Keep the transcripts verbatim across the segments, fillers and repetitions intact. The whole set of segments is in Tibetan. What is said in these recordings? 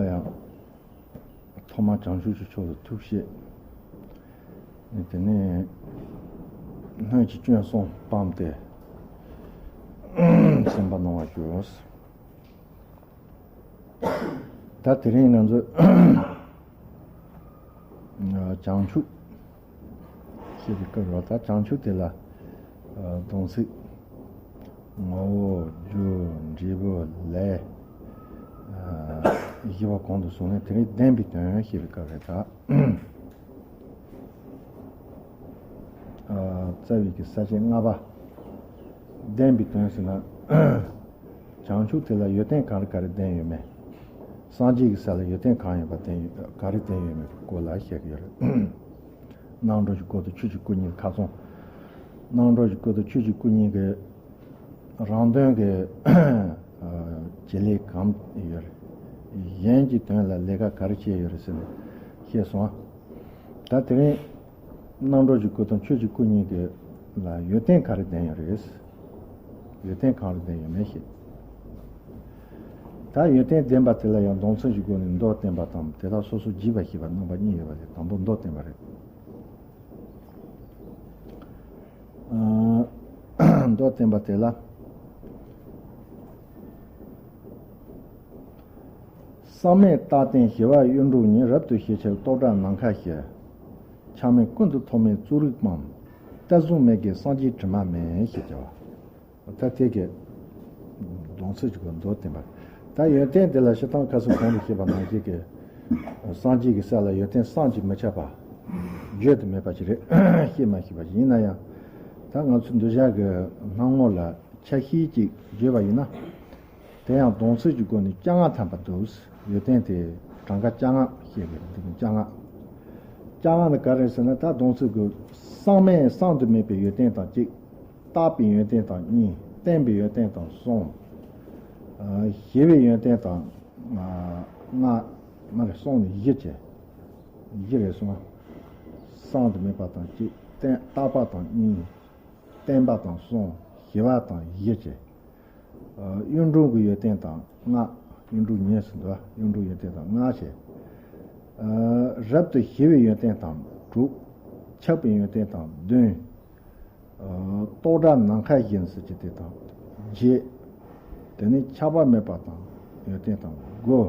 ཡང་ཐོག་མར་བྱང་ཆུབ་ཀྱི་ཕྱོགས་ལ་ཐུགས་བསྐྱེད། དེ་ནས་སྣོད་ཀྱི་སྐྱོན་གསུམ་སྤངས་ཏེ་སེམས་པ་སྣང་བར་གྱུར། ད་དེ་རིང་ང་ཚོས་བྱང་ཆུབ་ཞེས་པའི་སྐབས་ལ། ད་བྱང་ཆུབ་དེ་ལ་སྡོམ་ཚིག་ངོ་བོ། རྒྱུ། འབྲས་བུ། ལས། བཞི་པ་གོང་དུ་སོང་ནས། དེ་རིང་བདེན་པའི་དོན་ཞེས་པའི་སྐབས་རེད། ད་རྩ་བའི་གི་ས་བཅད་ལྔ་པ། བདེན་པའི་དོན་ཟེར་ན། བྱང་ཆུབ་དེ་ལ་ཡོན་ཏན་ག་རེ་ག་རེ་ལྡན་ཡོད་མེད། སངས་རྒྱས་ཀྱི་ས་ལ་ཡོན་ཏན་གང་ཡོད་པ་ལྡན་ཡོད། ག་རེ་ལྡན་ཡོད་མེད་ཀྱི་སྐོར་ལ་བཤད་ཀྱི་ཡོད་རེད། རྣམ་གྲོལ་གྱི་སྐོར་དང་ཆོས་ཀྱི་སྐུ་གཉིས་ཁ་ཚང་། རྣམ་གྲོལ་གྱི་སྐོར་དང་ཆོས་ཀྱི་སྐུ་གཉིས་ཀྱི་རང་དོན་གྱི་བྱེད་ལས་གང་ཡོད་རེད། གཞན་གྱི་དོན་ལ་ལས་ཀ་ག་རེ་བྱས་ཡོད་རེད་ཟེར་ནས་བཤད་སོང་། ད་དེ་རིང་རྣམ་གྲོལ་གྱི་སྐུ་དང་ཆོས་ཀྱི་སྐུ་གཉིས་ཀྱི་ལ་ཡོན་ཏན་ག་རེ་ལྡན་ཡོད་རེད། ཡོན་ཏན་གང་རེ་ལྡན་ཡོད་མེད་བཤད། ད་ཡོན་ཏན་ལྡན་པ་དེ་ལ་ཡང་སྡོམ་ཚིག་གི་སྒོ་ནས་མདོར་བསྟན་པ་དང་། དེ་དག་སོ་སོར་རྒྱས་པར་བཤད་པ། རྣམ་པ་གཉིས་ཡོད་པ་ལས། དང་པོ་མདོར་བསྟན་པ་རེད། མདོར་བསྟན་པ་དེ་ལ། གསང་མེད་རྟག་བརྟན་ཞི་བ་གཡུ་འབྲུག་ཉིད། རབ་ཏུ་ཞི་ཕྱིར་རྟོག་བྲལ་ནམ་མཁའ་བཞིན། ཆགས་མེད་ཀུན་ཏུ་ཐོགས་མེད་རྩོལ་རིག་སྤངས། གཏེར་བཟུང་མེད་དགེ་སངས་རྒྱས་དྲི་མ་མེད། ཞེས་བྱ་བ། ད་དེ་གི་སྡོམ་ཚིག་ཅིག་གི་མདོར་བསྟན་པ། ད་ཡོན་ཏན་དེ་ལ་སྤྱིར་བཏང་ཁ་སང་གོང་དུ་བཤད་པ་ནང་བཞིན་གྱི་སངས་རྒྱས་ཀྱི་ས་ལ་ཡོན་ཏན་བསམ་གྱིས་མི་ཁྱབ་པ། བརྗོད་དུ་མེད་པ་ཞིག་རེད། བཤད་མ་ཤེས་པ་ཞིག་ཡིན་ན་ཡང་། ད་ང་ཚོ་འདི་ཞག་གི་སྣང་ངོ་ལ་ཆ་ཤས་ཅིག་བརྗོད་པ་ཡིན་ན། དེ་ཡང་སྡོམ་ཚིག་གི་སྒོ་ནས་བཅོ་ལྔ་ཐམ་པ་འདུག། ཡོན་ཏན་དེ་གྲངས་ཀ་བཅོ་ལྔ་བཤད་པའི་འདི་ནི་བཅོ་ལྔ། བཅོ་ལྔ་ནི་ག་རེ་ཟེར་ན། ད་སྡོམ་ཚིག་གི་གསང་མེད་བསམ་དུ་མེད་པའི་ཡོན་ཏན་དང་གཅིག། རྟག་པའི་ཡོན་ཏན་དང་གཉིས། བརྟན་པའི་ཡོན་ཏན་དང་གསུམ། ཨ། ཞི་བའི་ཡོན་ཏན་དང་ལྔ། མ་རེད། གསུམ་ནི་བཞི་བྱས། བཞི་རེད་སོང་། བསམ་དུ་མེད་པ་དང་གཅིག། བརྟན། རྟག་པ་དང་གཉིས། བརྟན་པ་དང་གསུམ། ཞི་བ་དང་བཞི་བྱས། ཨ། གཡུ་འབྲུག་གི་ཡོན་ཏན་དང་ལྔ། གཡུ་འབྲུག་ཉིད་ཟེར་འདུག། གཡུ་འབྲུག་ཡོན་ཏན་དང་ལྔ་བྱས། ཨ། རབ་ཏུ་ཞི་བའི་ཡོན་ཏན་དང་དྲུག། ཆགས་པའི་ཡོན་ཏན་དང་བདུན། ཨ། རྟོག་བྲལ་ནམ་མཁའ་བཞིན་ཟེར་གྱི་དེ་དང་བརྒྱད། དེ་ནས་ཆགས་པ་མེད་པ་དང་ཡོན་ཏན་དང་དགུ།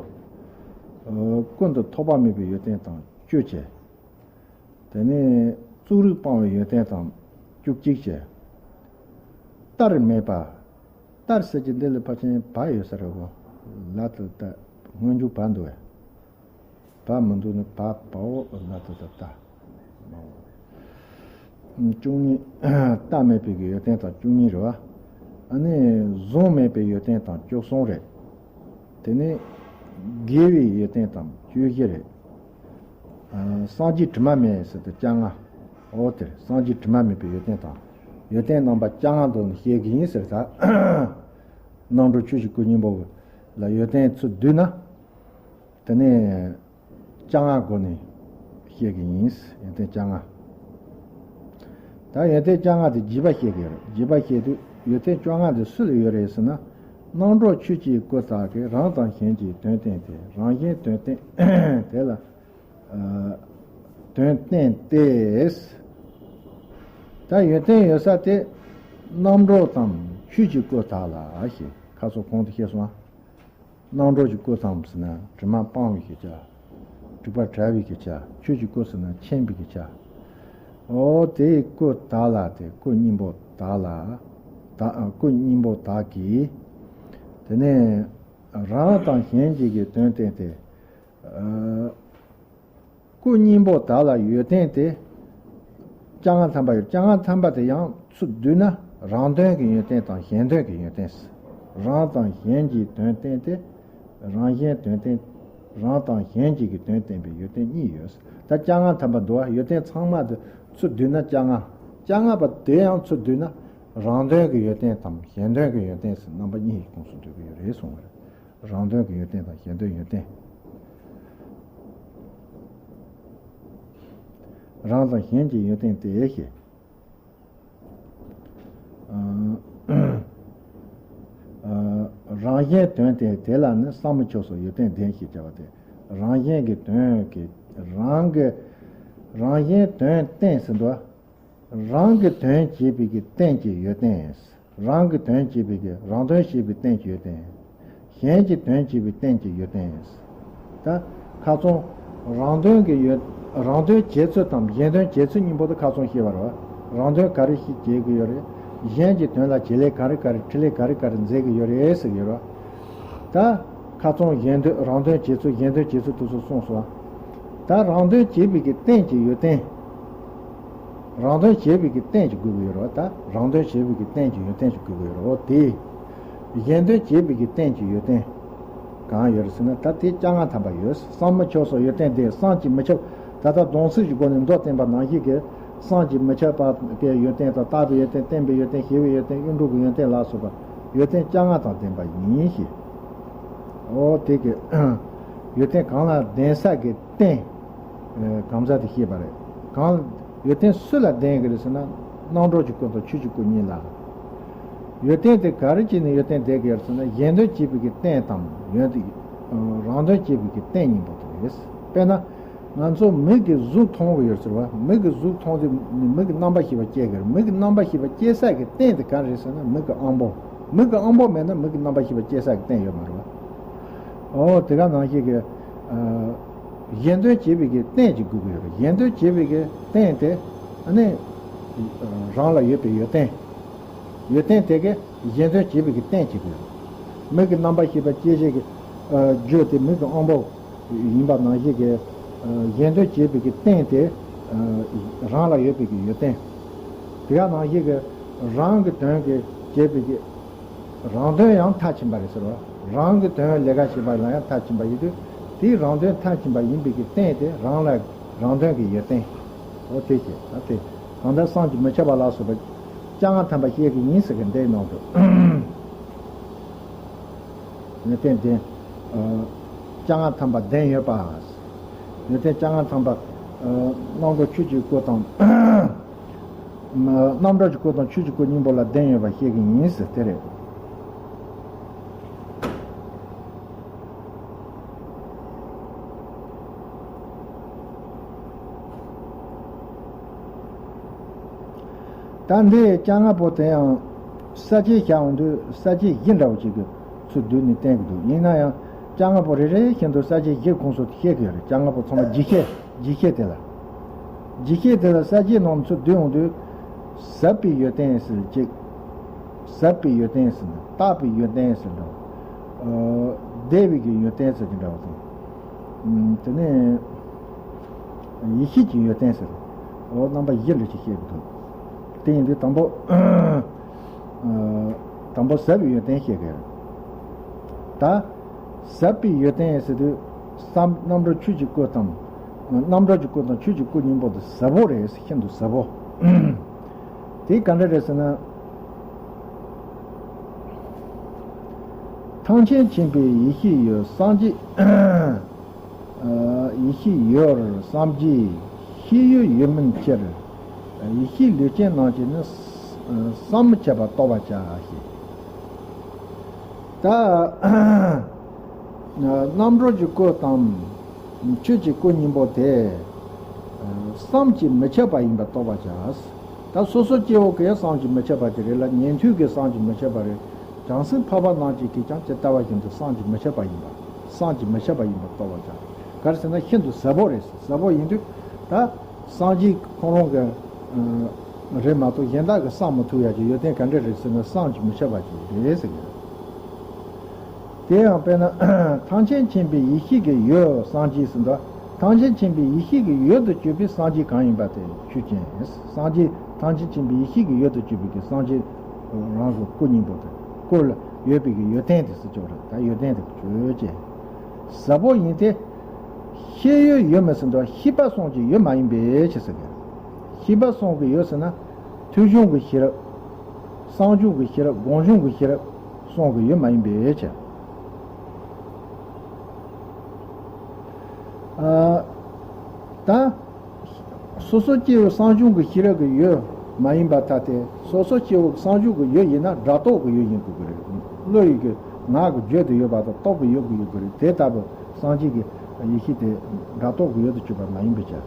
ཨ། ཀུན་ཏུ་ཐོགས་པ་མེད་པའི་ཡོན་ཏན་དང་བཅུ་བྱས། དེ་ནས་རྩོལ་རིག་སྤང་བའི་ཡོན་ཏན་དང་བཅུ་གཅིག་བྱས། བརྟར་མེད་པ། བརྟར་ཟེར་གྱི་འདི་ལ་ཕལ་ཆེར་བ་ཡོད་ས་རེད་གོ། ལ་དང་བཏགས། སྔོན་འཇུག་བ་འདུག་བས། བ་མི་འདུག་ནི་བ། བའོ། ལ་དང་བཏགས་བརྟར། བཅུ་གཉིས། བརྟར་མེད་པའི་གི་ཡོན་ཏན་དང་བཅུ་གཉིས་རེད་བ། ཨ་ནི་བཟུང་མེད་པའི་ཡོན་ཏན་དང་བཅུ་གསུམ་རེད། དེ་ནས་དགེ་བའི་ཡོན་ཏན་དང་བཅུ་བཞི་རེད། ཨ། སངས་རྒྱས་དྲི་མ་མེད་ཟེར་དུས་བཅོ་ལྔ། འོ་དེར་སངས་རྒྱས་དྲི་མ་མེད་པའི་ཡོན་ཏན་དང་། ཡོན་ཏན་རྣམ་པ་བཅོ་ལྔ་འདོན་བཤད་གི་ཡིན་ཟེར། ད་རྣམ་གྲོལ་ཆོས་ཀྱི་སྐུ་སྙིང་པོ་ལ་ཡོན་ཏན་ཚུར་བསྡུས་ན། དེ་ནས་བཅོ་ལྔ་སྒོ་ནས་བཤད་གི་ཡིན། ཡོན་ཏན་བཅོ་ལྔ། ད་ཡོན་ཏན་བཅོ་ལྔ་དེ་རྒྱས་པ་བཤད་གི་ཡོད་རེད། རྒྱས་པ་བཤད་དུས་ཡོན་ཏན་བཅོ་ལྔ་དེ་སུ་ལ་ཡོད་རེད་ཟེར་ན། རྣམ་གྲོལ་ཆོས་ཀྱི་སྐུ་དག་གི། རང་དང་གཞན་གྱི་དོན་བསྟན་ཏེ། རང་གཞན་དོན་བསྟན་དེ་ལ། ཨ། དོན་བསྟན་ཏེ། ད་ཡོན་ཏན་ཡོད་ས་དེ་རྣམ་གྲོལ་དང་ཆོས་ཀྱི་སྐུ་དག་ལ་ཞེས་ཁ་སང་གོང་དུ་བཤད་སོང་ང་། རྣམ་གྲོལ་གྱི་སྐུ་དང་ཟེར་ན་དྲི་མ་སྤངས་པའི་གི་ཆ། སྒྲིབ་པ་བྲལ་བའི་གི་ཆ། ཆོས་ཀྱི་སྐུ་ཟེར་ན་མཁྱེན་པའི་གི་ཆ། འོ་དེའི་སྐུ་དག་ལ། དེ་སྐུ་སྙིང་པོ་དག་ལ། དག། སྐུ་སྙིང་པོ་དག་གིས། དེ་ནས་རང་དང་གཞན་གྱི་གི་དོན་བསྟན་ཏེ། ཨ། སྐུ་སྙིང་པོ་དག་ལ་ཡོན་ཏན་དེ་བཅོ་ལྔ་ཐམ་པ་ཡོད། བཅོ་ལྔ་ཐམ་པ་དེ་ཡང་ཚུར་བསྡུས་ན་རང་དོན་གྱི་ཡོན་ཏན་དང་གཞན་དོན་གྱི་ཡོན་ཏན་ཟེར། རང་དང་གཞན་གྱི་དོན་བསྟན་ཏེ། རང་གཞན་དོན་བསྟན། རང་དང་གཞན་གྱི་གི་དོན་བསྟན་པའི་ཡོན་ཏན་གཉིས་ཡོད། ད་བཅོ་ལྔ་ཐམ་པ་འདུག་བ། ཡོན་ཏན་ཚང་མ་དེ་ཚུར་བསྡུས་ན་བཅོ་ལྔ། བཅོ་ལྔ་པ་དེ་ཡང་ཚུར་བསྡུས་ན་རང་དོན་གྱི་ཡོན་ཏན་དང་གཞན་དོན་གྱི་ཡོན་ཏན་ཟེར་རྣམ་པ་གཉིས་ཀྱི་ཁོངས་སུ་འདུ་གི་ཡོད་རེད་གསུངས་པ་རེད། རང་དོན་གྱི་ཡོན་ཏན་དང་གཞན་དོན་ཡོན་ཏན། རང་དང་གཞན་གྱི་ཡོན་ཏན་དེ་ཞེས། ཨ། ཨ། རང་གཞན་དོན་བསྟན་དེ་ལ་ནི་བསམ་མི་ཁྱབ་སོགས་ཡོན་ཏན་ལྡན་ཞེས་བྱ་བ་སྟེ། རང་བཞིན་གྱི་དོན་གྱི་རང་གི་རང་བཞིན་དོན་རྟེན་ཟེར་འདུག་རང་གི་དོན་བྱེད་པའི་གི་རྟེན་གྱི་ཡོན་ཏན། རང་གི་དོན་བྱེད་པའི་གི་རང་དོན་བྱེད་པའི་རྟེན་གྱི་ཡོན་ཏན། གཞན་གྱི་དོན་བྱེད་པའི་རྟེན་གྱི་ཡོན་ཏན། ད་ཁ་སང་རང་དོན་གྱི་ཡོད། རང་དོན་བྱེད་ཚུལ་དང་གཞན་དོན་བྱེད་ཚུལ་གཉིས་པོ་དེ་ཁ་སང་བཤད་པ་རེད་བ། རང་དོན་ག་རེ་ཞིག་བྱེད་ཀྱི་ཡོད་རེད། གཞན་གྱི་དོན་ལ་བྱེད་ལས་ག་རེ་ག་རེ་འཕྲིན་ལས་ག་རེ་ག་རེ་མཛད་ཀྱི་ཡོད་རེད་ཟེར་གྱི་ཡོད་རེད་བ། ད་ཁ་སང་གཞན་དོན་རང་དོན་བྱེད་ཚུལ་གཞན་དོན་བྱེད་ཚུལ་དེ་ཚོ་གསུངས་སོང་བ། ད་རང་དོན་བྱེད་པའི་གི་རྟེན་གྱི་ཡོན་ཏན། རང་དོན་བྱེད་པའི་གི་རྟེན་གྱི་དགོས་ཀྱི་ཡོད་རེད་བ། ད་རང་དོན་བྱེད་པའི་གི་རྟེན་གྱི་ཡོན་ཏན་གྱི་དགོས་ཀྱི་ཡོད་རེད་བ། དེ་གཞན་དོན་བྱེད་པའི་གི་རྟེན་གྱི་ཡོན་ཏན་གང་ཡོད་རེད་ཟེར་ན། ད་དེ་བཅོ་ལྔ་ཐམ་པ་ཡོད། བསམ་མི་ཁྱབ་སོགས་ཡོན་ཏན་ལྡན། བསམ་གྱིས་མི་ཁྱབ། ད་ལྟ་སྡོམ་ཚིག་གི་སྒོ་ནས་མདོར་བསྟན་པ་ནང་བཞིན་གྱི་བསམ་གྱིས་མི་ཁྱབ་པ་གི་ཡོན་ཏན་དང་། བརྟགས་པའི་ཡོན་ཏན། བརྟེན་པའི་ཡོན་ཏན། ཞི་བའི་ཡོན་ཏན། གཡུང་དྲུང་གི་ཡོན་ཏན་ལ་སོགས་པ་ཡོན་ཏན་བཅོ་ལྔ་དང་ལྡན་པ་ཡིན་ཞེས། འོ་དེ་གི་ཡོན་ཏན་གང་ལ་ལྡན་ས་གི་རྟེན་གང་ཟག་དེ་བཤད་པ་རེད། གང་ཡོན་ཏན་སུ་ལ་ལྡན་གི་རེད་ཟེར་ན། རྣམ་གྲོལ་གྱི་སྐུ་དང་ཆོས་ཀྱི་སྐུ་གཉིས་ལ། ཡོན་ཏན་དེ་ག་རེ་བྱས་ནས་ཡོན་ཏན་ལྡན་གི་ཡོད་ཟེར་ན། གཞན་དོན་བྱེད་པའི་གི་རྟེན་དང་། ཡོན་ཏན་རང་དོན་བྱེད་པའི་གི་རྟེན་གཉིས་པོ་དེ་རེད། དཔེར་ན། ང་ཚོ་མིག་གིས་གཟུགས་མཐོང་གི་ཡོད་ཟེར་བ། མིག་གིས་གཟུགས་མཐོང་དུས་མིག་གི་རྣམ་པར་ཤེས་པ་སྐྱེ་གི་རེད། མིག་གི་རྣམ་པར་ཤེས་པ་སྐྱེ་ས་གི་རྟེན་དེ་ག་རེ་རེད་ཟེར་ན། མིག་གི་དབང་པོ། མིག་གི་དབང་པོ་མེད་ན་མིག་གི་རྣམ་པར་ཤེས་པ་སྐྱེ་ས་གི་རྟེན་ཡོད་མ་རེད་བ། འོ་དེ་ག་ནང་བཞིན་གི་གཞན་དོན་བྱེད་པའི་གི་རྟེན་གྱི་དགོས་ཀྱི་ཡོད་རེད། གཞན་དོན་བྱེད་པའི་གི་རྟེན་དེ་ཨ་ནི་རང་ལ་ཡོད་པའི་ཡོན་ཏན། ཡོན་ཏན་དེ་གི་གཞན་དོན་བྱེད་པའི་གི་རྟེན་བྱེད་དགོས། མིག་གི་རྣམ་པར་ཤེས་པ་སྐྱེ་བྱེད་ཀྱི་རྒྱུ་དེ་མིག་གི་དབང་པོ་ཡིན་པ་ནང་བཞིན་གྱི་གཞན་དོན་བྱེད་པའི་གི་རྟེན་དེ་རང་ལ་ཡོད་པའི་གི་ཡོན་ཏན། དེ་ག་ནང་བཞིན་གྱི་རང་གི་དོན་གྱི་བྱེད་པའི་གི་རང་དོན་ཡང་མཐར་ཕྱིན་པ་རེད་ཟེར་བ། རང་གི་དོན་ལས་ཀ་བྱེད་པ་ལ་ཡང་མཐར་ཕྱིན་པ་ཡིན་དུས། དེའི་རང་དོན་མཐར་ཕྱིན་པ་ཡིན་པའི་གི་རྟེན་དེ་རང་ལ་རང་དོན་གྱི་ཡོན་ཏན། འོ་དེ་བྱས་ད་དེ་གང་ལྟར་བསམ་གྱིས་མི་ཁྱབ་པ་ལ་སོགས་པ་བཅོ་ལྔ་ཐམ་པ་བཤད་ཀྱི་ཡིན་ཟེར་གི་འདིའི་ནང་དུ། ཡོན་ཏན་ལྡན། བཅོ་ལྔ་ཐམ་པ་ལྡན་ཡོད་པ། ཡོན་ཏན་བཅོ་ལྔ་ཐམ་པ། རྣམ་གྲོལ་ཆོས་ཀྱི་སྐུ་དང་། རྣམ་གྲོལ་གྱི་སྐུ་དང་ཆོས་ཀྱི་སྐུ་གཉིས་པོ་ལ་ལྡན་ཡོད་པ་བཤད་ཀྱི་ཡིན་ཟེར་དེ་རེད། ད་འདི་བཅོ་ལྔ་པོ་དེ་ཡང་ས་བཅད་བྱ་འོང་དུས། ས་བཅད་བཞི་འདྲ་བོ་ཅིག་གི་ཚུལ་བསྡུས་ནས་བསྟན་གྱི་འདུག་ཡིན་ན་ཡང་བཅོ་ལྔ་པོ་རེ་རེ་བཞིན་དུ་ས་བཅད་བཞིའི་ཁོངས་སུ་བཤད་ཀྱི་ཡོད་རེད། བཅོ་ལྔ་པོ་ཚང་མ་རྒྱས་བཤད། རྒྱས་བཤད་དེ་ལ། རྒྱས་བཤད་དེ་ལ་ས་བཅད་རྣམས་ཚུར་བསྡུས་འོང་དུས། ཟབ་པའི་ཡོན་ཏན་ཟེར་གཅིག་ཟབ་པའི་ཡོན་ཏན་ཟེར་ན། བརྟགས་པའི་ཡོན་ཏན་ཟེར་འདྲ་བ། ཨ། བདེ་བའི་གི་ཡོན་ཏན་ཟེར་གྱི་འདྲ་བ་དང་། ཨ། དེ་ནས་ཡེ་ཤེས་ཀྱི་ཡོན་ཏན་ཟེར། འོ་རྣམ་པ་བཞི་ལ་ཅིག་བཤད་ཀྱི་འདུག་དེ་ཡིན་དུས་དང་པོ། ཨ། དང་པོ་ཟབ་པའི་ཡོན་ཏན་བཤད་དགོས། ད་ཟབ་པའི་ཡོན་ཏན་ཟེར་དུས་བསམ། རྣམ་གྲོལ་ཆོས་ཀྱི་སྐུ་དང་། རྣམ་གྲོལ་གྱི་སྐུ་དང་ཆོས་ཀྱི་སྐུ་གཉིས་པོ་དེ་ཟབ་པོ་རེད། ཤིན་ཏུ་ཟབ་པོ། དེ་ག་འདྲ་རེད་ཟེར་ན། ཐམས་ཅད་མཁྱེན་པའི་ཡེ་ཤེས་ཡོད་སངས་རྒྱས། ཡེ་ཤེས་ཡོད་སངས་རྒྱས། ཤེས་ཡུལ་ཡོད་མིན་ཕྱིར། ཡེ་ཤེས་ལུས་ཅན་རྣམས་ཀྱིས་ནི། བསམ་མི་ཁྱབ་པ་རྟོགས་པར་བྱ་ཞེས། ད་རྣམ་གྲོལ་གྱི་སྐུ་དང་ཆོས་ཀྱི་སྐུ་གཉིས་པོ་དེ་བསམ་གྱིས་མི་ཁྱབ་པ་ཡིན་པར་རྟོགས་པར་བྱ། ད་སོ་སོ་སྐྱེ་བོ་གིས་བསམ་གྱིས་མི་ཁྱབ་པ་ཅིག་རེད་ལ། ཉན་ཐོས་ཀྱིས་བསམ་གྱིས་མི་ཁྱབ་པ་རེད། བྱང་སེམས་འཕགས་པ་རྣམས་ཀྱིས་ཀྱང་ཇི་ལྟ་བ་བཞིན་དུ་བསམ་གྱིས་མི་ཁྱབ་པ་ཡིན་པ། བསམ་གྱིས་མི་ཁྱབ་པ་ཡིན་པར་རྟོགས་པར་བྱ། ག་རེ་ཟེར་ན་ཤིན་ཏུ་ཟབ་པོ་རེད། ཟབ་པོ་ཡིན་དུས་ད་སངས་རྒྱས་ཁོང་རང་གི་རེད་མ་གཏོགས་གཞན་དག་གིས་བསམ་མི་ཐུབ་ཡ་གི་ཡོན་ཏན་ག་འདྲ་རེད་ཟེར་ན། བསམ་གྱིས་མི་ཁྱབ་པ་ཅིག་རེད་ཟེར་གི་རེད། དེ་ཡང་དཔེར་ན། ཐམས་ཅད་མཁྱེན་པའི་ཡེ་ཤེས་ཀྱི་ཡུལ་སངས་རྒྱས་ཟེར་འདུག་ཐམས་ཅད་མཁྱེན་པའི་ཡེ་ཤེས་ཀྱི་ཡུལ་དུ་གྱུར་པའི་སངས་རྒྱས་གང་ཡིན་པ་དེ་ཆོས་ཅན། སངས་རྒྱས་ཐམས་ཅད་མཁྱེན་པའི་ཡེ་ཤེས་ཀྱི་ཡུལ་དུ་གྱུར་པའི་གི་སངས་རྒྱས་རང་གི་སྐུ་གཉིས་པོ་དེ། སྐུ་ལ་ཡོད་པའི་གི་ཡོན་ཏན་དེ་ཟེར་ཆོག་རེད། ད་ཡོན་ཏན་དེ་ཆོས་ཅན། ཟབ་པོ་ཡིན་ཏེ། ཤེས་ཡུལ་ཡོད་མིན་ཟེར་འདུག་ཤེས་པ་གསུམ་གྱི་ཡུལ་མ་ཡིན་པའི་ཕྱིར་ཟེར་གི། ཤེས་པ་གསུམ་གྱི་ཡུལ་ཟེར་ན། ཐོས་བྱུང་གི་ཤེས་རབ། གསུངས་བྱུང་གི་ཤེས་རབ། སྒོམ་བྱུང་གི་ཤེས་རབ་གསུམ་གྱི་ཡུལ་མ་ཡིན་པའི་ཕྱིར། ཨ། ད་སོ་སོ་སྐྱེ་བོའི་གསུངས་བྱུང་གི་ཤེས་རབ་ཀྱི་ཡུལ་མ་ཡིན་པར་ཐལ་ཏེ། སོ་སོ་སྐྱེ་བོའི་གསུངས་བྱུང་གི་ཡུལ་ཡིན་ན་སྒྲ་རྟོག་གི་ཡུལ་ཡིན་དགོས་ཀྱི་རེད། བློ་ཡི་གི་ངག་གི་བརྗོད་དུ་ཡོད་པ་དང་རྟོགས་པའི་ཡུལ་དུ་ཡོད་དགོས་རེད། དེ་ལྟ་བུ་སངས་རྒྱས་ཀྱི་ ཡེ་ཤེས་དེ་སྒྲ་རྟོག་གི་ཡུལ་དུ་གྱུར་པ་མ་ཡིན་པའི་ཕྱིར།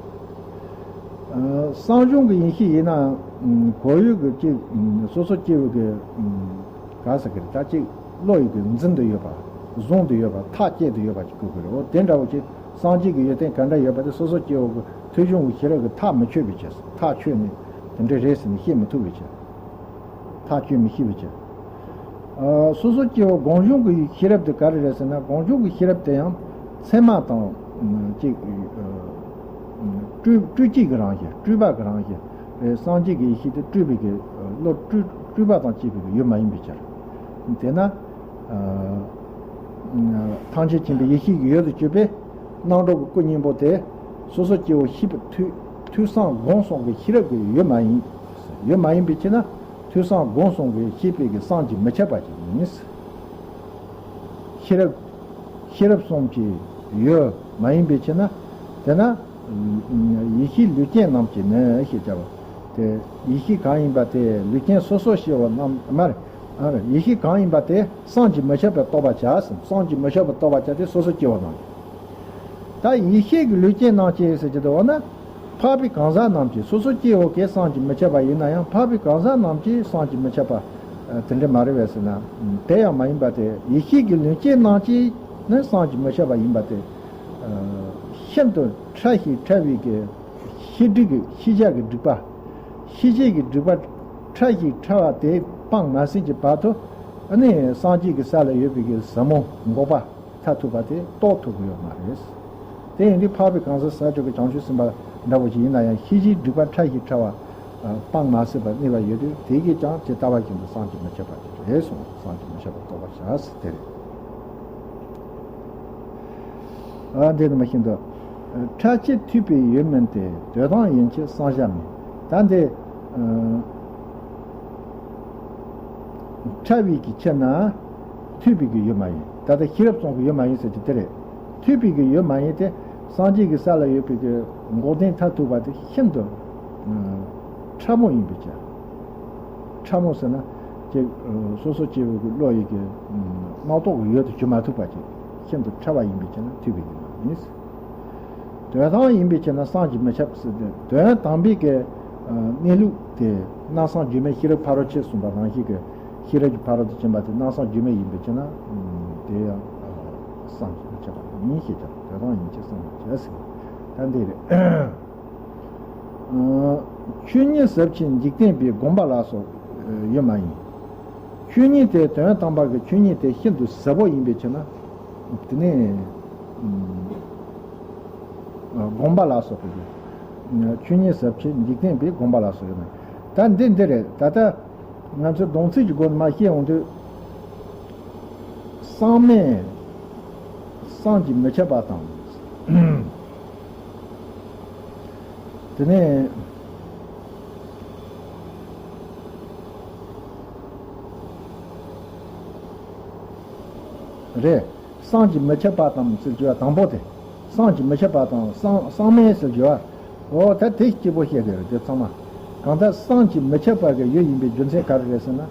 ཨ་སངས་བྱུང་གི་ཡེ་ཤེས་ཡིན་ནའང་གོ་ཡུལ་གྱི་སྐྱེ་སོ་སོ་སྐྱེ་བོ་གི་ག་ཟེར་གི་རེད། ད་ཅིག་བློ་ཡི་གི་འཛིན་དུ་ཡོད་པ། བཟུང་དུ་ཡོད་པ། ཐག་བཅད་དུ་ཡོད་པ་ཅིག་དགོས་ཀྱི་རེད། འོ་དེ་འདྲ་བོ་ཅིག་སངས་རྒྱས་ཀྱི་ཡོན་ཏན་ག་འདྲ་ཡོད་པ་དེ་སོ་སོ་སྐྱེ་བོ་གི་ཐོས་བྱུང་གི་ཤེས་རབ་ཀྱི་ཐག་མི་ཆོད་པའི་ཕྱིར། ཐག་ཆོད་ནས་དེ་འདྲ་རེད་ཟེར་ནས་བཤད་མི་ཐུབ་པའི་ཕྱིར། ཐག་གཅོད་མི་ཤེས་པའི་ཕྱིར། ཨ་སོ་སོ་སྐྱེ་བོ་སྒོམ་བྱུང་གི་ཤེས་རབ་དེ་ག་རེ་རེད་ཟེར་ན། སྒོམ་བྱུང་གི་ཤེས་རབ་དེ་ཡང་མཚན་མ་དང་ཅིག་སྤྲོས་སྤྲོས་བཅས་ཀྱི་རང་བཞིན། སྤྲོས་པ་གི་རང་བཞིན་རེད། སངས་རྒྱས་ཀྱི་ཡེ་ཤེས་དེ་སྤྲོས་པའི་གི་བློ་སྤྲོས་སྤྲོས་པ་དང་བཅས་པའི་གི་ཡུལ་མ་ཡིན་པའི་ཕྱིར། དེས་ན་ཨ་ཐམས་ཅད་མཁྱེན་པའི་ཡེ་ཤེས་ཀྱི་ཡུལ་དུ་གྱུར་པའི་རྣམ་གྲོལ་གྱི་སྐུ་སྙིང་པོ་དེ་སོ་སོ་སྐྱེ་བོ་ཤེས་པ་ཐོས་ཐོས་བསམ་སྒོམ་གསུམ་གྱི་ཤེས་རབ་ཀྱི་ཡུལ་མ་ཡིན། ཡུལ་མ་ཡིན་པའི་ཕྱིར་ན། ཐོས་བསམ་སྒོམ་གསུམ་གྱི་ཤེས་པའི་གི་བསམ་གྱིས་མི་ཁྱབ་པ་ཅིག་ཡིན། ཤེས་རབ་ཤེས་རབ་གསུམ་གྱི་ཡུལ་མ་ཡིན་པའི་ཕྱིར་ན། དེས་ན་ཡེ་ཤེས་ལུས་ཅན་རྣམས་ཀྱི་ནི་ཞེས་བྱ་བ་དེ། ཡེ་ཤེས་གང་ཡིན་པ་དེ་ལུས་ཅན་སོ་སོ་སྐྱེ་བོ་རྣམས་མར། ཨ་ཡེ་ཤེས་གང་ཡིན་པ་དེ་བསམ་གྱིས་མི་ཁྱབ་པར་རྟོགས་པར་བྱ་ཟེར། བསམ་གྱིས་མི་ཁྱབ་པར་རྟོགས་པར་བྱ་སྟེ་སོ་སོ་སྐྱེ་བོ་རྣམས། ད་ཡེ་ཤེས་ཀྱི་ལུས་ཅན་རྣམས་ཀྱི་ཟེར་གྱི་འདུག་འོ་ན། འཕགས་པའི་གང་ཟག་རྣམས་ཀྱི། སོ་སོ་སྐྱེ་བོ་གིས་བསམ་གྱིས་མི་ཁྱབ་པ་ཡིན་ན་ཡང་། འཕགས་པའི་གང་ཟག་རྣམས་ཀྱིས་བསམ་གྱིས་མི་ཁྱབ་པ་ཨ་དེ་འདྲ་མ་རེད་པས་ཟེར་ན། དེ་ཡང་མ་ཡིན་པ་སྟེ། ཡེ་ཤེས་ཀྱི་ལུས་ཅན་རྣམས་ཀྱིས་ནི་བསམ་གྱིས་མི་ཁྱབ་པ་ཡིན་པ་སྟེ། ཨ་ཤིན་ཏུ་ཕྲ་ཞིང་ཕྲ་བའི་གི་ཤེས་སྒྲིབ་ཀྱི་ཤེས་བྱ་གི་སྒྲིབ་པ། ཤེས་བྱེད་ཀྱི་སྒྲིབ་པ་ཕྲ་ཞིང་ཕྲ་བ་དེ་སྤང་མ་ཟིན་གྱི་བར་དུ། ཨ་ནི་སངས་རྒྱས་ཀྱི་ས་ལ་ཡོད་པའི་གི་ཟབ་མོ་འགོག་པ་མཐར་ཐུག་པ་དེ་རྟོགས་ཐུབ་ཀྱི་ཡོད་མ་རེད། དེ་ཡིན་དུས་འཕགས་པའི་གང་ཟག་ས་བཅུ་གི་བྱང་ཆུབ་སེམས་དཔའ་འདྲ་བོ་ཞིག་ཡིན་ན་ཡང་། ཤེས་བྱའི་སྒྲིབ་པ་ཕྲ་ཞིང་ཕྲ་བ་སྤང་མ་ཟིན་པར་གནས་པ་ཡོད་དུས། དེ་གིས་ཀྱང་ཇི་ལྟ་བ་བཞིན་དུ་བསམ་གྱིས་མི་ཁྱབ་པ་ཞིག་རེད་གསུངས། བསམ་གྱིས་མི་ཁྱབ་པར་རྟོགས་པར་བྱ་ཟེར་དེ་རེད། ཨ་འདི་ནི་མ་ཤིན་ཏུ། ཕྲ་ཕྱིར་ཐོས་པའི་ཡུལ་མིན་ཏེ། དོན་དམ་ཡིན་ཕྱིར་བསམ་བྱ་མིན། ད་འདི་ཨ་ཕྲ་བའི་གི་ཕྱིར་ན་ཐོས་པའི་གི་ཡུལ་མ་ཡིན། ད་ལྟ་ཤེས་རབ་གསུམ་གྱི་ཡུལ་མ་ཡིན་ཟེར་གྱི་དེ་རེད། ཐོས་པའི་གི་ཡུལ་མ་ཡིན་ཏེ། སངས་རྒྱས་ཀྱི་ས་ལ་ཡོད་པའི་གི་འགོག་བདེན་མཐར་ཐུག་པ་དེ་ཤིན་ཏུ་ཨ་ཕྲ་མོ་ཡིན་པའི་ཕྱིར། ཕྲ་མོ་ཟེར་ན་ཅིག་སོ་སོ་སྐྱེ་བོ་གི་བློ་ཡི་གི་རྣམ་རྟོག་གི་ཡུལ་དུ་གྱུར་མ་ཐུབ་པ་ཅིག་ཤིན་ཏུ་ཕྲ་བ་ཡིན་པའི་ཕྱིར་ན་ཐོས་པའི་ཡུལ་མ་ཡིན། དོན་དམ་ཡིན་པའི་ཕྱིར་ན་བསམ་གྱིས་མི་ཁྱབ་ཟེར་ཏེ། དོན་དམ་པའི་གི་ཨ་གནས་ལུགས་དེ་སྣང་སེམས་སྒྱུ་མའི་ཤེས་རབ་ཕ་རོལ་ཕྱིན་གསུངས་པ་ནང་བཞིན་གྱི་ཤེས་རབ་ཀྱི་ཕ་རོལ་ཏུ་ཕྱིན་པ་དེ་སྣང་སེམས་སྒྱུ་མ་ཡིན་པའི་ཕྱིར་ན། ཨ་དེ་ཡང་ཨ་བསམ་གྱིས་མི་ཁྱབ་པ་ཡིན་ཞེས་ཀྱང་། དོན་དམ་ཡིན་ཕྱིར་བསམ་གྱིས་མི་ཁྱབ་ཟེར། ད་འདི་རེད། ཨ་ཆོས་ཉིད་ཟབ་ཕྱིར་འཇིག་རྟེན་པའི་སྒོམ་པ་ལ་སོགས་ཡོད་མ་ཡིན། ཆོས་ཉིད་དེ་དོན་དམ་པ་གི་ཆོས་ཉིད་དེ་ཤིན་ཏུ་ཟབ་པོ་ཡིན་པའི་ཕྱིར་ན། དེ་ནས་ཨ་སྒོམ་པ་ལ་སོགས་པའི་ཆོས་ཉིད་ཟབ་ཕྱིར་འཇིག་རྟེན་པའི་སྒོམ་པ་ལ་སོགས་ཡོད་མ་ཡིན། ད་འདི་འདི་རེད། ད་ལྟ་ང་ཚོས་སྡོམ་ཚིག་གི་སྒོ་ནས་མར་བཤད་འོང་དུས། བསམ་མེད་བསམ་གྱིས་མི་ཁྱབ་པ་དང་། དེ་ནས་རེད། བསམ་གྱིས་མི་ཁྱབ་པ་དང་ཟེར་གྱི་བ་དང་པོ་དེ། བསམ་གྱིས་མི་ཁྱབ་པ་དང་བསམ་བསམ་མེད་ཟེར་གྱི་བ། འོ་ད་དེ་གཅིག་པོ་བཤད་དེ་རེད། དེ་ཚང་མ་གང་ལྟར་བསམ་གྱིས་མི་ཁྱབ་པ་གི་ཡུལ་ཡིན་པའི་རྒྱུ་མཚན་ག་རེ་རེད་ཟེར་ན།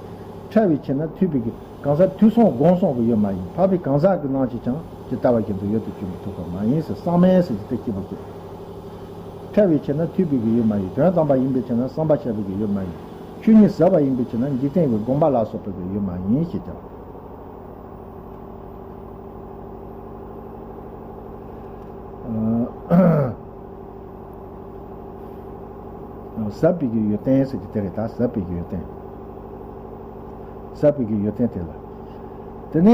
ཕྲ་བའི་ཕྱིར་ན་ཐོས་པའི་གི་གང་ཟག་ཐོས་བསམ་སྒོམ་གསུམ་གྱི་ཡུལ་མ་ཡིན། འཕགས་པའི་གང་ཟག་གི་རྣམས་ཀྱིས་ཀྱང་ཇི་ལྟ་བ་བཞིན་དུ་ཡུལ་དུ་གྱུར་མི་ཐུབ་པ་མ་ཡིན་ཟེར། བསམ་མེད་ཟེར་གྱི་དེ་གཅིག་པོ་བཤད། ཕྲ་བའི་ཕྱིར་ན་ཐོས་པའི་གི་ཡུལ་མ་ཡིན། དོན་དམ་པ་ཡིན་པའི་ཕྱིར་ན་བསམ་པ་ཁྱབ་པའི་གི་ཡུལ་མ་ཡིན། ཆོས་ཉིད་ཟབ་པ་ཡིན་པའི་ཕྱིར་ན་འཇིག་རྟེན་གྱི་སྒོམ་པ་ལ་སོགས་པའི་གི་ཡུལ་མ་ཡིན་ཞེས་ཀྱང་། ཟབ་པའི་གི་ཡོན་ཏན་ཟེར་གྱི་དེ་རེད། ད་ཟབ་པའི་གི་ཡོན་ཏན། ཟབ་པའི་གི་ཡོན་ཏན་དེ་ལ། དེ་ནས་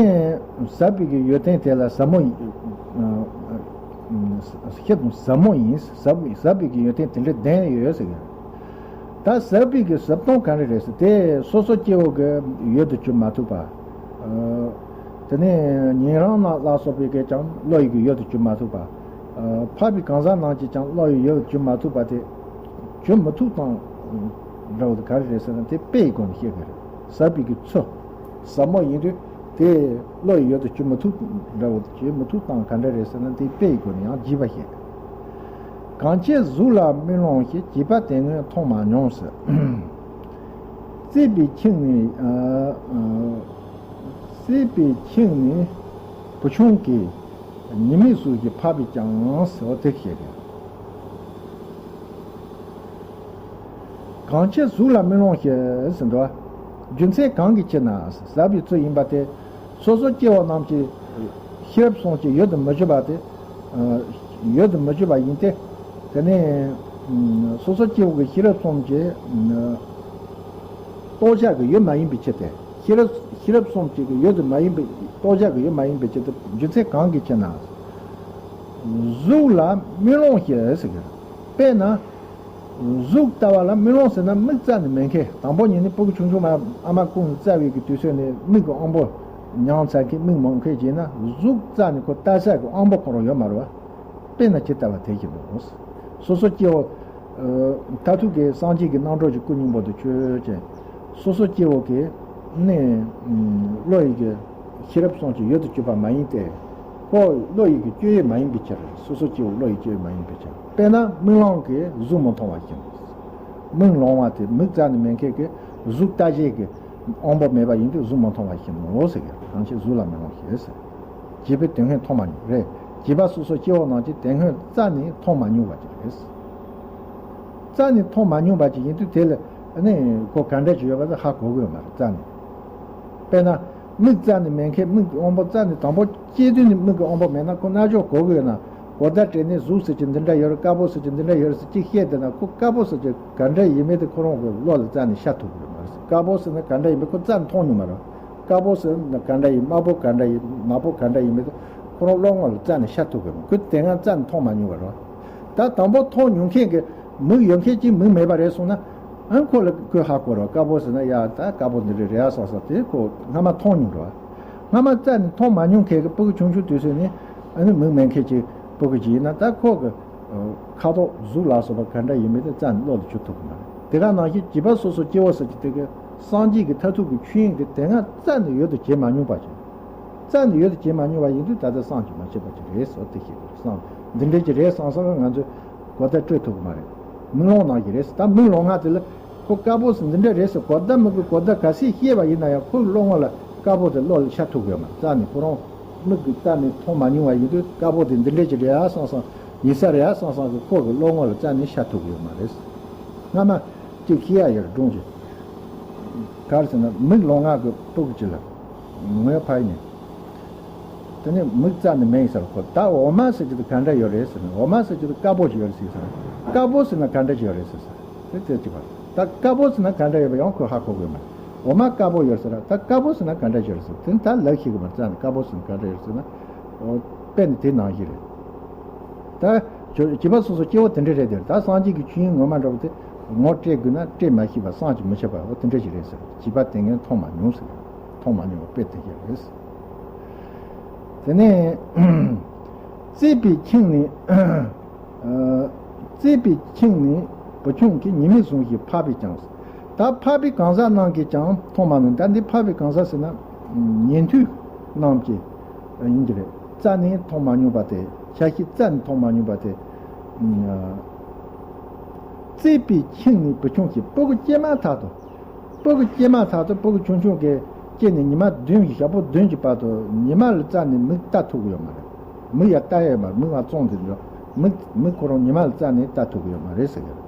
ཟབ་པའི་གི་ཡོན་ཏན་དེ་ལ་ཟབ་མོ་ཡིན། ཤེས་དང་ཟབ་མོ་ཡིན། ཟབ་ཟབ་པའི་གི་ཡོན་ཏན་དེ་འདྲ་ལྡན་ཡོད་ཟེར་གི། ད་ཟབ་པའི་གི་ཟབ་སྟོང་ག་རེ་རེད་ཟེར་དེ་སོ་སོ་སྐྱེ་བོ་གི་ཡུལ་དུ་གྱུར་མ་ཐུབ་པ། དེ་ནས་ཉན་རང་ལ་སོགས་པའི་གི་ཀྱང་བློ་ཡི་གི་ཡུལ་དུ་གྱུར་མ་ཐུབ་པ། འཕགས་པའི་གང་ཟག་རྣམས་ཀྱིས་ཀྱང་བློ་ཡི་ཡུལ་གྱུར་མ་ཐུབ་པ་དེ། གྱུར་མི་ཐུབ་སྟངས་འདྲ་བོ་དེ་ག་རེ་རེད་ཟེར་ན། དེ་དཔེ་ཡི་སྒོ་ནས་བཤད་དགོས་རེད། ཟབ་པའི་གི་ཚུལ། ཟབ་མོ་ཡིན་དུས་དེ་བློ་ཡི་ཡུལ་དུ་གྱུར་མི་ཐུབ་འདྲ་བོ། གྱུར་མི་ཐུབ་སྟངས་ག་འདྲ་རེད་ཟེར་ན། དེ་དཔེ་ཡི་སྒོ་ནས་ཡང་རྒྱས་པ་བཤད། གང་བྱས་གཟུགས་ལ་དམུས་ལོང་ཞིག་བྱིས་པ་དེ་སྔོན་མཐོང་མ་མྱོང་ཟེར། བརྩེགས་པའི་ཁྱིམ་ནས། ཨ་ཨ་བརྩེགས་པའི་ཁྱིམ་ནས་བུ་ཆུང་གིས། ཉི་མའི་གཟུགས་ཀྱིས་འཕགས་པས་ཀྱང་ཟེར་བ་དེ་བཤད་རེད། གང་ཕྱིར་གཟུགས་ལ་དམུས་ལོང་ཞེས་ཟེར་འདུག་རྒྱུ་མཚན་གང་གི་ཕྱིར་ན་ཟབ་པའི་ཚུལ་ཡིན་པ་སྟེ། སོ་སོ་སྐྱེ་བོ་རྣམས་ཀྱི་ཤེས་རབ་གསུམ་གྱི་ཡུལ་དུ་མི་འགྱུར་བ་སྟེ། ཡུལ་དུ་མི་འགྱུར་བ་ཡིན་ཏེ། དེ་ནས་སོ་སོ་སྐྱེ་བོ་གི་ཤེས་རབ་གསུམ་གྱི་རྟོགས་བྱ་གི་ཡུལ་མ་ཡིན་པའི་ཕྱིར་ཏེ། ཤེས་རབ་ཤེས་རབ་གསུམ་གྱི་ཡུལ་དུ་མ་ཡིན་པའི་རྟོགས་བྱ་གི་ཡུལ་མ་ཡིན་པའི་ཕྱིར་ཏེ། རྒྱུ་མཚན་གང་གི་ཕྱིར་ན། གཟུགས་ལ་དམུས་ལོང་ཞེས་ཟེར་གི། དཔེར་ན། གཟུགས་ལྟ་བ་ལ་དམུས་ལོང་ཟེར་ན་མིག་རྩ་ནས་མེད་མཁན། དང་པོ་ཉིད་ནས་སྤུ་གུ་ཆུང་ཆུང་མ་ཨ་མ་སྐུ་ནས་བཙའ་བའི་གི་དུས་ཚོད་ནས་མིག་གི་དབང་པོ་མྱངས་ཚར་མཁན་མིག་མང་མཁན་བྱས་ན། གཟུགས་རྩ་ནས་ཁོ་ལྟ་ས་གི་དབང་པོ་ཁོ་རང་ཡོད་མ་རེད་བ། དཔེར་ན་ཇི་ལྟ་བ་དེ་བཞིན་དུ། སོ་སོ་སྐྱེ་བོ་མཐར་ཐུག་གི་སངས་རྒྱས་ཀྱི་རྣམ་གྲོལ་གྱི་སྐུ་སྙིང་པོ་དུ་ཆོས་ཅན། སོ་སོ་སྐྱེ་བོ་གི་ནི་བློ་ཡི་གི་ཤེས་རབ་གསུམ་གྱི་ཡུལ་དུ་གྱུར་པ་མ་ཡིན་ཏེ། ཁོ་བློ་ཡི་གི་སྤྱོད་ཡུལ་མ་ཡིན་པའི་ཕྱིར། སོ་སོ་སྐྱེ་བོ་བློ་ཡི་སྤྱོད་ཡུལ་མ་ཡིན་པའི་ཕྱིར། དཔེར་ན་དམུས་ལོང་གིས་གཟུགས་མི་མཐོང་བ་བཞིན། དམུས་ལོང་བ་དེ་མིག་རྩ་ནས་མེད་མཁན་གྱི་གཟུགས་ལྟ་བྱེད་ཀྱི་དབང་པོ་མེད་པ་ཡིན་དུས་གཟུགས་མི་མཐོང་བ་བཞིན་ནོ་ཟེར་གི། གང་ཕྱིར་གཟུགས་ལ་དམུས་ལོང་ཞེས་ཟེར། བྱིས་པས་དེ་སྔོན་མཐོང་མ་མྱོང་རེད། བྱིས་པ་སོ་སོ་སྐྱེ་བོ་རྣམས་ཀྱིས་དེ་སྔོན་རྩ་ནས་མཐོང་མ་མྱོང་བ་ཅིག་རེད། རྩ་ནས་མཐོང་མ་མྱོང་བ་ཅིག་ཡིན་དུས་དེ་ལ་ནི་ཁོ་ག་འདྲ་ཅིག་ཡོད་པ་དེ་ཧ་གོ་གི་ཡོད་མ་རེད་རྩ་ནས། དཔེར་ན། མིག་རྩ་ནས་མེད་མཁན་མིག་གི་དབང་པོ་རྩ་ནས་དང་པོ་སྐྱེས་དུས་ནས་མིག་གི་དབང་པོ་མེད་ན་ཁོ་རྣ་ཅོག་གོ་གི་ཡོད་ན། གོ་བརྡ་སྤྲད་ནས་གཟུགས་ཟེར་གྱི་འདི་འདྲ་ཡོད་རེད། དཀར་པོ་ཟེར་གྱི་འདི་འདྲ་ཡོད་རེད་ཟེར་གཅིག་བཤད་བསྡད་ན། ཁོ་དཀར་པོ་ཟེར་གྱི་ག་འདྲ་ཡིན་མིན་དེ་ཁོ་རང་གི་བློ་ལ་རྩ་ནས་ཤར་ཐུབ་ཀྱི་ཡོད་མ་རེད། དཀར་པོ་ཟེར་ན་ག་འདྲ་ཡིན་མིན་ཁོ་རྩ་ནས་མཐོང་མྱོང་མ་རེད། དཀར་པོ་ཟེར་ན་ག་འདྲ་ཡིན། དམར་པོ་ག་འདྲ་ཡིན། ནག་པོ་ག་འདྲ་ཡིན་མིན་དེ་ཁོ་རང་བློ་ངོ་ལ་རྩ་ནས་ཤར་ཐུབ་ཀྱི་ཡོད་མ་རེད། ཁོས་དེ་སྔ་རྩ་ནས་མཐོང་མ་མྱོང་བ་རེད། ད་དང་པོ་མཐོང་མྱོང་མཁན་གྱི་མིག་ཡོད་མཁན་གྱིས་མིག་མེད་པ་རེད་གསུངས་ན། ཨ་ཁོ་ལ་ཁོས་ཧ་གོ་རོགས། དཀར་པོ་ཟེར་ན་ཡ་ད་དཀར་པོ་འདི་རེད་རེད་ཨ་བསམ་བསམ་དེ་ཁོ་སྔ་མ་མཐོང་མྱོང་རོགས། སྔ་མ་རྩ་ནས་མཐོང་མ་མྱོང་མཁན་གྱི་སྤུ་གུ་ཆུང་ཆུང་དུས་ཚོད་ནས་ཨ་ནི་མིག་མེད་མཁན་གྱི་སྤུ་གུ་ཅིག་ཡིན་ན། ད་ཁོ་གི་ཁ་དོག་གཟུགས་ལ་སོགས་པ་ག་འདྲ་ཡིན་མིན་དེ་རྩ་ནས་བློ་ལ་འཆར་ཐུབ་ཀྱི་མ་རེད། དེ་ག་ནང་བཞིན་བྱིས་པ་སོ་སོ་སྐྱེ་བོ་ཟེར་གྱི་དེ་གི་སངས་རྒྱས་ཀྱི་མཐར་ཐུག་གི་ཆོས་དབྱིངས་དེ་དེ་སྔ་རྩ་ནས་ཡུལ་དུ་བྱེད་མ་མྱོང་པ་ཅིག་རྩ་ནས་ཡུལ་དུ་བྱེད་མ་མྱོང་བ་ཡིན་དུས་ད་ལྟ་བསམ་གྱིས་མི་ཁྱབ་པ་ཅིག་རེད་ཟེར། དེ་ཤེས་དགོས། བསམ་འདི་འདྲ་ཅིག་རེད་བསམ་བསམ་ང་ཚོས་གོ་བརྡ་སྤྲོད་ཐུབ་ཀྱི་མ་རེད། དམུས་ལོང་ནང་བཞིན་རེད་ཟེར། ད་དམུས་ལོང་ང་དེ་ལ་ཁོ་དཀར་པོ་ཟེར་འདི་འདྲ་རེད་ཟེར་གོ་བརྡ་མི་དགོས། གོ་བརྡ་ག་ཚད་བཤད་པ་ཡིན་ན་ཡང་ཁོའི་བློ་ངོ་ལ་དཀར་པོ་དེ་བློ་ལ་ཤར་ཐུབ་ཀྱི་ཡོད་མ་རེད། རྩ་ནས་ཁོ་རང་མིག་གིས་རྩ་ནས་མཐོང་མ་མྱོང་བ་ཡིན་དུས་དཀར་པོ་དེ་འདི་འདྲ་ཅིག་རེད་ཨ་བསམ་བསམ་ཡིན་ས་རེད་ཨ་བསམ་བསམ་གི་ཁོ་གི་བློ་ངོ་ལ་རྩ་ནས་ཤར་ཐུབ་ཀྱི་ཡོད་མ་རེད། སྔ་མ་གཅིག་བཤད་ཡ་ཡོད་རེད་སྒྲུང་ཅིག་ག་རེ་ཟེར་ན་མིག་ལོང་ང་གི་སྤུ་གུ་ཅིག་ལ་ངོ་ཕར་ནས། དེ་ནས་མིག་རྩ་ནས་མེད་ཟེར་ཁོ། ད་འོ་མ་ཟེར་གྱི་དེ་ག་འདྲ་ཡོད་རེད་ཟེར་ན། འོ་མ་ཟེར་གྱི་དེ་དཀར་པོ་ཞིག་ཡོད་རེད་ཟེར་ཟེར། དཀར་པོ་ཟེར་ན་ག་འདྲ་ཞིག་ཡོད་རེད་ཟེར་ཟེར། དེ་དེ་གཅིག་པ། ད་དཀར་པོ་ཟེར་ན་ག་འདྲ་ཡོད་པ་ཡང་ཁོས་ཧ་གོ་གི་ཡོད་མ་རེད། འོ་མ་དཀར་པོ་ཡོད་ཟེར། ད་དཀར་པོ་ཟེར་ན་ག་འདྲ་ཞིག་ཡོད་རེད་ཟེར། དེ་ནི་ད་ལབ་ཤེས་གི་མ་རེད། རྩ་ནས་དཀར་པོ་ཟེར་ན་ག་འདྲ་ཡོད་རེད་ཟེར་ན། འོ་དཔེ་ནི་དེ་ནང་བཞིན་རེད། ད་བྱིས་པ་སོ་སོ་སྐྱེ་བོ་དེ་འདྲ་རེད་དེ། ད་སངས་རྒྱས་ཀྱི་ཆོས་དབྱིངས་ངོ་མ་འདྲ་བོ་དེ་ངོ་སྤྲད་དགོས་ན་སྤྲད་མ་ཤེས་པ་བསམ་གྱིས་མི་ཁྱབ་པ་འོ་དེ་འདྲ་ཞིག་རེད་ཟེར། བྱིས་པ་དེ་སྔོན་མཐོང་མ་མྱོང་ཟེར། མཐོང་མ་མྱོང་བ་དཔེ་དེ་ཞིག་རེད། དེ་ནས་བརྩེགས་པའི་ཁྱིམ་ནས། ཨ། བརྩེགས་པའི་ཁྱིམ་ནས་བུ་ཆུང་གིས་ཉི་མའི་གཟུགས་བཞིན་འཕགས་པས་ཀྱང་། ད་འཕགས་པའི་གང་ཟག་རྣམས་ཀྱིས་ཀྱང་མཐོང་མ་མྱོང་། ད་འདི་འཕགས་པའི་གང་ཟག་ཟེར་ན་ཉན་ཐོས་རྣམས་ཀྱིས་ཡིན་གྱི་རེད། རྩ་ནས་མཐོང་མ་མྱོང་བ་དེ། ཆ་ཤས་རྩ་ནས་མཐོང་མ་མྱོང་བ་དེ། ཨ། བརྩེགས་པའི་ཁྱིམ་ནས་བུ་ཆུང་གིས། སྤུ་གུ་སྐྱེས་མ་ཐག་ཏུ། སྤུ་གུ་སྐྱེས་མ་ཐག་ཏུ་སྤུ་གུ་ཆུང་ཆུང་གིས་སྐྱེས་ནས་ཉི་མ་བདུན་གྱི་ཞག་པོ་བདུན་གྱི་བར་དུ་ཉི་མ་ལ་རྩ་ནས་མིག་ལྟ་ཐུབ་ཀྱི་ཡོད་མ་རེད། མིག་ཡར་ལྟ་ཡས་མ་རེད། མིག་ང་བཙོང་དེ་འདྲ་མིག་མིག་ཁོ་རང་ཉི་མ་ལ་རྩ་ནས་ལྟ་ཐུབ་ཀྱི་ཡོད་མ་རེད་ཟེར་གི་རེད།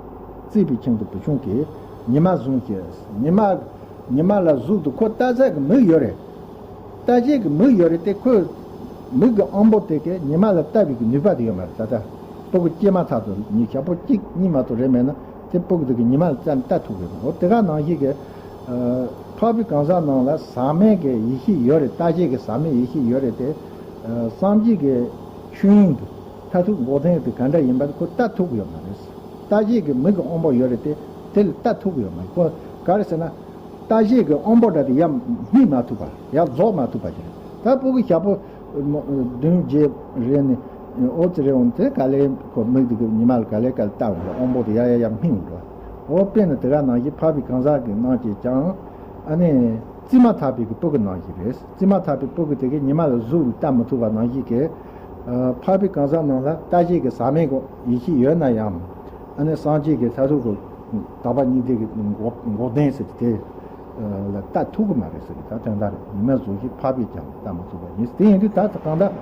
བརྩེགས་པའི་ཁྱིམ་དུ་བུ་ཆུང་གིས་ཉི་མ་བཟུང་ཞིང་། ཉི་མ་ཉི་མ་ལ་གཟུགས་དུ་ཁོ་ལྟ་ས་གི་མིག་ཡོད་རེད། ལྟ་བྱེད་ཀྱི་མིག་ཡོད་རེད་དེ། ཁོས་མིག་གི་དབང་པོ་དེ་གས་ཉི་མ་ལ་ལྟ་བའི་གི་ནུས་པ་དེ་ཡོད་མ་རེད། ད་ལྟ་སྤུ་གུ་སྐྱེས་མ་ཐག་ཏུ་ཉི་ཞག་པོ་གཅིག་གཉིས་མ་གཏོགས་རེད་མེད་ན་དེ་སྤུ་གུ་དེ་གས་ཉི་མ་ལ་རྩ་ནས་ལྟ་ཐུབ་ཀྱི་ཡོད་མ་རེད། འོ་དེ་ག་ནང་བཞིན་གི་ཨ། འཕགས་པའི་གང་ཟག་རྣམས་ལ་ཟག་མེད་ཀྱི་ཡེ་ཤེས་ཡོད་རེད། ལྟ་བྱེད་ཀྱི་ཟག་མེད་ཡེ་ཤེས་ཡོད་རེད་དེ། ཨ། སངས་རྒྱས་ཀྱི་ཆོས་དབྱིངས་དེ་མཐར་ཐུག་འགོག་བདེན་དེ་ག་འདྲ་ཡིན་པ་དེ་ཁོ་ལྟ་ཐུབ་ཀྱི་ཡོད་མ་རེད། ལྟ་བྱེད་ཀྱི་མིག་གི་དབང་པོ་ཡོད་རེད་དེ། དེ་ལ་ལྟ་ཐུབ་ཀྱི་ཡོད་མ་རེད། ཁོ་ག་རེ་ཟེར་ན། ལྟ་བྱེད་ཀྱི་དབང་པོ་འདྲ་དེ་ཡར་སྨིན་མ་ཐུབ་པ། ཡར་རྫོགས་མ་ཐུབ་པ་ཞིག་རེད། ད་སྤུ་གུ་ཞག་པོ་བདུན་བརྒྱད་རེ་ནས་ཨོ་ཙི་རེ་འོང་དེ་ག་ལེ་ཁོ་མིག་དེ་གི་ཉི་མ་ལ་ག་ལེ་ག་ལེ་ལྟ་འོང་། དབང་པོ་དེ་ཡར་ཡར་ཡར་སྨིན་འགྲོ། འོ་དཔེར་ན་དེ་ག་ནང་བཞིན་འཕགས་པའི་གང་ཟག་གི་རྣམས་ཀྱིས་ཀྱང་ཨ་ནི་བརྩེགས་མ་ཐག་པའི་གི་སྤུ་གུ་ནང་བཞིན་རེད། བརྩེགས་མ་ཐག་པའི་སྤུ་གུ་དེ་གི་ཉི་མ་ལ་གཟུགས་ལ་ལྟ་མི་ཐུབ་པ་ནང་བཞིན་གི། ཨ། འཕགས་པའི་གང་ཟག་རྣམས་ལ་ལྟ་བྱེད་ཀྱི་ཟག་མེད་ཀྱི་ཡེ་ཤེས་ཡོད་ན་ཡང་། ཨ་ནི་སངས་རྒྱས་ཀྱི་མཐར་ཐུག་གི་དག་པ་གཉིས་ལྡན་གྱི་འགོག་འགོག་བདེན་ཟེར་གྱི་དེ་ལ་ལྟ་ཐུབ་ཀྱི་མ་རེད་ཟེར་གྱི། ད་དོན་དག་རེད། ཉི་མའི་གཟུགས་བཞིན་འཕགས་པས་ཀྱང་ལྟ་མི་ཚུགས་པ་ཡིན། དེ་ཡིན་དུས་ད་ལྟ་གང་ལྟར་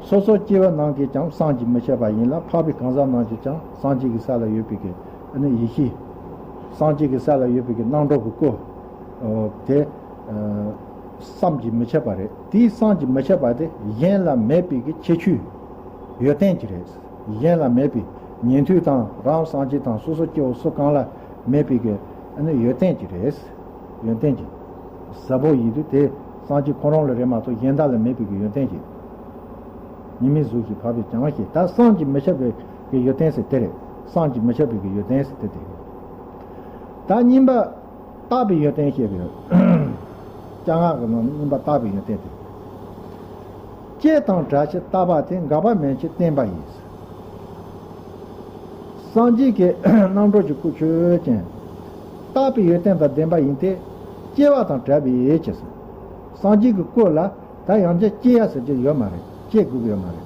སོ་སོ་སྐྱེ་བོ་རྣམས་ཀྱིས་ཀྱང་བསམ་གྱིས་མི་ཁྱབ་པ་ཡིན་ལ། འཕགས་པའི་གང་ཟག་རྣམས་ཀྱིས་ཀྱང་སངས་རྒྱས་ཀྱི་ས་ལ་ཡོད་པའི་གི་ཨ་ནི་ཡེ་ཤེས། སངས་རྒྱས་ཀྱི་ས་ལ་ཡོད་པའི་གི་རྣམ་གྲོལ་གྱི་སྐུ། ཨོ། དེ་ཨ་བསམ་གྱིས་མི་ཁྱབ་པ་རེད། དེའི་བསམ་གྱིས་མི་ཁྱབ་པ་དེ་གཞན་ལ་མེད་པའི་གི་ཁྱད་ཆོས་ཡོན་ཏན་གྱི་རེད། གཞན་ལ་མེད་པའི་ཉན་ཐོས་དང་རང་སངས་རྒྱས་དང་སོ་སོ་སྐྱེ་བོ་སུ་གང་ལ་མེད་པའི་གི་ཨ་ནི་ཡོན་ཏན་གྱི་རེད། ཡོན་ཏན་གྱི་ཟབ་པོ་ཡིན་དུས་དེ་སངས་རྒྱས་ཁོ་རང་ལ་རེད་མ་གཏོགས་གཞན་དག་ལ་མེད་པའི་གི་ཡོན་ཏན་གྱི། ཉི་མའི་གཟུགས་བཞིན་འཕགས་པས་ཀྱང་ཞེས། ད་བསམ་གྱིས་མི་ཁྱབ་པའི་གི་ཡོན་ཏན་ཟེར་དེ་རེད། བསམ་གྱིས་མི་ཁྱབ་པའི་གི་ཡོན་ཏན་ཟེར་དེ་དེ་རེད། ད་གཉིས་པ། བརྟགས་པའི་ཡོན་ཏན་བཤད་པའི་སྤྱན་སྔ་གི་ནང་ནས་གཉིས་པ་བརྟགས་པའི་ཡོན་ཏན་དེ། སྐྱེ་དང་བྲལ་ཕྱིར་བརྟགས་པ་དེ། འགག་པ་མེད་ཕྱིར་བརྟན་པ་ཡིན། སངས་རྒྱས་ཀྱི་རྣམ་གྲོལ་གྱི་སྐུ་ཆོས་ཅན། བརྟགས་པའི་ཡོན་ཏན་དང་ལྡན་པ་ཡིན་ཏེ། སྐྱེ་བ་དང་བྲལ་བའི་ཕྱིར། སངས་རྒྱས་ཀྱི་སྐུ་ལ་ད་ཡང་བསྐྱར་སྐྱེ་ཡ་ཟེར་རྒྱུ་ཡོད་མ་རེད། སྐྱེ་དགོས་ཀྱི་ཡོད་མ་རེད།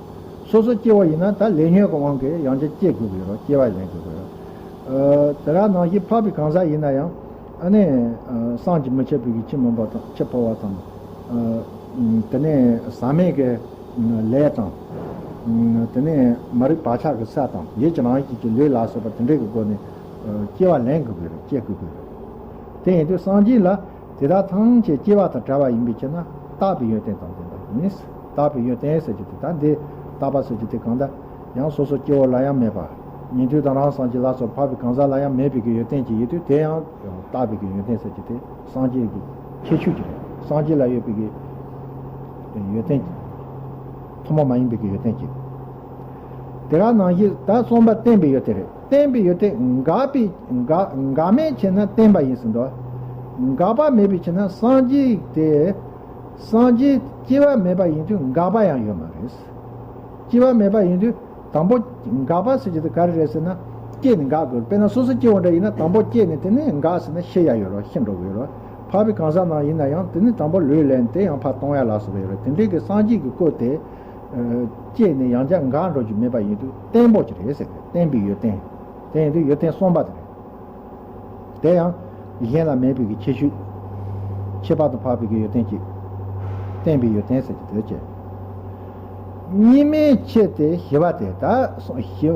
སོ་སོ་སྐྱེ་བོ་ཡིན་ན་ད་ལས་ཉོན་གྱི་དབང་གིས་ཡང་བསྐྱར་སྐྱེ་དགོས་ཀྱི་ཡོད་རེད། སྐྱེ་བ་ལེན་དགོས་ཀྱི་ཡོད་རེད། ཨ་དེ་ག་ནང་བཞིན་འཕགས་པའི་གང་ཟག་ཡིན་ན་ཡང་ཨ་ནི་ཨ་བསམ་གྱིས་མི་ཁྱབ་པའི་གི་ཕྱིར་མུན་པ་དང་ཕྱིར་འཕོ་བ་དང་། ཨ་དེ་ནས་ཟག་མེད་ཀྱི་ལས་དང་། དེ་ནས་མ་རིག་བག་ཆགས་ཀྱི་ས་དང་ཡིད་ཀྱི་རང་བཞིན་གྱི་ལུས་ལ་སོགས་པ་དེ་འདྲའི་གི་སྒོ་ནས་ཨ་སྐྱེ་བ་ལེན་དགོས་ཀྱི་རེད། སྐྱེ་དགོས་ཀྱི་རེད། དེ་ཡིན་དུས་སངས་རྒྱས་ལ་དེ་དག་ཐམས་ཅད་སྐྱེ་བ་དང་བྲལ་བ་ཡིན་པའི་ཕྱིར་ན་བརྟགས་པའི་ཡོན་ཏན་དང་ལྡན་པ་ཡིན། བརྟགས་པའི་ཡོན་ཏན་ཟེར་རྒྱུ་དེ་ད་འདི་བརྟགས་པ་ཟེར་རྒྱུ་དེ་གང་ལྟར་ཡང་སོ་སོ་སྐྱེ་བོ་ལ་ཡང་མེད་པ། ཉན་ཐོས་དང་རང་སངས་རྒྱས་ལ་སོགས་འཕགས་པའི་གང་ཟག་ལ་ཡང་མེད་པའི་གི་ཡོན་ཏན་ཅིག་ཡོད་དུས་དེ་ཡང་བརྟགས་པའི་གི་ཡོན་ཏན་ཟེར་རྒྱུ་དེ་སངས་རྒྱས་ཀྱི་ཁྱད་ཆོས་ཅིག་རེད། སངས་རྒྱས་ལ་ཡོད་པའི་གི་ཡོན་ཏན་ཅིག་ཐུན་མོང་མ་ཡིན་པའི་གི་ཡོན་ཏན་ཅིག་དེ་ག་ནང་བཞིན་ད་གསུམ་པ་བརྟན་པའི་ཡོན་ཏན་རེད། བརྟན་པའི་ཡོན་ཏན་འགག་པའི་འགག་འགག་མེད་ཕྱིར་ན་བརྟན་པ་ཡིན་ཟེར་འདུག་འགག་པ་མེད་པའི་ཕྱིར་ན་སངས་རྒྱས་དེ། སངས་རྒྱས་སྐྱེ་བ་མེད་པ་ཡིན་དུས་འགག་པ་ཡང་ཡོད་མ་རེད། སྐྱེ་བ་མེད་པ་ཡིན་དུས་དང་པོ་འགག་པ་ཟེར་རྒྱུ་དེ་ག་རེ་རེད་ཟེར་ན། སྐྱེས་ནས་འགག་དགོས། དཔེར་ན་སོ་སོ་སྐྱེ་བོ་འདྲ་ཡིན་ན་དང་པོ་སྐྱེས་ནས་དེ་ནས་འགག་ཟེར་ན་ཤི་ཡ་ཡོད་རེད། ཤི་འགྲོ་གི་ཡོད་རེད། འཕགས་པའི་གང་ཟག་རྣམས་ཡིན་ན་ཡང་དེ་ནས་དང་པོ་ལུས་ལེན་དེ་ཡང་ཕར་གཏོང་ཡ་ལ་སོགས་པ་ཡོད་རེད། དེ་འདྲའི་གི་སངས་རྒྱས་ཀྱི་སྐུ་དེ་ཨ་སྐྱེས་ནས་ཡང་བསྐྱར་འགག་འགྲོ་རྒྱུ་མེད་པ་ཡིན་དུས་བརྟན་པོ་ཅིག་རེད་ཟེར་གི། བརྟན་པའི་ཡོན་ཏན། དེ་ཡིན་དུས་ཡོན་ཏན་གསུམ་པ་དེ་རེད། དེ་ཡང་གཞན་ལ་མེད་པའི་གི་ཁྱད་ཆོས། ཁྱད་པར་དུ་འཕགས་པའི་གི་ཡོན་ཏན་གཅིག་བརྟན་པའི་ཡོན་ཏན་ཟེར་གྱི་དེ་བཅས། གཉིས་མེད་ཕྱིར་ཏེ་ཞི་བ་སྟེ། ད་ཞི་བ་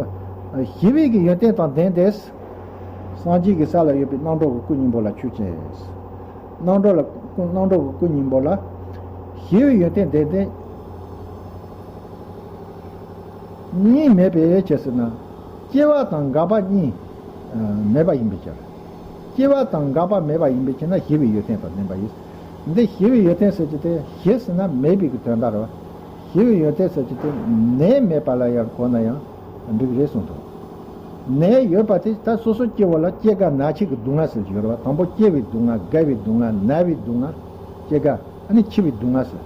ཞི་བའི་གི་ཡོན་ཏན་དང་ལྡན་ཏེ། སངས་རྒྱས་ཀྱི་ས་ལ་ཡོད་པའི་རྣམ་གྲོལ་གྱི་སྐུ་སྙིང་པོ་ལ་ཆོས་ཅན། རྣམ་གྲོལ་ལ་རྣམ་གྲོལ་གྱི་སྐུ་སྙིང་པོ་ལ་ཞི་བའི་ཡོན་ཏན་ལྡན་ཏེ། གཉིས་མེད་པའི་ཕྱིར་ཟེར་ན། སྐྱེ་བ་དང་འགག་པ་གཉིས་མེད་པ་ཡིན་པའི་ཕྱིར། སྐྱེ་བ་དང་འགག་པ་མེད་པ་ཡིན་པའི་ཕྱིར་ན་ཞི་བའི་ཡོན་ཏན་དང་ལྡན་པ་ཡིན། འདི་ཞི་བའི་ཡོན་ཏན་ཟེར་གྱི་དེ་ཞི་ཟེར་ན་མེད་པའི་གི་དོན་དག་རེད། ཞི་བའི་ཡོན་ཏན་ཟེར་གྱི་དེ་ནད་མེད་པ་ལ་ཡང་གོ་ན་ཡང་འགྲིག་རེད་གསུངས་འདུག་ནད་ཡོད་པ་དེ་ད་སོ་སོ་སྐྱེ་བོ་ལ་སྐྱེ་རྒ་ན་འཆི་གི་སྡུག་བསྔལ་ཟེར་གྱི་ཡོད་རེད་བ། དང་པོ་སྐྱེ་བའི་སྡུག་བསྔལ། རྒ་བའི་སྡུག་བསྔལ། ན་བའི་སྡུག་བསྔལ། སྐྱེ་རྒ། ཨ་ནི་འཆི་བའི་སྡུག་བསྔལ་ཟེར།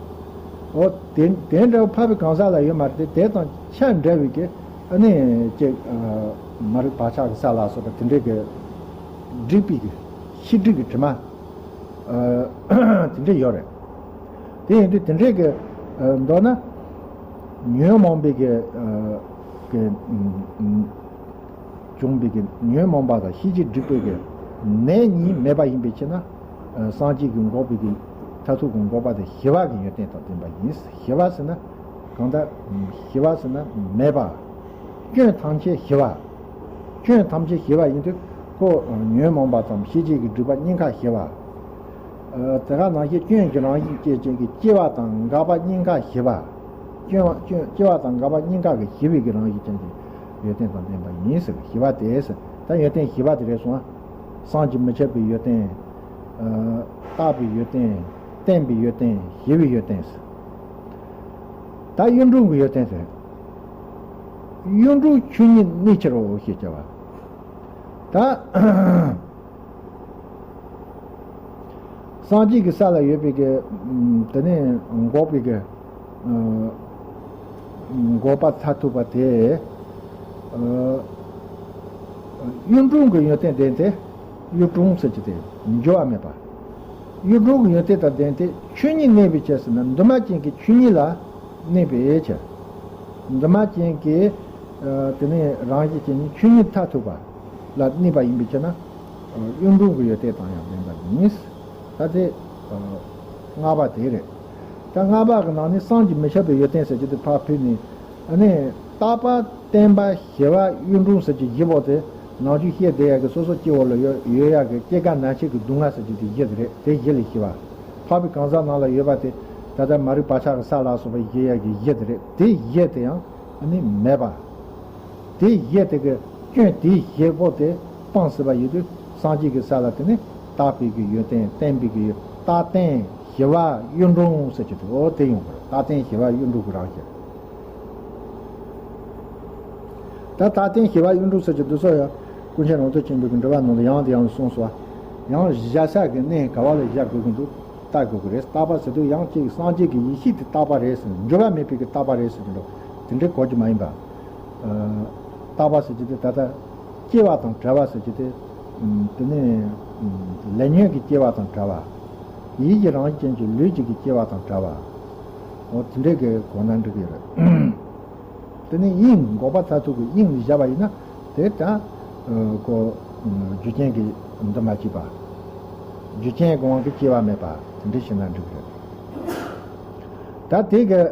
འོ་དེ་དེ་འདྲ་བོ་འཕགས་པའི་གང་ཟག་ལ་ཡོད་མ་རེད་དེ། དེ་དང་ཆ་འདྲ་བའི་གི་ཨ་ནི་ཅིག་མ་རིག་བག་ཆགས་ཀྱི་ས་ལ་སོགས་པ་དེ་འདྲའི་གི་སྒྲིབ་པའི་གི་ཤེས་སྒྲིབ་ཀྱི་དྲི་མ་དེ་འདྲ་ཡོད་རེད། དེ་ཡིན་དུས་དེ་འདྲའི་གི་མདོར་ན་ཉོན་མོངས་པའི་གི་གི་བྱུང་བའི་གི་ཉོན་མོངས་པ་དང་ཤེས་བྱའི་སྒྲིབ་པའི་གི་ནད་གཉིས་མེད་པ་ཡིན་པའི་ཕྱིར་ན། ཨ་སངས་རྒྱས་ཀྱི་འགོག་པའི་གི་མཐར་ཐུག་གི་འགོག་པ་དེ་ཞི་བ་གི་ཡོན་ཏན་དང་ལྡན་པ་ཡིན། ཞི་བ་ཟེར་ན་གང་ལྟར་ཞི་བ་ཟེར་ན་མེད་པ། སྐྱོན་ཐམས་ཅད་ཞི་བ། སྐྱོན་ཐམས་ཅད་ཞི་བ་ཡིན་དུས་ཁོ་ཉོན་མོངས་པ་དང་ཤེས་བྱའི་གི་སྒྲིབ་པ་གཉིས་ཀ་ཞི་བ། ཨ་དེ་ག་ནང་བཞིན་སྐྱོན་གྱི་རང་བཞིན་བཅས་ཅན་གྱི་སྐྱེ་བ་དང་འགག་པ་གཉིས་ཀ་ཞི་བ། སྐྱོན་སྐྱོན་སྐྱེ་བ་དང་འགག་པ་གཉིས་ཀ་གི་ཞི་བའི་གི་རང་བཞིན་ཅན་གྱི་ཡོན་ཏན་དང་ལྡན་པ་ཡིན་ཟེར། ཞི་བ་སྟེ་ཟེར། ད་ཡོན་ཏན་ཞི་བ་དེ་རེད་སོང་ཨ། བསམ་གྱིས་མི་ཁྱབ་པའི་ཡོན་ཏན། ཨ་བརྟགས་པའི་ཡོན་ཏན། བརྟན་པའི་ཡོན་ཏན། ཞི་བའི་ཡོན་ཏན་ཟེར། ད་གཡུང་དྲུང་གི་ཡོན་ཏན་ཟེར། གཡུང་དྲུང་ཆོས་ཉིད་གནས་ཕྱིར་རོ་ཞེས་བྱ་བ། ད་སངས་རྒྱས་ཀྱི་ས་ལ་ཡོད་པའི་གི་དེ་ནས་འགོག་པའི་གི་འགོག་པ་མཐར་ཐུག་པ་དེ་གཡུང་དྲུང་གི་ཡོན་ཏན་ལྡན་ཏེ། གཡུང་དྲུང་ཟེར་གྱི་དེ་འགྱུར་བ་མེད་པ། གཡུང་དྲུང་གི་ཡོན་ཏན་དང་ལྡན་ཏེ་ཆོས་ཉིད་གནས་པའི་ཕྱིར་ཟེར་ན་འདུས་མ་བྱས་ཀྱི་ཆོས་ཉིད་ལ་གནས་པའི་ཕྱིར། འདུས་མ་བྱས་ཀྱི་དེ་ནས་རང་བཞིན་ཅན་ནི་ཆོས་ཉིད་མཐར་ཐུག་པ་ལ་གནས་པ་ཡིན་པའི་ཕྱིར་ན། གཡུང་དྲུང་གི་ཡོན་ཏན་དང་ཡང་ལྡན་པ་ཡིན། ད་དེ་ལྔ་པ་དེ་རེད། ད་ལྔ་པ་གི་ནང་ནས་བསམ་གྱིས་མི་ཁྱབ་པའི་ཡོན་ཏན་ཟེར་གྱི་དེ་ཕར་ཕུད་ནས། ཨ་ནི་རྟག་པ་བརྟན་པ་ཞི་བ་གཡུང་དྲུང་ཟེར་གྱི་བཞི་པོ་དེ་ནང་ཆོས་བཤད་བསྡད་ཡག་གི་སོ་སོ་སྐྱེ་བོ་ལ་ཡོད་ཡོད་ཡག་གི་སྐྱེ་རྒ་ན་འཆི་གི་སྡུག་བསྔལ་ཟེར་གྱི་དེ་བཞི་དེ་རེད། དེ་བཞི་ལས་ཞི་བ། འཕགས་པའི་གང་ཟག་རྣམས་ལ་ཡོད་པ་དེ་ད་ལྟ་མ་རིག་བག་ཆགས་ཀྱི་ས་ལ་སོགས་པ་ཞི་ཡག་གི་བཞི་དེ་རེད། དེ་བཞི་དེ་ཡང་ཨ་ནི་མེད་པ། དེ་བཞི་དེ་གི་སྐྱོན་དེ་བཞི་པོ་དེ་སྤངས་ཟིན་པ་ཡིན་དུས་སངས་རྒྱས་ཀྱི་ས་ལ་དེ་ནི་རྟག་པའི་གི་ཡོན་ཏན་བརྟན་པའི་གི་ཡོན། རྟག་བརྟན་ཞི་བ་གཡུང་དྲུང་ཟེར་གྱི་འདུག་འོ་དེ་ཡོང་གི་རེད། རྟག་བརྟན་ཞི་བ་གཡུང་དྲུང་གི་རང་བཞིན། ད་རྟག་བརྟན་ཞི་བ་གཡུང་དྲུང་ཟེར་གྱི་འདུག་སོ་ཡང་ཀུན་མཁྱེན་རང་གྲོལ་ཆེན་པོའི་གི་འགྲེལ་པ་ནང་དུ་ཡང་དེ་ཡང་གསུངས་སོ། ཡང་བཞག་ས་གི་གནས་ག་བ་ལ་བཞག་དགོས་ཀྱི་འདུག་ལྟ་དགོས་ཀྱི་རེད། རྟག་པ་ཟེར་དུས་ཡང་ཅིག་སངས་རྒྱས་ཀྱི་ཡེ་ཤེས་དེ་རྟག་པ་རེད་ཟེར། འགྱུར་བ་མེད་པའི་གི་རྟག་པ་རེད་ཟེར་གྱི་འདུག་དེ་འདྲའི་གོ་རྒྱུ་མ་ཡིན་པ། རྟག་པ་ཟེར་གྱི་དེ་ད་ལྟ་སྐྱེ་བ་དང་བྲལ་བ་ཟེར་གྱི་དེ། དེ་ནས་ལས་ཉོན་གྱི་སྐྱེ་བ་དང་བྲལ་བ། ཡིད་ཀྱི་རང་བཞིན་ཅན་གྱི་ལུས་ཀྱི་གི་སྐྱེ་བ་དང་བྲལ་བ། འོ་དེ་འདྲའི་གི་གོ་ན་འགྲིག་གི་རེད། དེ་ནས་དབྱིངས་འགོག་པ་མཐར་ཐུག་གི་དབྱིངས་ལ་བཞག་པ་ཡིན་ན་དེ་ད་ཨ་ཁོ་རྒྱུ་རྐྱེན་གྱི་འདུ་མ་བྱས་པ། རྒྱུ་རྐྱེན་གྱི་དབང་གིས་སྐྱེ་བ་མེད་པ་དེ་འདྲ་ཞིག་ན་འགྲིག་གི་རེད། ད་དེ་གི་ཨ་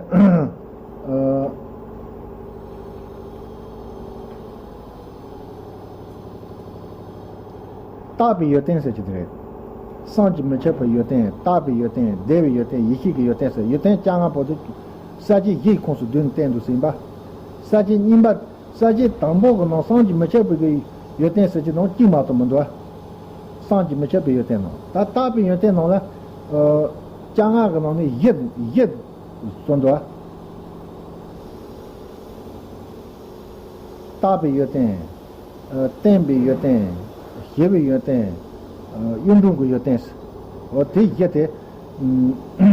རྟག་པའི་ཡོན་ཏན་ཟེར་གྱི་དེ་རེད། བསམ་གྱིས་མི་ཁྱབ་པའི་ཡོན་ཏན། རྟག་པའི་ཡོན་ཏན། བདེ་བའི་ཡོན་ཏན། ཡེ་ཤེས་ཀྱི་ཡོན་ཏན་ཟེར། ཡོན་ཏན་བཅོ་ལྔ་པོ་དེ་ས་བཅད་བཞིའི་ཁོངས་སུ་བསྡུས་ནས་བསྟན་འདུག་ཟིན་པ། ས་བཅད་གཉིས་པ། ས་བཅད་དང་པོ་གི་ནང་བསམ་གྱིས་མི་ཁྱབ་པའི་གི་ཡོན་ཏན་ཟེར་གྱི་ནང་གཅིག་མ་གཏོགས་མི་འདུག་བསམ་གྱིས་མི་ཁྱབ་པའི་ཡོན་ཏན་ནང་། ད་རྟག་པའི་ཡོན་ཏན་ནང་ལ་ཨ་བཅོ་ལྔ་གི་ནང་ནས་བཞི་བཞི་གསུངས་འདུག་རྟག་པའི་ཡོན་ཏན། ཨ་བརྟན་པའི་ཡོན་ཏན། ཞི་བའི་ཡོན་ཏན། ཨ་གཡུང་དྲུང་གི་ཡོན་ཏན། འོ་དེ་བཞི་དེ། ཨ་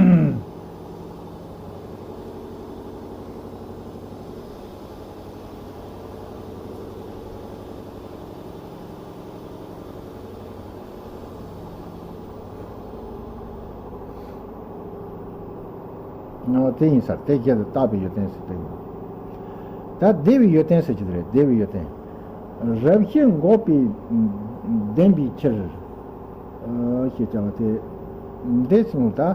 ཨ་དེ་ཡིན་ས་རེད། དེ་བཞི་དེ་རྟག་པའི་ཡོན་ཏན་ཟེར་དེ་ཡིན། ད་བདེ་བའི་ཡོན་ཏན་ཟེར་གྱི་དེ་རེད། བདེ་བའི་ཡོན་ཏན། རབ་ཞི་འགོག་པའི་ལྡན་པའི་ཕྱིར། ཨ་ཞེས་བྱ་བ་སྟེ། འདི་གསུངས་ལ།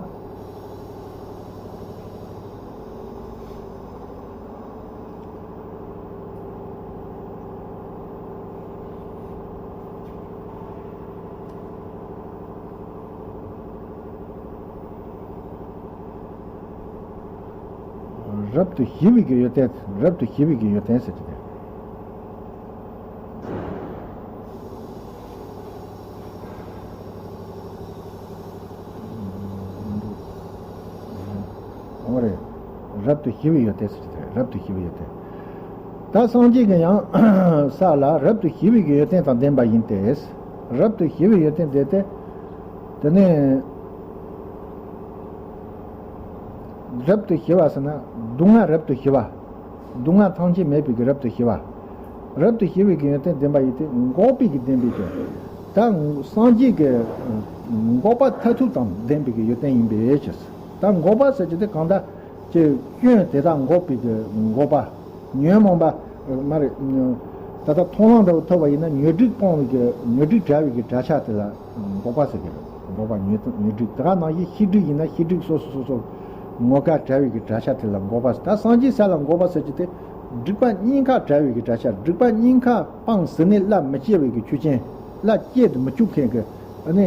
རབ་ཏུ་ཞི་བའི་གི་ཡོན་ཏན། རབ་ཏུ་ཞི་བའི་གི་ཡོན་ཏན་ཟེར་གྱི་རེད། འོ་རེད། རབ་ཏུ་ཞི་བའི་ཡོན་ཏན་ཟེར་གྱི་རེད། རབ་ཏུ་ཞི་བའི་ཡོན་ཏན། ད་སངས་རྒྱས་ཀྱི་ཡང་ས་ལ་རབ་ཏུ་ཞི་བའི་གི་ཡོན་ཏན་དང་ལྡན་པ་ཡིན་ཏེ། རབ་ཏུ་ཞི་བའི་ཡོན་ཏན་དེ་སྟེ། དེ་ནས་རབ་ཏུ་ཞི་བ་ཟེར་ན་སྡུག་བསྔལ་རབ་ཏུ་ཞི་བ། སྡུག་བསྔལ་ཐམས་ཅད་མེད་པའི་གི་རབ་ཏུ་ཞི་བ། རབ་ཏུ་ཞི་བའི་གི་ཡོན་ཏན་ལྡན་པ་ཡིན་ཏེ། འགོག་པའི་གི་ལྡན་པའི་གི། ད་སངས་རྒྱས་ཀྱི་འགོག་པ་མཐར་ཐུག་དང་ལྡན་པའི་གི་ཡོན་ཏན་ཡིན་པའི་ཕྱིར། ད་འགོག་པ་ཟེར་གྱི་དེ་གང་ལྟར་གྱི་སྐྱོན་དེ་དག་འགོག་པའི་གི་འགོག་པ། ཉོན་མོངས་པ་མ་རེད། ད་ལྟ་མཐོང་ལམ་འདྲ་བོ་ཐོབ་པ་ཡིན་ན་ཉོན་སྒྲིབ་སྤངས་པའི་གི་ཉོན་སྒྲིབ་བྲལ་བའི་གི་གྲྭ་ཆ་དེ་ལ་འགོག་པ་ཟེར་གི་རེད། འགོག་པ་ཉོན་ཉོན་སྒྲིབ། དེ་ག་ནང་བཞིན་ཤེས་སྒྲིབ་ཡིན་ན་ཤེས་སྒྲིབ་སོ་སོ་སོ་སོ་ངོ་སྐལ་བྲལ་བའི་གི་གྲྭ་ཆ་དེ་ལ་འགོག་པ་ཟེར། ད་སངས་རྒྱས་ས་ལ་འགོག་པ་ཟེར་གྱི་དེ་སྒྲིབ་པ་གཉིས་ཀ་བྲལ་བའི་གི་གྲྭ་ཆ། སྒྲིབ་པ་གཉིས་ཀ་སྤངས་ཟིན་ནས་སླར་མི་སྐྱེ་བའི་གི་ཆོས་ཅན། སླར་སྐྱེ་དུ་མི་བཅུག་མཁན་གི་ཨ་ནི་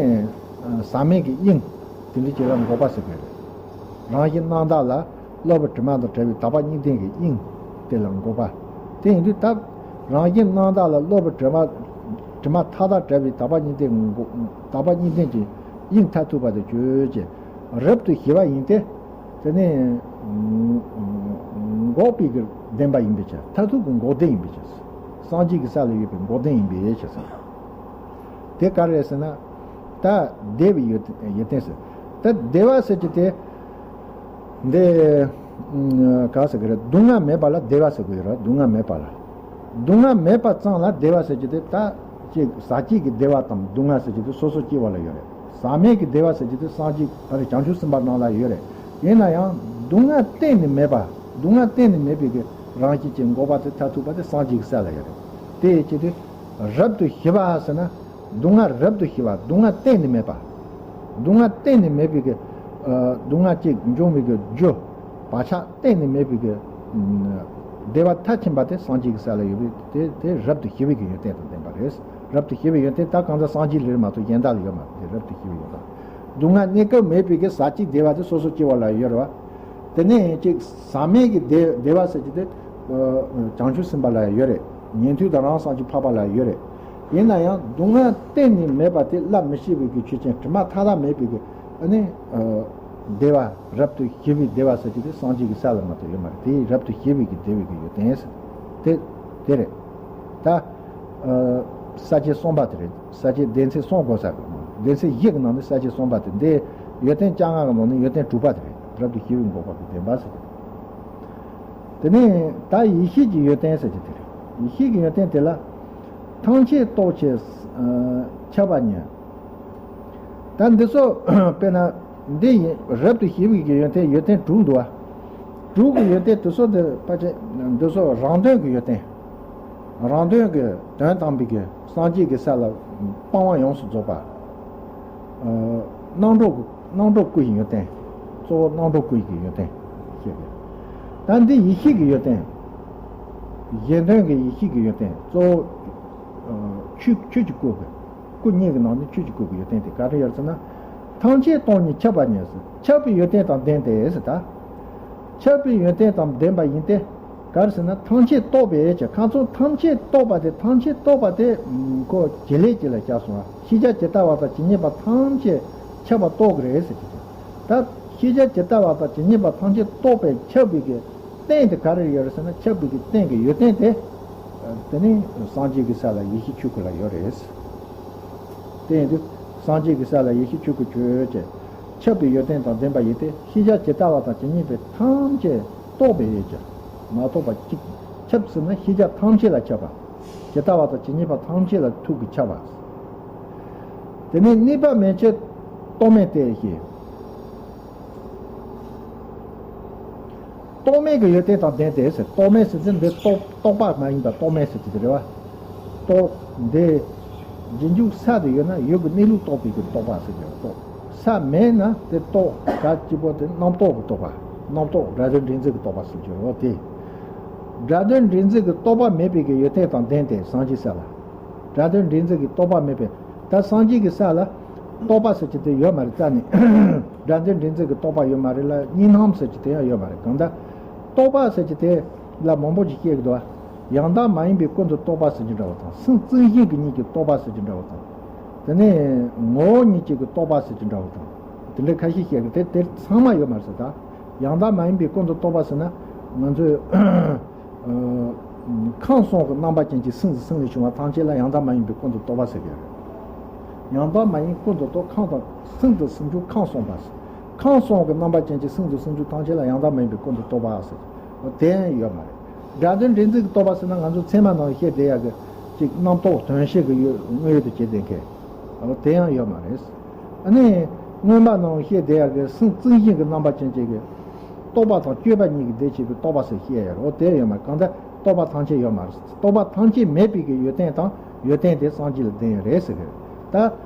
ཟག་མེད་ཀྱི་དབྱིངས་དེ་འདྲ་ཅིག་ལ་འགོག་པ་ཟེར་གི་རེད། རང་བཞིན་རྣམ་དག་ལ་གློ་བུར་དྲི་མ་དང་བྲལ་བའི་དག་པ་གཉིས་ལྡན་གྱི་དབྱིངས་དེ་ལ་འགོག་པ། དེ་ཡིན་དུས་ད་རང་བཞིན་རྣམ་དག་ལ་གློ་བུར་དྲི་མ་དྲི་མ་མཐའ་དག་བྲལ་བའི་དག་པ་གཉིས་ལྡན་གྱི་འགོག་དག་པ་གཉིས་ལྡན་གྱི་དབྱིངས་མཐར་ཐུག་པ་དེ་ཆོས་ཅན། རབ་ཏུ་ཞི་བ་ཡིན་ཏེ། དེ་ནི་འགོག་པའི་གི་ལྡན་པ་ཡིན་པའི་ཕྱིར། མཐར་ཐུག་གི་འགོག་བདེན་ཡིན་པའི་ཕྱིར། སངས་རྒྱས་ཀྱི་ས་ལ་ཡོད་པའི་འགོག་བདེན་ཡིན་པའི་ཕྱིར། དེ་ག་རེ་ཟེར་ན། ད་བདེ་བའི་ཡོན་ཡོན་ཏན་ཟེར། ད་བདེ་བ་ཟེར་གྱི་དེ། འདི་ག་ཟེར་གི་རེད། སྡུག་བསྔལ་མེད་པ་ལ་བདེ་བ་ཟེར་གི་ཡོད་རེད། སྡུག་བསྔལ་མེད་པ་ལ། སྡུག་བསྔལ་མེད་པ་ཙམ་ལ་བདེ་བ་ཟེར་གྱི་དེ། ད་ཅིག་ཟག་བཅས་ཀྱི་བདེ་བ་དང་སྡུག་བསྔལ་ཟེར་གྱི་དེ་སོ་སོ་སྐྱེ་བོ་ལ་ཡོད་རེད། ཟག་མེད་ཀྱི་བདེ་བ་ཟེར་གྱི་དེ་སངས་རྒྱས་ཨ་རེ་བྱང་ཆུབ་སེམས་དཔའ་རྣམས་ལ་ཡོད་རེད། ཡིན་ན་ཡང་སྡུག་བསྔལ་གཏན་ནས་མེད་པ། སྡུག་བསྔལ་གཏན་ནས་མེད་པའི་གི་རང་བཞིན་གྱི་འགོག་པ་དེ་མཐར་ཐུག་པ་དེ་སངས་རྒྱས་ཀྱི་ས་ལ་ཡོད་རེད། དེ་ཡི་ཕྱིར་དེ་རབ་ཏུ་ཞི་བ་ཟེར་ན། སྡུག་བསྔལ་རབ་ཏུ་ཞི་བ། སྡུག་བསྔལ་གཏན་ནས་མེད་པ། སྡུག་བསྔལ་གཏན་ནས་མེད་པའི་གི་ སྡུག་བསྔལ་གཅིག་འབྱུང་བའི་གི་རྒྱུ་བག་ཆགས་གཏན་ནས་མེད་པའི་གི་བདེ་བ་མཐར་ཕྱིན་པ་དེ་སངས་རྒྱས་ཀྱི་ས་ལ་ཡོད་པས། དེ་དེ་རབ་ཏུ་ཞི་བའི་གི་ཡོན་ཏན་དང་ལྡན་པ་རེད། རབ་ཏུ་ཞི་བའི་ཡོན་ཏན་ད་གང་ཟག་སངས་རྒྱས་ལ་རེད་མ་གཏོགས་གཞན་དག་ལ་ཡོད་མ་རེད། དེ་རབ་ཏུ་ཞི་བའི་ཡོན་ཏན། སྡུག་བསྔལ་གནས་སྐབས་མེད་པའི་གི་ཟག་བཅས་བདེ་བ་དེ་སོ་སོ་སྐྱེ་བོ་ལ་ཡོད་རེད་བ། དེ་ནས་ཅིག་ཟག་མེད་ཀྱི་བདེ་བདེ་བ་ཟེར་གྱི་དེ། ཨ། བྱང་ཆུབ་སེམས་དཔའ་ལ་ཡོད་རེད། ཉན་ཐོས་དང་རང་སངས་རྒྱས་འཕགས་པ་ལ་ཡོད་རེད། ཡིན་ན་ཡང་སྡུག་བསྔལ་གཏན་ནས་མེད་པ་དེ་བསླབ་མི་ཤེས་པའི་གི་ཆོས་ཅན། དྲི་མ་མཐའ་དག་མེད་པའི་གི། ཨ་ནི། ཨ། བདེ་བ། རབ་ཏུ་ཞི་བའི་བདེ་བ་ཟེར་གྱི་དེ་སངས་རྒྱས་ཀྱི་ས་ལ་མ་གཏོགས་ཡོད་མ་རེད། དེ་རབ་ཏུ་ཞི་བའི་གི་བདེ་བའི་གི་ཡོན་ཏན་ཟེར། དེ་དེ་རེད། ད། ཨ། ས་བཅད་གསུམ་པ་དེ་རེད། ས་བཅད་སྡེ་ཚན་གསུམ་དགོས་ས་གི། སྡེ་ཚན་བཞི་གི་ནང་ནས་ས་བཅད་གསུམ་པ་དེ། འདི་ཡོན་ཏན་བཅོ་ལྔ་གི་ནང་ནས་ཡོན་ཏན་དྲུག་པ་དེ་རེད། རབ་ཏུ་ཞི་བའི་འགོག་པ་གི་བདེན་པ་ཟེར་གྱི། དེ་ནས་ད་ཡེ་ཤེས་ཀྱི་ཡོན་ཏན་ཟེར་གྱི་དེ་རེད། ཡེ་ཤེས་ཀྱི་ཡོན་ཏན་དེ་ལ། ཐམས་ཅད་རྟོག་བྱེད། ཨ། ཁྱབ་པ་ཉིད། ད་འདི་ཚོ་དཔེར་ན་འདི་ཡིན། རབ་ཏུ་ཞི་བའི་གི་ཡོན་ཏན། ཡོན་ཏན་དྲུག་འདུག་བ། དྲུག་གི་ཡོན་ཏན་དེ་ཚོ་འདི་ཕལ་ཆེར་འདི་ཚོ་རང་དོན་གྱི་ཡོན་ཏན། རང་དོན་གྱི་དོན་དམ་པའི་གི་སངས་རྒྱས་ཀྱི་ས་ལ་སྤང་བ་ཡོངས་སུ་རྫོགས་པ། ཨ། རྣམ་གྲོལ་གྱི་རྣམ་གྲོལ་སྐུ་ཡི་ཡོན་ཏན། གཙོ་བོ་རྣམ་གྲོལ་སྐུ་ཡི་གི་ཡོན་ཏན་བཤད་དགོས། ད་འདི་ཡེ་ཤེས་ཀྱི་ཡོན་ཏན། གཞན་དོན་གྱི་ཡེ་ཤེས་ཀྱི་ཡོན་ཏན། གཙོ་བོ། ཨ། ཆོས་ཆོས་ཀྱི་སྐུ་གི། སྐུ་གཉིས་ཀྱི་ནང་ནས་ཆོས་ཀྱི་སྐུ་གི་ཡོན་ཏན་དེ་ག་རེ་ཡོད་ཟེར་ན། ཐམས་ཅད་སྟོང་ཉིད་ཁྱབ་པ་ཉིད་ཟེར། ཁྱབ་པའི་ཡོན་ཏན་དང་ལྡན་ཏེ་ཟེར་ད། ཁྱབ་པའི་ཡོན་ཏན་དང་ལྡན་པ་ཡིན་ཏེ། ག་རེ་ཟེར་ན་ཐམས་ཅད་རྟོགས་པའི་ཕྱིར། ཁ་སང་ཐམས་ཅད་རྟོགས་པ་དེ། ཐམས་ཅད་རྟོགས་པ་དེ་ཁོ་བྱེད་ལས་ཅིག་ལ་བཞག་སོང་བ། ཤེས་བྱ་ཇི་ལྟ་བ་དང་ཇི་སྙེད་པ་ཐམས་ཅད་ཁྱབ་པ་རྟོགས་ཀྱི་རེད་ཟེར་གྱི་འདུག་ད་ཤེས་བྱ་ཇི་ལྟ་བ་དང་ཇི་སྙེད་པ་ཐམས་ཅད་རྟོགས་པའི་ཁྱབ་པའི་གི་རྟེན་དེ་ག་རེ་ཡོད་རེད་ཟེར་ན། ཁྱབ་པའི་གི་རྟེན་གྱི་ཡོན་ཏན་དེ། དེ་ནི་སངས་རྒྱས་ཀྱི་ས་ལ་ཡེ་ཤེས་ཆོས་སྐུ་ལ་ཡོད་རེད། དེ་ཡིན་དུས་སངས་རྒྱས་ཀྱི་ས་ལ་ཡེ་ཤེས་ཆོས་སྐུ་ཆོས་ཅན། ཁྱབ་པའི་ཡོན་ཏན་དང་ལྡན་པ་ཡིན་ཏེ། ཤེས་བྱ་ཇི་ལྟ་བ་དང་ཇི་སྙེད་པའི་ཐམས་ཅད་རྟོགས་པའི་ཕྱིར། མ་རྟོགས་པ་གཅིག་ཁྱབ་ཟེར་ན་ཤེས་བྱ་ཐམས་ཅད་ལ་ཁྱབ་པ། ཇི་ལྟ་བ་དང་ཇི་སྙེད་པ་ཐམས་ཅད་ལ་ཐུག་གི་ཁྱབ་པ། དེ་ནི་གནས་པ་མན་ཆད་རྟོག་མེད་དེ་ཞེས། རྟོག་མེད་ཀྱི་ཡོན་ཏན་དང་ལྡན་ཏེ་ཟེར། རྟོག་མེད་ཟེར་དུས་འདི་རྟོག་རྟོག་པ་མ་ཡིན་པ་རྟོག་མེད་ཟེར་གྱི་རེད་བ། རྟོག་འདི་རྗེས་འཇུག་ས་དེ་ཡོད་ན་ཡུལ་གྱི་གནས་ལུགས་རྟོགས་པའི་གི་རྟོག་པ་ཟེར་གྱི་རེད། རྟོག་ས་མེད་ན་དེ་རྟོག་ག་གཅིག་པོ་དེ་རྣམ་རྟོག་གི་རྟོག་པ། རྣམ་རྟོག་སྒྲ་དོན་འདྲེས་འཛིན་གྱི་རྟོག་པ་ཟེར་གྱི་རེད། དེ་སྒྲ་དོན་འདྲེས་འཛིན་གྱི་རྟོག་པ་མེད་པའི་གི་ཡོན་ཏན་དང་ལྡན་ཏེ་སངས་རྒྱས་ས་ལ། སྒྲ་དོན་འདྲེས་འཛིན་གྱི་རྟོག་པ་མེད་པས། ད་སངས་རྒྱས་ཀྱི་ས་ལ་རྟོག་པ་ཟེར་གྱི་དེ་ཡོད་མ་རེད། རྩ་ནས་སྒྲ་དོན་འདྲེས་འཛིན་གྱི་རྟོག་པ་ཡོད་མ་རེད་ལ། གཉིས་སྣང་ཟེར་གྱི་དེ་ཡང་ཡོད་མ་རེད། གང་ལྟར་རྟོག་པ་ཟེར་གྱི་དེ་ལ་མང་པོ་ཅིག་བཤད་ཀྱི་འདུག་བ། ཡང་དག་མ་ཡིན་པའི་ཀུན་ཏུ་རྟོག་པ་ཟེར་གྱི་འདྲ་བ་དང་། སེམས་གཙིགས་ཤིང་གི་གཉིས་ཀྱི་རྟོག་པ་ཟེར་གྱི་འདྲ་བ་དང་། དེ་ནས་ངོ་བོ་ཉིད་ཀྱི་གི་རྟོག་པ་ཟེར་གྱི་འདྲ་བ་དང་། དེ་འདྲ་ཁ་ཤས་བཤད་ཀྱི་དེ་དེ་ཚང་མ་ཡོད་མ་རེད་ཟེར། ད་ཡང་དག་མ་ཡིན་པའི་ཀུན་ཏུ་རྟོག་པ་ཟེར་ན་ང་ཚོས། ཨ། ཁམས་གསུམ་གྱི་རྣམ་པ་ཅན་གྱི་སེམས་སུ་སེམས་ལས་བྱུང་བ་ཐམས་ཅད་ལ་ཡང་དག་མ་ཡིན་པའི་ཀུན་ཏུ་རྟོག་པ་ཟེར་གྱི་རེད། ཡང་དག་མ་ཡིན་ཀུན་ཏུ་རྟོག་ཁམས་དང་། སེམས་དང་སེམས་བྱུང་ཁམས་གསུམ་པ་ཟེར། ཁམས་གསུམ་གྱི་རྣམ་པ་ཅན་གྱི་སེམས་དང་སེམས་བྱུང་ཐམས་ཅད་ལ་ཡང་དག་མ་ཡིན་པའི་ཀུན་ཏུ་རྟོག་པ་ཟེར། དེ་ཡང་ཡོད་མ་རེད། སྒྲ་དོན་འདྲེས་འཛིན་གྱི་རྟོག་པ་ཟེར་ན་ང་ཚོ་ཚད་མ་ནང་བཤད་བསྡད་ཡག་གི་ཅིག་རྣམ་རྟོག་དོན་ཤེས་ཀྱི་ཡུལ་དངོས་ཡུལ་དུ་བྱེད་བསྡད་མཁན། དེ་ཡང་ཡོད་མ་རེད། ཨ་ནི་མངོན་པ་ནང་བཤད་བསྡད་ཡག་གི་སེམས་གཙིགས་ཤིང་གི་རྣམ་པ་ཅན་གཅིག་གི་རྟོག་པ་དང་སྤྱོད་པ་གཉིས་ཀྱིས་འདི་བྱེད་པའི་རྟོག་པ་ཟེར་བཤད་ཡོད་རེད། འོ་དེ་ཡོད་མ་རེད། གང་ལྟར་རྟོག་པ་ཐམས་ཅད་ཡོད་མ་རེད། རྟོག་པ་ཐམས་ཅད་མེད་པའི་གི་ཡོན་ཏན་དང་ཡོན་ཏན་དེ་སངས་རྒྱས་ལ་ལྡན་ཡོད་རེད་ཟེར་གི་རེད། ད་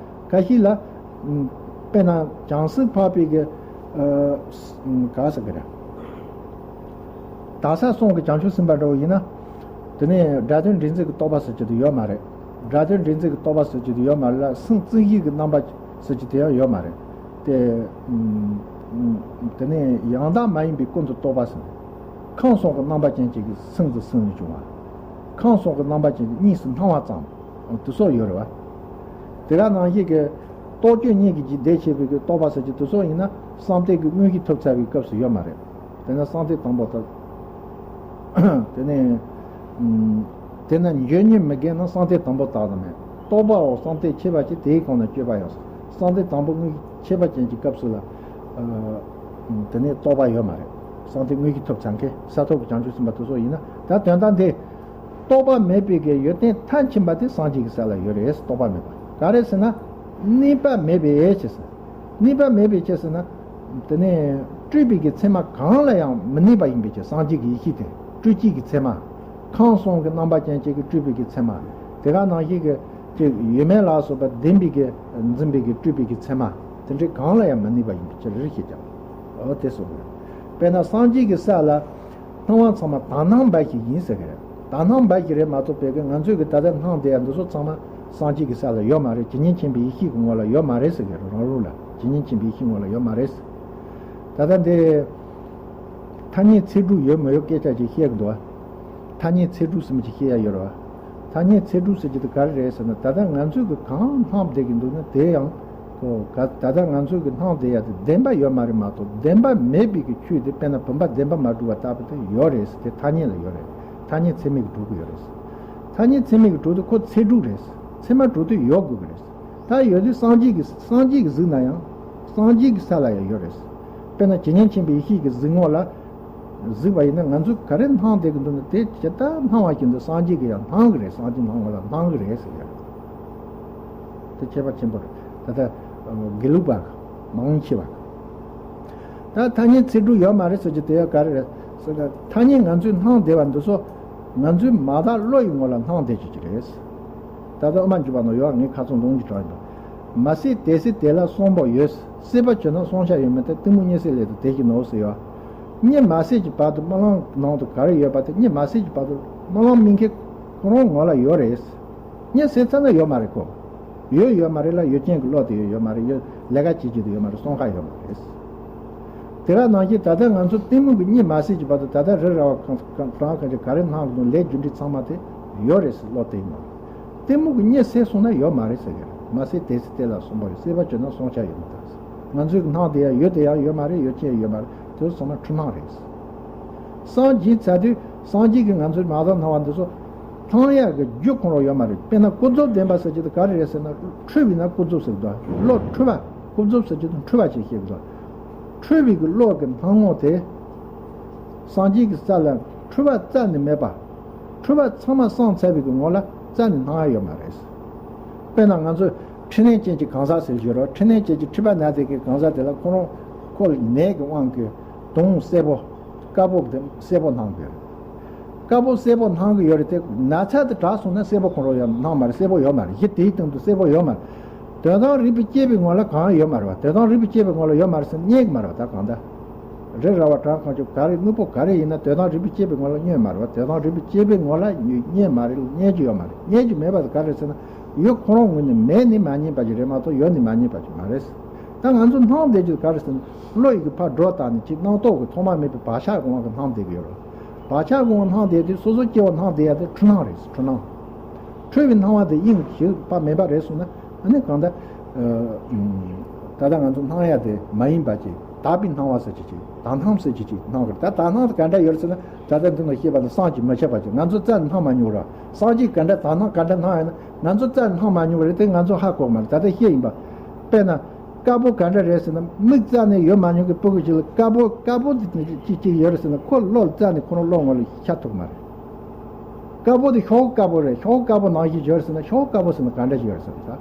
ཁ་ཤས་ལ་ཨ་དཔེར་ན་བྱང་སེམས་འཕགས་པའི་གི་ཨ་ག་ཟེར་གི་རེད། དག་ས་གསུམ་གྱི་བྱང་ཆུབ་སེམས་དཔའ་འདྲ་བོ་ཡིན་ན། དེ་ནས་སྒྲ་དོན་འདྲེས་འཛིན་གྱི་རྟོག་པ་ཟེར་གྱི་དེ་ཡོད་མ་རེད། སྒྲ་དོན་འདྲེས་འཛིན་གྱི་རྟོག་པ་ཟེར་གྱི་དེ་ཡོད་མ་རེད་ལ། སེམས་གཙིགས་ཤིང་གི་རྣམ་པ་ཟེར་གྱི་དེ་ཡང་ཡོད་མ་རེད། དེ་ཨ་དེ་ནས་ཡང་དག་མ་ཡིན་པའི་ཀུན་ཏུ་རྟོག་པ་ཟེར། ཁམས་གསུམ་གྱི་རྣམ་པ་ཅན་གཅིག་གི་སེམས་ཀྱི་སེམས་ལས་བྱུང་བ། ཁམས་གསུམ་གྱི་རྣམ་པ་ཅན་གྱི་གཉིས་སུ་སྣང་བ་ཙམ། དེ་སོགས་ཡོད་རེད་བ། དེ་ག་ནང་བཞིན་གྱི་རྟོག་དཔྱོད་གཉིས་ཀྱི་འདི་བྱེད་པའི་གི་རྟོག་པ་ཟེར་གྱི་དེ་སོགས་ཡིན་ན་བསམ་གཏན་གྱི་དངོས་གཞི་ཐོབ་ཚར་བའི་སྐབས་སུ་ཡོད་མ་རེད། དེ་ན་བསམ་གཏན་དང་པོ་དང་། དེ་ནས་ཨ་དེ་ན་འགྱོད་ཉེར་མི་དགེ་ན་བསམ་གཏན་དང་པོ་དག་དང་མེད། རྟོག་པའོ་བསམ་གཏན་ཁྱད་པར་ཅན། དེའི་གོང་ན་སྤྱོད་པ་ཡང་ཟེར། བསམ་གཏན་དང་པོ་དངོས་གཞི་ཁྱད་པར་ཅན་གྱི་སྐབས་སུ་ལ་ཨ་དེ་ནས་རྟོག་པ་ཡོད་མ་རེད། བསམ་གཏན་དངོས་གཞི་ཐོབ་ཚར་མཁན་ས་ཐོབ་ཀྱི་བྱང་ཆུབ་སེམས་དཔའ་དེ་སོགས་ཡིན་ན། ད་དོན་དག་འདི། རྟོག་པ་མེད་པའི་གི་ཡོན་ཏན་མཐར་ཕྱིན་པ་དེ་སངས་རྒྱས་ཀྱི་ས་ལ་ཡོད་རེད། རྟོག་པ་མེད་པ་ག་རེ་ཟེར་ན། གནས་པ་མེད་པའི་ཕྱིར་ཟེར། གནས་པ་མེད་པའི་ཕྱིར་ཟེར་ན། དེ་ནས་སྤྲོས་པའི་གི་མཚན་མ་གང་ལ་ཡང་མི་གནས་པ་ཡིན་པའི་ཕྱིར། སངས་རྒྱས་ཀྱི་ཡེ་ཤེས་དེ་སྤྲོས་བཅས་ཀྱི་མཚན་མ། ཁམས་གསུམ་གྱི་རྣམ་པ་ཅན་གཅིག་གི་སྤྲོས་པའི་གི་མཚན་མ། དེ་ག་ནང་བཞིན་གྱི་ཅིག་ཡོད་མེད་ལ་སོགས་པ་བདེན་པའི་གི་འཛིན་པའི་གི་སྤྲོས་པའི་གི་མཚན་མ། དེ་འདྲའི་གང་ལ་ཡང་མི་གནས་པ་ཡིན་པའི་ཕྱིར་ཞེས་ཀྱང་ འོ་དེ་གསུངས་རེད། དཔེར་ན་སངས་རྒྱས་ཀྱི་ས་ལ་སྣང་བ་ཚང་མ་དག་སྣང་འབའ་ཞིག་ཡིན་ཟེར་གི་རེད། དག་སྣང་འབའ་ཞིག་རེད་མ་གཏོགས་པའི་གི་ང་ཚོས་གི་ད་ལྟ་སྣང་བསྡད་ཡ་འདི་ཚོ་ཚང་མ་སངས་རྒྱས་ཀྱི་ས་ལ་ཡོད་མ་རེད། ཇི་སྙེད་མཁྱེན་པའི་ཡེ་ཤེས་ཀྱི་ངོ་ལ་ཡོད་མ་རེད་ཟེར་གི་རེད། རང་ལུགས་ལ་ཇི་སྙེད་མཁྱེན་པའི་ཡེ་ཤེས་ངོ་ལ་ཡོད་མ་རེད། ད་ལྟ་འདི་ཐ་སྙད་ཚིག་གྲུབ་ཡོད་མ་ཡོད་སྐད་ཆ་ཅིག་བཤད་གི་འདུག་བ། ཐ་སྙད་ཚིག་གྲུབ་ཟེར་མི་ཅིག་བཤད་ཡ་ཡོད་རེད་བ། ཐ་སྙད་ཚིག་གྲུབ་ཟེར་གྱི་དེ་ག་རེ་རེད་ཟེར་ན། ད་ལྟ་ང་ཚོས་གི་གང་སྣང་བསྡད་ཀྱི་འདུག་ན་དེ་ཡང་ཁོ་ག་ད་ལྟ་ང་ཚོས་གི་སྣང་བསྡད་ཡ་དེ་བདེན་པ་ཡོད་མ་རེད་མ་གཏོགས། བདེན་པ་མེད་པའི་གི་ཆོས་དེ་དཔེར་ན་བུམ་པ་བདེན་པ་མ་གྲུབ་པ་ལྟ་བུ་དེ་ཡོད་རེད་ཟེར། དེ་ཐ་སྙད་ལ་ཡོད་རེད། ཐ་སྙད་ཚད་མས་གི་གྲུབ་གི་ཡོད་རེད། ཐ་སྙད་ཚད་མས་གི་གྲུབ་དེ་ཁོ་ཚིག་གྲུབ་རེད། ཚད་མ་གྲུབ་དེ་ཡོད་དགོས་གི་རེད། ད་ཡོད་དུས་སངས་རྒྱས་ཀྱི་སངས་རྒྱས་ཀྱི་གཟིགས་ན་ཡང་སངས་རྒྱས་ཀྱི་ས་ལ་ཡང་ཡོད་རེད། དཔེར་ན་ཇི་སྙེད་མཁྱེན་པའི་ཡེ་ཤེས་ཀྱི་གཟིགས་ངོ་ལ་གཟིགས་པ་ཡིན་ན། ང་ཚོས་ག་རེ་སྣང་བསྡད་ཀྱི་འདུག་ན་དེ་ཇི་ལྟར་སྣང་བ་བཞིན་དུ་སངས་རྒྱས་ཀྱིས་ཡང་སྣང་གི་རེད། སངས་རྒྱས་སྣང་བ་ལ་སྣང་གི་རེད་ཟེར་ཡ། དེ་ཁྱད་པར་ཆེན་པོ་རེད། ད་ལྟ་དགེ་ལུགས་པ་མང་ཆེ་བ། ད་ཐ་སྙད་ཚིག་གྲུབ་ཡོད་མ་རེད་ཟེར་གྱི་དེ་ཡང་ག་རེ་རེད་ཟེར་ན། ཐ་སྙད་ང་ཚོས་སྣང་བསྡད་པ་འདི་ཚོ་ང་ཚོའི་མ་དག་བློ་ཡི་ངོ་ལ་སྣང་བསྡད་ཀྱི་ཅིག་རེད། ད་ལྟ་དབུ་མ་འཇུག་པ་ནང་ཡོད། ངས་ཁ་སང་ལུང་གིས་དྲངས་ཡོད། མ་སྲིད་དེ་སྲིད་དེ་ལ་གསོན་པོ་ཡོད། སྲིད་པ་བྱོན་ན་གསོན་ཆ་ཡོད་མེད་དེ། གཏི་མུག་གཉིད་སད་སླད་དུ་དེ་བཞིན་ནོ་ཟེར་ཡོད། གཉིད་མ་སད་ཀྱི་བར་དུ་རྨི་ལམ་ནང་དུ་ག་རེ་ཡོད་པ་དེ། གཉིད་མ་སད་ཀྱི་བར་དུ་རྨི་ལམ་རྨི་མཁན་ཁོ་རང་ངོ་ལ་ཡོད་རེད། གཉིད་སད་ཚར་ན་ཡོད་མ་རེད་ཁོ། ཡོད་ཡོད་མ་རེད་ལ། ཡོད་ཅན་གྱི་བློ་དེ་ཡོད་ཡོད་མ་རེད། ཡོད་ལས་ཀ་བྱེད་ཀྱི་དེ་ཡོད་མ་རེད། གསོན་ཁ་ཡོད་མ་རེད། དེ་ག་ནང་བཞིན་ད་ལྟ་ང་ཚོ་གཏི་མུག་གི་གཉིད་མ་སད་ཀྱི་བར་དུ་ད་ལྟ་རི་ར་བ་གང་གང་གང་ཅིག་ག་རེ་སྣང་གི་འདུག་ལས་རྒྱུ་འབྲས་ཚང་མ་དེ་ཡོད་རེད་ཟེར་བློ་གཏད་ཡོད་མ་རེད། གཏི་མུག་གི་གཉིད་སད་སོང་ན་ཡོད་མ་རེད་ཟེར་གི་རེད། མ་སྲིད་དེ་སྲིད་དེ་ལ་གསོན་པོ་ཡོད། སྲིད་པ་བྱོན་ན་གསོན་ཆ་ཡོད་མ་རེད། ང་ཚོའི་སྣང་དེ་ཡང་ཡོད་དེ་ཡང་ཡོད་མ་རེད། ཡོད་ཅན་ཡོད་མ་རེད། དེ་ཚོ་ཚང་མ་འཁྲུལ་སྣང་རེད། སངས་རྒྱས་ཚར་དུས་སངས་རྒྱས་ཀྱིས་ང་ཚོའི་མ་དག་སྣང་བ་འདི་ཚོ་སྣང་ཡག་གི་རྒྱུ་ཁོ་རང་ཡོད་མ་རེད། དཔེར་ན་ཀུན་རྫོབ་བདེན་པ་ཟེར་གྱི་དེ་ག་རེ་རེད་ཟེར་ན། འཁྲུལ་བས་ན་ཀུན་རྫོབ་ཟེར་གི་འདུག་བློ་འཁྲུལ་པ། ཀུན་རྫོབ་ཟེར་གྱི་དེ་འཁྲུལ་པ་ཞིག་བཤད་གི་འདུག་འཁྲུལ་བའི་གི་བློ་གི་སྣང་ངོ་དེ་སངས་རྒྱས་ཀྱི་ས་ལ་འཁྲུལ་པ་རྩ་ནས་མེད་པ། འཁྲུལ་པ་ཚང་མ་སངས་ཚར་བའི་གི་ངོ་ལ་རྩ་ནས་སྣང་ཡ་ཡོད་མ་རེད། དཔེར་ན་ང་ཚོས་འཕྲིན་ལས་ཅན་གྱི་གང་ཟག་ཟེར་གྱི་ཡོད་རེད། འཕྲིན་ལས་ཅན་གྱི་འཁྲུལ་པ་ན་སྟེ་གི་གང་ཟག་དེ་ལ་ཁོ་རང་ཁོ་ནད་ཀྱི་དབང་གིས་གདོང་སེར་པོ། དཀར་པོ་དེ་སེར་པོ་སྣང་གི་ཡོད་རེད། དཀར་པོ་སེར་པོ་སྣང་གི་ཡོད་རེད་དེ། ན་ཚ་དེ་དྲག་སོང་ན་སེར་པོ་ཁོ་རང་ཡང་སྣང་མ་རེད། སེར་པོ་ཡོད་མ་རེད། གཞི་དེའི་སྟེང་དུ་སེར་པོ་ཡོད་མ་རེད། དོན་དམ་རིག་པས་དཔྱད་པའི་ངོ་ལ་གང་ཡང་ཡོད་མ་རེད་བ། དོན་དམ་རིག་པས་དཔྱད་པའི་ངོ་ལ་ཡོད་མ་རེད་ཟེར་ན་རྙེད་ཀྱི་མ་རེད་བ། ད་གང་ལྟར་རི་ར་བ་བྲག་གང་ཅིག་ག་རེ་དངོས་པོ་ག་རེ་ཡིན་ན་དོན་དམ་རིག་པས་དཔྱད་པའི་ངོ་ལ་རྙེད་མ་རེད་བ། དོན་དམ་རིག་པས་དཔྱད་པའི་ངོ་ལ་རྙེད་མ་རེད། རྙེད་རྒྱུ་ཡོད་མ་རེད། རྙེད་རྒྱུ་མེད་པ་དེ་ག་རེད་ཟེར་ན། ཡོད་ཁོ་རང་ངོས་ནས་མེད་ནས་མ་རྙེད་པ་ཅིག་རེད་མ་གཏོགས་ཡོད་ནས་མ་རྙེད་པ་ཅིག་མ་རེད། ད་ང་ཚོ་སྣང་བསྡད་རྒྱུ་ག་རེ་ཟེར་ན། བློ་ཡི་གི་ཕར་སྒྲོ་བཏགས་ནས་ཅིག་སྣང་སྟོབས་ཀྱི་ཐོག་མ་མེད་པའི་བག་ཆགས་ཀྱི་དབང་གིས་སྣང་བསྡད་ཀྱི་ཡོད་རེད། བག་ཆགས་ཀྱི་དབང་སྣང་བསྡད་དུས་སོ་སོ་སྐྱེ་བོ་སྣང་བསྡད་ཡ་དེ་འཁྲུལ་སྣང་རེད། འཁྲུལ་སྣང་། འཁྲུལ་བའི་སྣང་བ་དེ་དབྱིངས་ཞིག་ཕར་མེད་པ་རེད་གསུངས་ན། ཨ་ནི་གང་ལྟར། ཨ། ད་ལྟ་ང་ཚོ་སྣང་ཡ་དེ་མ་ཡིན་པ་ཅིག་དག་པའི་སྣང་བ་ཟེར་གྱི་ཅིག་དག་སྣང་ཟེར་གྱི་ཅིག་སྣང་གི་རེད། ད་དག་སྣང་དེ་ག་འདྲ་ཡོད་རེད་ཟེར་ན། ད་ལྟ་འདི་ནང་བཤད་པ་དང་བསམ་གྱིས་མི་ཁྱབ་པ་ཅིག་ང་ཚོ་རྩ་ནས་སྣང་མ་མྱོང་ར། སངས་རྒྱས་ག་འདྲ་དག་སྣང་ག་འདྲ་སྣང་ཡོད་ན་ང་ཚོ་རྩ་ནས་སྣང་མ་མྱོང་བ་རེད་དེ། ང་ཚོ་ཧ་གོ་གི་མ་རེད། ད་ལྟ་བཤད་ཡིན་པ། དཔེར་ན། དཀར་པོ་ག་འདྲ་རེད་ཟེར་ན། མིག་རྩ་ནས་ཡོད་མ་མྱོང་གི་སྤུ་གུ་ཅིག་ལ་དཀར་པོ་དཀར་པོ་དེ་ཅིག་ཅིག་ཡོད་རེད་ཟེར་ན། ཁོ་བློ་རྩ་ནས་ཁོ་རང་བློ་ངོ་ལ་ཤར་ཐུབ་མ་རེད། དཀར་པོ་དེ་ཤོག་དཀར་པོ་རེད། ཤོག་དཀར་པོ་ནང་བཞིན་ཡོད་རེད་ཟེར་ན། ཤོག་དཀར་པོ་ཟེར་ན་ག་འདྲ་ཞིག་ཡོད་རེད་ཟེར་ན་ད།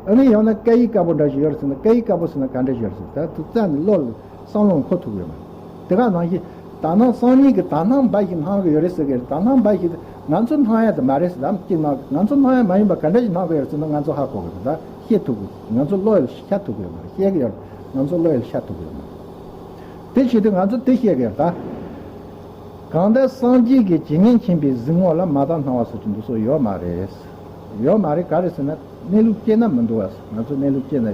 ཨ་ནི་ཡང་ན་སྐ་ཡིག་དཀར་པོ་འདྲ་ཞིག་ཡོད་རེད་ཟེར་ན། སྐ་ཡིག་དཀར་པོ་ཟེར་ན་ག་འདྲ་ཞིག་ཡོད་རེད་ཟེར་ན། ད་དེ་རྩ་ནས་བློ་ལ་བསམ་བློ་འཁོར་ཐུབ་ཡོད་མ་རེད། དེ་ག་ནང་བཞིན། དག་སྣང་སང་ཉིན་གྱི་དག་སྣང་འབའ་ཞིག་སྣང་གི་ཡོད་རེད་ཟེར་གི་རེད། དག་སྣང་འབའ་ཞིག་ང་ཚོ་སྣང་ཡ་དེ་མ་རེད་ཟེར། ལམ་གཅིག་ནང་ང་ཚོ་སྣང་ཡ་མ་ཡིན་པ་ག་འདྲ་ཞིག་སྣང་གི་ཡོད་རེད་ཟེར་ན། ང་ཚོ་ཧ་གོ་གི་རེད། ད་ཤེས་ཐུབ་གི། ང་ཚོ་བློ་ཡིས་ཤར་ཐུབ་གི་ཡོད་མ་རེད། ཤེས་གི་ཡོད་རེད། ང་ཚོ་བློ་ཡིས་ཤར་ཐུབ་གི་ཡོད་མ་རེད། དེ་བྱེད་དུས་ང་ཚོ་དེ་ཤེས་གི་ཡོད་རེད་ད། གང་ལྟར་སངས་རྒྱས་ཀྱིས་ཇི་སྙེད་མཁྱེན་པའི་གཟིགས་ངོ་ལ་མ་དག་སྣང་བ་ཟེར་གྱི་འདུག་སོགས་ཡོད་མ་རེད། ཡོད་མ་རེད། ག་རེ་ཟེར་ན། གནས་ལུགས་དཔྱད་ན་མི་འདུག་བ། ང་ཚོ་གནས་ལུགས་དཔྱད་ན།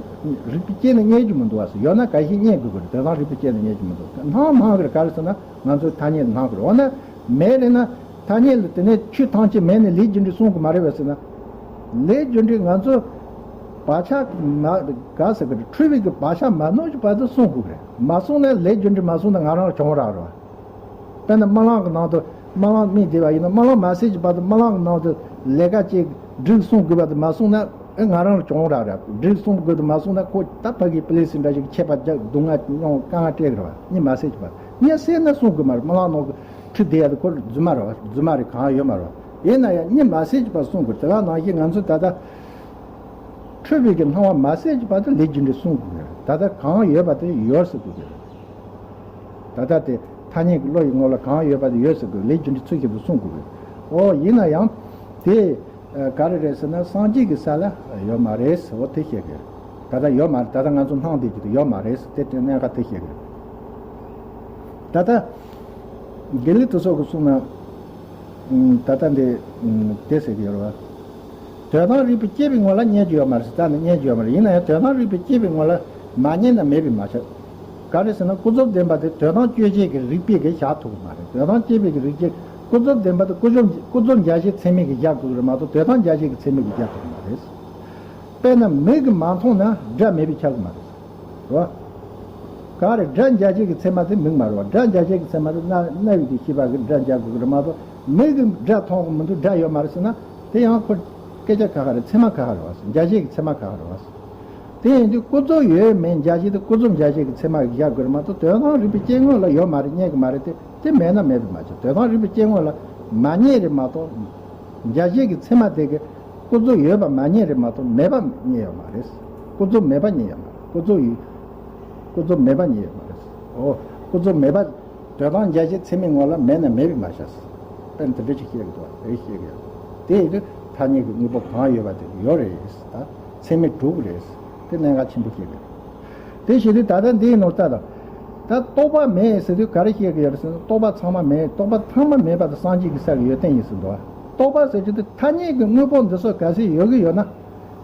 རིགས་པས་དཔྱད་ན་རྙེད་རྒྱུ་མི་འདུག་བ། ཡོད་ན་ག་ཞིག་རྙེད་དགོས་ཀྱི་རེད། དོན་དམ་རིགས་པས་དཔྱད་ན་རྙེད་རྒྱུ་མི་འདུག་སྣང་སྣང་གི་རེད། ག་རེ་ཟེར་ན། ང་ཚོའི་ཐ་སྙད་སྣང་གི་རེད། འོ་ན་མེད་རེད་ན། ཐ་སྙད་ལ་དེ་ནས་ཆོས་ཐམས་ཅད་མེད་ནས་ལས་རྒྱུ་འབྲས་གསུང་གི་མ་རེད་པས་ཟེར་ན། ལས་རྒྱུ་འབྲས་ང་ཚོ་བག་ཆགས་མ་ག་ཟེར་གི་རེད། འཁྲུལ་བའི་གི་བག་ཆགས་མ་ནོར་གྱི་བར་དུ་གསུང་དགོས་གི་རེད། མ་གསུངས་ན་ལས་རྒྱུ་འབྲས་མ་གསུངས་ན་ང་རང་ལ་གྱོང་རག་རེད་བ། དཔེར་ན་རྨི་ལམ་གྱི་ནང་དུ། རྨི་ལམ་རྨིས་བསྡད་པ་ཡིན་ན། རྨི་ལམ་མ་ཟིན་གྱི་བར་དུ་རྨི་ལམ་གྱི་ནང་དུ་ལས་ཀ་ཅིག་འགྲིག་སོང་དགོས་པ་དེ་མ་སོང་ན། ཨེ་ང་རང་ལ་གྱོང་རག་རེད། འགྲིག་སོང་དགོས་དེ་མ་སོང་ན་ཁོ་ད་ཕ་གི་པི་ལེ་སི་འདྲ་ཞིག་ཆད་པ་རྒྱག་སྡུག་བསྔལ་མྱོང་དཀའ་ངལ་སྤྲད་གི་རེད་བ། གཉིད་མ་སད་ཀྱི་བར། གཉིད་སད་ན་སོང་དགོས་མ་རེད། རྨི་ལམ་ནང་གི་འཁྲུལ་བསྡད་ཡ་དེ་ཁོ་རྫུན་མ་རེད་བ། རྫུན་མ་རེད། གང་ཡོད་མ་རེད་བ། ཡིན་ན་ཡང་གཉིད་མ་སད་ཀྱི་བར་སོང་དགོས་རེད། དེ་ག་ནང་བཞིན་ང་ཚོས་ད་ལྟ་འཁྲུལ་བའི་གི་སྣང་བ་མ་སད་ཀྱི་བར་དུ་ལས་རྒྱུ་འབྲས་གསུང་དགོས་རེད། ད་ལྟ་གང་ཡོད་པ་དེ་ཡོད་ཟེར་དགོས་རེད། ད་ལྟ་དེ་ཐ་སྙད་ཀྱི་བློ་ཡི་ངོ་ལ་གང་ཡོད་པ་དེ་ཡོད་ཟེར་དགོས། ལས་རྒྱུ་འབྲས་ཚུལ་བཞིན་དུ་གསུང་དགོས་རེད། ཨོ་ཡིན་ན་ཡང་དེ་ག་རེ་རེད་ཟེར་ན། སངས་རྒྱས་ཀྱི་ས་ལ་ཡོད་མ་རེད་ཟེར། འོ་དེ་བཤད་གི་རེད། ད་ལྟ་ཡོད་མ་རེད། ད་ལྟ་ང་ཚོ་སྣང་བསྡད་ཀྱི་དེ་ཡོད་མ་རེད་ཟེར། དེ་དེ་གནད་འགག་དེ་བཤད་གི་རེད། ད་ལྟ་དགེ་ལེགས་དེ་ཚོ་གི་གསུང་ན། ད་ལྟ་འདི་དེ་ཟེར་གི་ཡོད་རེད་བ། དོན་དམ་རིག་པས་དཔྱད་པའི་ངོ་ལ་རྙེད་རྒྱུ་ཡོད་མ་རེད་ཟེར། ད་ནི་རྙེད་རྒྱུ་ཡོད་མ་རེད། ཡིན་ན་ཡང་དོན་དམ་རིག་པས་དཔྱད་པའི་ངོ་ལ་མ་རྙེད་ན་མེད་པས་མ་ཁྱབ། ག་རེ་ཟེར་ན་ཀུན་རྫོབ་བདེན་པ་དེ་དོན་དམ་དཔྱོད་བྱེད་ཀྱི་རིགས་པས་ཀྱི་བཞག་ཐུབ་ཀྱི་མ་རེད། དོན་དམ་དཔྱད་པའི་གི་རིགས་ཀྱི་ཀུན་རྫོབ་བདེན་པ་དེ་ཀུན་རྫོབ་ཀུན་རྫོབ་འཇལ་བྱེད་ཚད་མས་ཀྱི་བཞག་དགོས་ཀྱི་རེད་མ་གཏོགས་དོན་དམ་འཇལ་བྱེད་ཀྱི་ཚད་མས་ཀྱི་བཞག་ཐུབ་ཀྱི་མ་རེད། དཔེར་ན་མིག་གིས་མ་མཐོང་ན་སྒྲ་མེད་པས་ཁྱབ་ཀྱི་མ་རེད། རེད་བ། ག་རེ་སྒྲ་འཇལ་བྱེད་ཀྱི་ཚད་མ་དེ་མིག་མ་རེད་བ། སྒྲ་འཇལ་བྱེད་ཀྱི་ཚད་མ་དེ་རྣ་རྣ་བའི་དེ་ཤེས་པ་གི་སྒྲ་འཇལ་དགོས་ཀྱི་རེད་མ་གཏོགས་མིག་གིས་སྒྲ་མཐོང་གི་མི་འདུག་སྒྲ་ཡོད་མ་རེད་ཟེར་ན་དེ་ཡང་ཁོ་སྐད་ཆ་ཁ་ཁ་རེད། ཚད་མ་ཁ་ཁ་རེད་བ། འཇལ་བྱེད་ཀྱི་ཚད་མ་ཁ་ཁ་རེད་བ། དེ་ཡིན་དུས་ཀུན་རྫོབ་ཡོད་མེད་འཇལ་བྱེད་དེ་ཀུན་རྫོབ་འཇལ་བྱེད་ཀྱི་ཚད་མ་གི་བཞག་དགོས་རེད་མ་གཏོགས་དོན་དམ་རིག་པའི་དཔྱད་ངོ་ལ་ཡོད་མ་རེད། རྙེད་ཀྱི་མ་རེད། དེ་དེ་མེད་ན་མེད་པས་མ་ཁྱབ། དོན་དམ་རིག་པའི་དཔྱད་ངོ་ལ་མ་རྙེད་རེད་མ་གཏོགས་འཇལ་བྱེད་ཀྱི་ཚད་མ་དེ་གི་ཀུན་རྫོབ་ཡོད་པ་མ་རྙེད་རེད་མ་གཏོགས་མེད་པ་རྙེད་ཡོད་མ་རེད། ཀུན་རྫོབ་མེད་པ་རྙེད་ཡོད་མ་རེད། ཀུན་རྫོབ་ཡོད། ཀུན་རྫོབ་མེད་པ་རྙེད་ཡོད་མ་རེད། འོ། ཀུན་རྫོབ་མེད་པ། དོན་དམ་འཇལ་བྱེད་ཚད་མའི་ངོ་ལ་མེད་ན་མེད་པས་མ་ཁྱབ། དཔེར་ན་དེ་འདྲ་ཅིག་བཤད་གི་འདུག་བ། དེ་བཤད་གི་ཡོད། དེ་ཡིན་དུས་ཐ་སྙད་ཀྱི་དངོས་པོ་གང་ཡོད་པ་དེ་ཡོད་རེད། ད་ཚད་མས་གྲུབ་གི་རེད། དེ་གནད་འགག་ཆེན་པོ་བཤད་གི་རེད། དེ་བྱེད་དུས་ད་ལྟ་འདིའི་ནང་ལྟ་དང་། ད་རྟོག་པ་མེད་ཟེར་དུས་ག་རེ་བཤད་གི་ཡོད་རེད་ཟེར་ན་རྟོག་པ་ཚང་མ་མེད། རྟོག་པ་ཚང་མ་མེད་པ་དེ་སངས་རྒྱས་ཀྱི་སའི་ཡོན་ཏན་ཡིན་ཟེར་འདུག་བ། རྟོག་པ་ཟེར་རྒྱུ་དེ་ཐ་སྙད་ཀྱི་དངོས་པོ་འདི་ཚོ་གལ་སྲིད་ཡོད་གི་ཡོད་ན།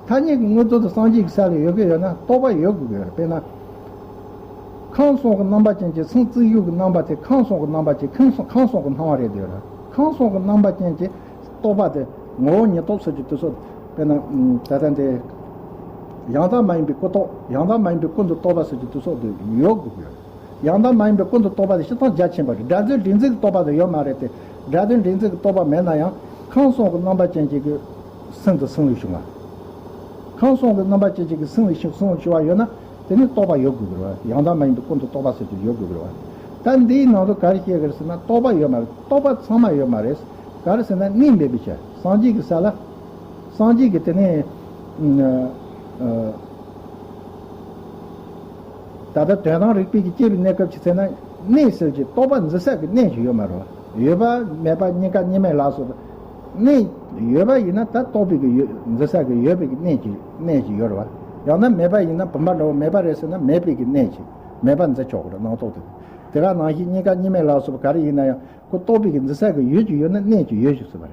ཐ་སྙད་ཀྱི་དངོས་པོ་དེ་སངས་རྒྱས་ཀྱི་སའི་ཡོད་གི་ཡོད་ན་རྟོག་པ་ཡོད་དགོས་ཀྱི་ཡོད་རེད། དཔེར་ན། ཁམས་གསུམ་གྱི་རྣམ་པ་ཅན་གྱི་སེམས་རྩིས་གཞུག་གི་རྣམ་པ་དེ་ཁམས་གསུམ་གྱི་རྣམ་པ་ཅན་ཁམས་གསུམ་ཁམས་གསུམ་གྱི་སྣང་བ་རེད་འདོད་ར། ཁམས་གསུམ་གྱི་རྣམ་པ་ཅན་གྱི་རྟོག་པ་དེ་ངོ་བོ་ཉིད་རྟོགས་ཟེར་གྱི་དེ་ཚོ་དཔེར་ན་ད་ལྟ་འདི་ཡང་དག་མ་ཡིན་པའི་ཀུན་རྟོག་ཡང་དག་མ་ཡིན་པའི་ཀུན་ཏུ་རྟོག་པ་ཟེར་གྱི་དེ་ཚོ་དེ་ཡོད་དགོས་ཀྱི་ཡོད། ཡང་དག་མ་ཡིན་པའི་ཀུན་ཏུ་རྟོག་པ་དེ་སྤྱིར་བཏང་རྒྱ་ཆེན་པོ་རེད། སྒྲ་དོན་འདྲེས་འཛིན་གྱི་རྟོག་པ་དེ་ཡོད་མ་རེད་དེ། སྒྲ་དོན་འདྲེས་འཛིན་གྱི་རྟོག་པ་མེད་ན་ཡང་ཁམས་གསུམ་གྱི་རྣམ་པ་ཅན་གཅིག་གི་སེམས་དང་སེམས་ལས་བྱུང་བ། ཁམས་གསུམ་གྱི་རྣམ་པ་ཅན་གཅིག་གི་སེམས་ལས་བྱུང་སེམས་ལས་བྱུང་བ་ཡོད་ན་དེ་ནི་རྟོག་པ་ཡོད་དགོས་ཀྱི་རེད་བ། ཡང་དག་མ་ཡིན་པའི་ཀུན་ཏུ་རྟོག་པ་ཟེར་གྱི་ཡོད་དགོས་ཀྱི་རེད་བ། ད་འདིའི་ནང་དུ་ག་རེ་བཤད་ཀྱི་རེད་ཟེར་ན་རྟོག་པ་ཡོད་མ་རེད། རྟོག་པ་ཚང་མ་ཡོད་མ་རེད། ག་རེ་ཟེར་ན་གནས་མེད་པའི་ཕྱིར། སངས་རྒྱས་ཀྱི་ས་ལ། སངས་རྒྱས་ཀྱི་དེ་ནས་ཨ། ད་ལྟ་དོན་དམ་རིག་པའི་གི་སྐྱེས་པའི་གནས་སྐབས་ཀྱི་ཚེ་ན་གནས་ཟེར་གྱི་རྟོག་པ་འཛིན་ས་གི་གནས་ཤིག་ཡོད་མ་རེད། ཡོད་པ་མེད་པ་གཉིས་ཀ་གཉིས་མེད་ལ་སོགས་པ། གནས་ཡོད་པ་ཡིན་ན་ད་རྟོག་པའི་གི་ཡོད་འཛིན་ས་གི་ཡོད་པའི་གི་གནས་ཀྱི་གནས་ཀྱི་ཡོད་རེད་བ། ཡང་ན་མེད་པ་ཡིན་ན་བུམ་པ་འདྲ་བོ་མེད་པ་རེད་ཟེར་ན་མེད་པའི་གི་གནས་ཀྱི་མེད་པ་འཛིན་ཆོག་གི་རེད་སྣང་རྟོག་དེ། དེ་ག་ནང་བཞིན་གཉིས་ཀ་གཉིས་མེད་ལ་སོགས་པ་ག་རེ་ཡིན་ན་ཡང་ཁོ་རྟོག་པའི་གི་འཛིན་ས་གི་ཡོད་ཀྱི་ཡོད་ན་གནས་ཀྱི་ཡོད་ཞིག་ཟེར་བ་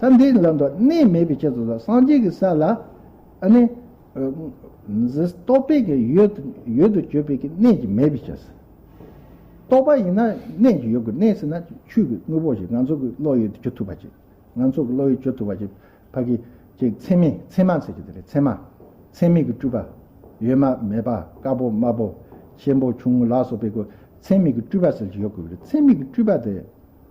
རེད། ད་འདི་ལ་འདོད་གནས་མེད་པའི་ཕྱིར་དུ་སངས་རྒྱས་ཀྱི་ས་ལ། ཨ་ནི། འཛིན་རྟོག་པའི་གི་ཡོད་ཡོད་དུ་གྱུར་པའི་གི་གནས་ཀྱི་མེད་པའི་ཕྱིར། རྟོག་པ་ཡིན་ན་གནས་ཀྱི་ཡོད་དགོས། གནས་ཟེར་ན་ཆོས་ཀྱི་དངོས་པོ་ཞིག་ང་ཚོ་གི་བློ་ཡུལ་དུ་གྱུར་ཐུབ་པ་ཅིག་ང་ཚོ་གི་བློ་ཡུལ་གྱུར་ཐུབ་པ་ཅིག་ཕ་གི་ཅིག་ཚད་མེད་ཚད་མ་ཟེར་གྱི་དེ་རེད། ཚད་མ། ཚད་མེད་ཀྱི་སྤྲུལ་པ། ཡོད་མ་མེད་པ། དཀར་པོ་དམར་པོ། ཆེན་པོ་ཆུང་ངུ་ལ་སོགས་པའི་གི་ཚད་མེད་ཀྱི་སྤྲུལ་པ་ཟེར་གྱི་ཡོད་དགོས་པ་རེད། ཚད་མེད་ཀྱི་སྤྲུལ་པ་དེ།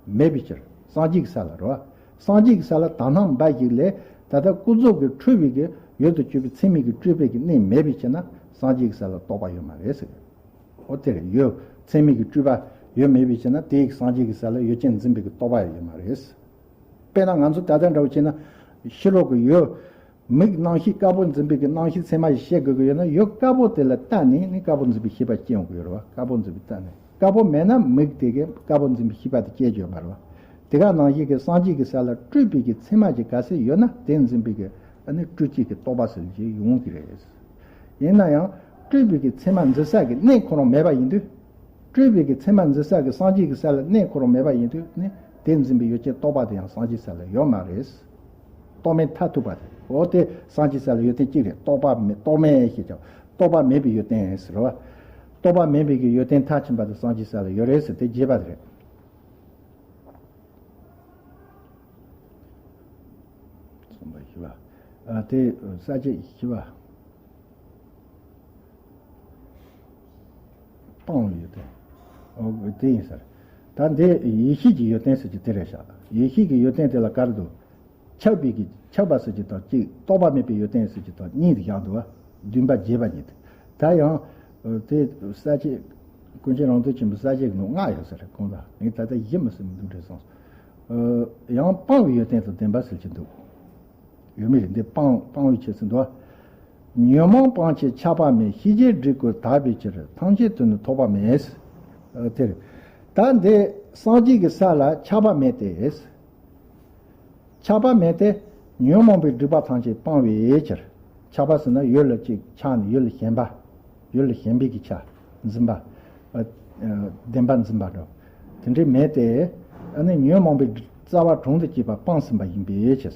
མེད་པའི་ཕྱིར། སངས་རྒྱས་ཀྱི་ས་ལ་རོ། སངས་རྒྱས་ཀྱི་ས་ལ་དག་སྣང་འབའ་ཞིག་ལས་ད་ལྟ་ཀུན་རྫོབ་ཀྱི་འཁྲུལ་བའི་གི་ཡུལ་དུ་གྱུར་པའི་ཚད་མེད་ཀྱི་སྤྲུལ་པའི་གི་གནས་མེད་པའི་ཕྱིར་ན་སངས་རྒྱས་ཀྱི་ས་ལ་རྟོག་པ་ཡོད་མ་རེད་ཟེར། འོ་དེ་རེད། ཡོད་ཚད་མེད་ཀྱི་སྤྲུལ་པ་ཡོད་མེད་པའི་ཕྱིར་ན་དེའི་སངས་རྒྱས་ཀྱི་ས་ལ་ཡོད་ཅན་འཛིན་པའི་གི་རྟོག་པ་ཡོད་མ་རེད། དཔེར་ན་ང་ཚོ་ད་ལྟ་འདྲ་བོ་བྱས་ན་ཕྱི་རོལ་གྱི་ཡུལ། མིག་རྣམ་ཤེས་དཀར་པོ་འཛིན་པའི་གི་རྣམ་ཤེས་ཚད་མ་ཞིག་བཤད་དགོས་ཀྱི་ཡོད་ན་ཡུལ་དཀར་པོ་དེ་ལ་བལྟས་ནས་ནི་དཀར་པོ་འཛིན་པའི་ཤེས་པ་སྐྱེ་ཡོང་གི་ཡོད་རེད་བ། དཀར་པོ་འཛིན་པའི་བལྟས་ནས་དཀར་པོ་མེད་ན་མིག་དེ་གི་དཀར་པོ་འཛིན་པའི་ཤེས་པ་དེ་སྐྱེ་རྒྱུ་ཡོད་མ་རེད་བ། དེ་ག་ནང་བཞིན་གི་སངས་རྒྱས་ཀྱི་ས་ལ་སྤྲུལ་པའི་གི་ཚད་མ་ཅིག་ག་ཚད་ཡོད་ན་དེ་འཛིན་པའི་གི་ཨ་ནི་སྤྲུལ་བྱེད་ཀྱི་རྟོག་པ་ཟེར་ཅིག་ཡོང་གི་རེད། ཡིན་ན་ཡང་སྤྲུལ་པའི་གི་ཚད་མ་འཛིན་ས་གི་གནས་ཁོ་རང་མེད་པ་ཡིན་དུས། སྤྲུལ་པའི་གི་ཚད་མ་འཛིན་ས་གི་སངས་རྒྱས་ཀྱི་ས་ལ་གནས་ཁོ་རང་མེད་པ་ཡིན་དུས་ནི་དེ་འཛིན་པའི་ཡོད་ཅན་རྟོག་པ་དེ་ཡང་སངས་རྒྱས་ས་ལ་ཡོད་མ་རེད། རྟོག་མེད་མཐར་ཐུག་པ་དེ། འོ་དེ་སངས་རྒྱས་ས་ལ་ཡོད་དོན་གཅིག་རེད། རྟོག་པ་མེད་རྟོག་མེད་ཞེས་ཀྱང་རྟོག་པ་མེད་པའི་ཡོད་དོན་ཟེར་བ། རྟོག་པ་མེད་པའི་གི་ཡོད་དོན་མཐར་ཕྱིན་པ་དེ་སངས་རྒྱས་ས་ལ་ཡོད་རེད་ཟེར་དེ་རྒྱས་པ་དེ་རེད། གསུངས་པ་བཞི་པ། ཨ་དེ་ས་བཅད་བཞི་པ། སྤང་བའི་ཡོན་ཏན། ཨོ་དེ་ཡིན་ཟེར། ད་འདི་ཡེ་ཤེས་ཀྱི་ཡོན་ཏན་ཟེར་གྱི་དེ་རེད་ཤག་ཡེ་ཤེས་ཀྱི་ཡོན་ཏན་དེ་ལ་ག་རེ་འདུག་ཁྱབ་པའི་གི་ཁྱབ་པ་ཟེར་གྱི་དང་གཅིག་རྟོག་པ་མེད་པའི་ཡོན་ཏན་ཟེར་གྱི་དང་གཉིས་དེ་བཞག་འདུག་བ། བདུན་པ་རྒྱས་པ་གཉིས་དེ། ད་ཡང་ཨོ་དེ་ས་བཅད་ཀུན་མཁྱེན་རང་གྲོལ་ཆེན་པོའི་ས་བཅད་ཀྱི་ནང་ལྔ་ཡོད་ས་རེད། གང་ལ་ངས་ད་ལྟ་བཞི་མི་ཟིན་མི་འདུག་འདྲ་སོང་། ཨོ་ཡང་སྤང་བའི་ཡོན་ཏན་དང་ལྡན་པ་ཟེར་གྱི་འདུག་ཡོད་མེད་རེད། འདི་སྤང་སྤང་བའི་ཆེད་ཟེར་འདུག་ཉོན་མོངས་སྤངས་ཕྱིར་ཆགས་པ་མེད། ཤེས་བྱའི་སྒྲིབ་ཀུན་དག་པའི་ཕྱིར། ཐམས་ཅད་དོན་དུ་ཐོགས་པ་མེད། ཨ་དེ་རེད། ད་འདི་སངས་རྒྱས་ཀྱི་ས་ལ་ཆགས་པ་མེད་དེ། ཆགས་པ་མེད་དེ། ཉོན་མོངས་པའི་སྒྲིབ་པ་ཐམས་ཅད་སྤངས་པའི་ཕྱིར། ཆགས་པ་ཟེར་ན་ཡུལ་ལ་ཅིག་ཆགས་ནས་ཡུལ་ལ་ཞེན་པ། ཡུལ་ལ་ཞེན་པའི་གི་ཆ་འཛིན་པ། ཨ་ཨ་བདེན་པ་འཛིན་པ་འདྲ། དེ་འདྲའི་མེད་དེ། ཨ་ནི་ཉོན་མོངས་པའི་རྩ་བ་གྲོང་དུ་སྐྱེས་པ་སྤངས་ཟིན་པ་ཡིན་པའི་ཕྱིར།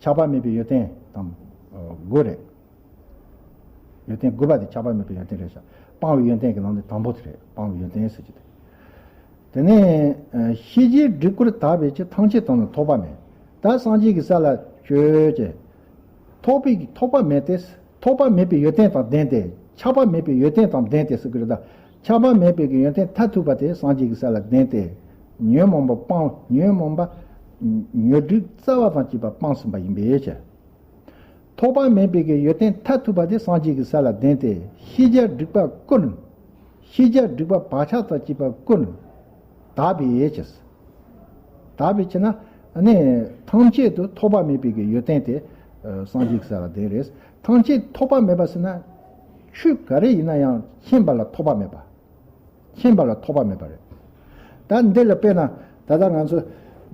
ཆགས་པ་མེད་པའི་ཡོན་ཏན་དང་དགུ་རེད། ཡོན་ཏན་དགུ་པ་དེ་ཆགས་པ་མེད་པའི་ཡོན་ཏན་རེད་ཤག་སྤངས་པའི་ཡོན་ཏན་གྱི་ནང་ནས་དང་པོ་དེ་རེད། སྤངས་པའི་ཡོན་ཏན་ཟེར་གྱི་དེ། དེ་ནས་ཤེས་བྱའི་སྒྲིབ་པར་དག་པའི་ཕྱིར་ཐམས་ཅད་དང་ནི་ཐོགས་པ་མེད། ད་སངས་རྒྱས་ཀྱི་ས་ལ་སྤྱོད་ཅེས། ཐོགས་པའི་ཐོགས་པ་མེད་དེ། ཐོགས་པ་མེད་པའི་ཡོན་ཏན་དང་ལྡན་ཏེ། ཆགས་པ་མེད་པའི་ཡོན་ཏན་དང་ལྡན་ཏེ་ཟེར་གྱི་རེད་ད། ཆགས་པ་མེད་པའི་གི་ཡོན་ཏན་མཐར་ཐུག་པ་དེ་སངས་རྒྱས་ཀྱི་ས་ལ་ལྡན་ཏེ། ཉོན་མོངས་པ་སྤངས། ཉོན་མོངས་པ་ཉོན་སྒྲིབ་རྩ་བ་དང་བཅས་པ་སྤངས་ཟིན་པ་ཡིན་པའི་ཕྱིར། ཐོགས་པ་མེད་པའི་གི་ཡོན་ཏན་མཐར་ཐུག་པ་དེ་སངས་རྒྱས་ཀྱི་ས་ལ་ལྡན་ཏེ། ཤེས་བྱ་སྒྲིབ་པ་ཀུན། ཤེས་བྱ་སྒྲིབ་པ་བག་ཆགས་དང་བཅས་པ་ཀུན་དག་པའི་ཕྱིར། དག་པའི་ཕྱིར་ན། ནི་ཐམས་ཅད་དུ་ཐོགས་པ་མེད་པའི་གི་ཡོན་ཏན་དེ་སངས་རྒྱས་ཀྱི་ས་ལ་ལྡན་རེད། ཐམས་ཅད་ཐོགས་པ་མེད་པ་ཟེར་ན། ཆོས་ག་རེ་ཡིན་ན་ཡང་མཁྱེན་པ་ལ་ཐོགས་པ་མེད་པ། མཁྱེན་པ་ལ་ཐོགས་པ་མེད་པ་རེད། ད་འདི་ལ་དཔེར་ན། ད་ལྟ་ང་ཚོ་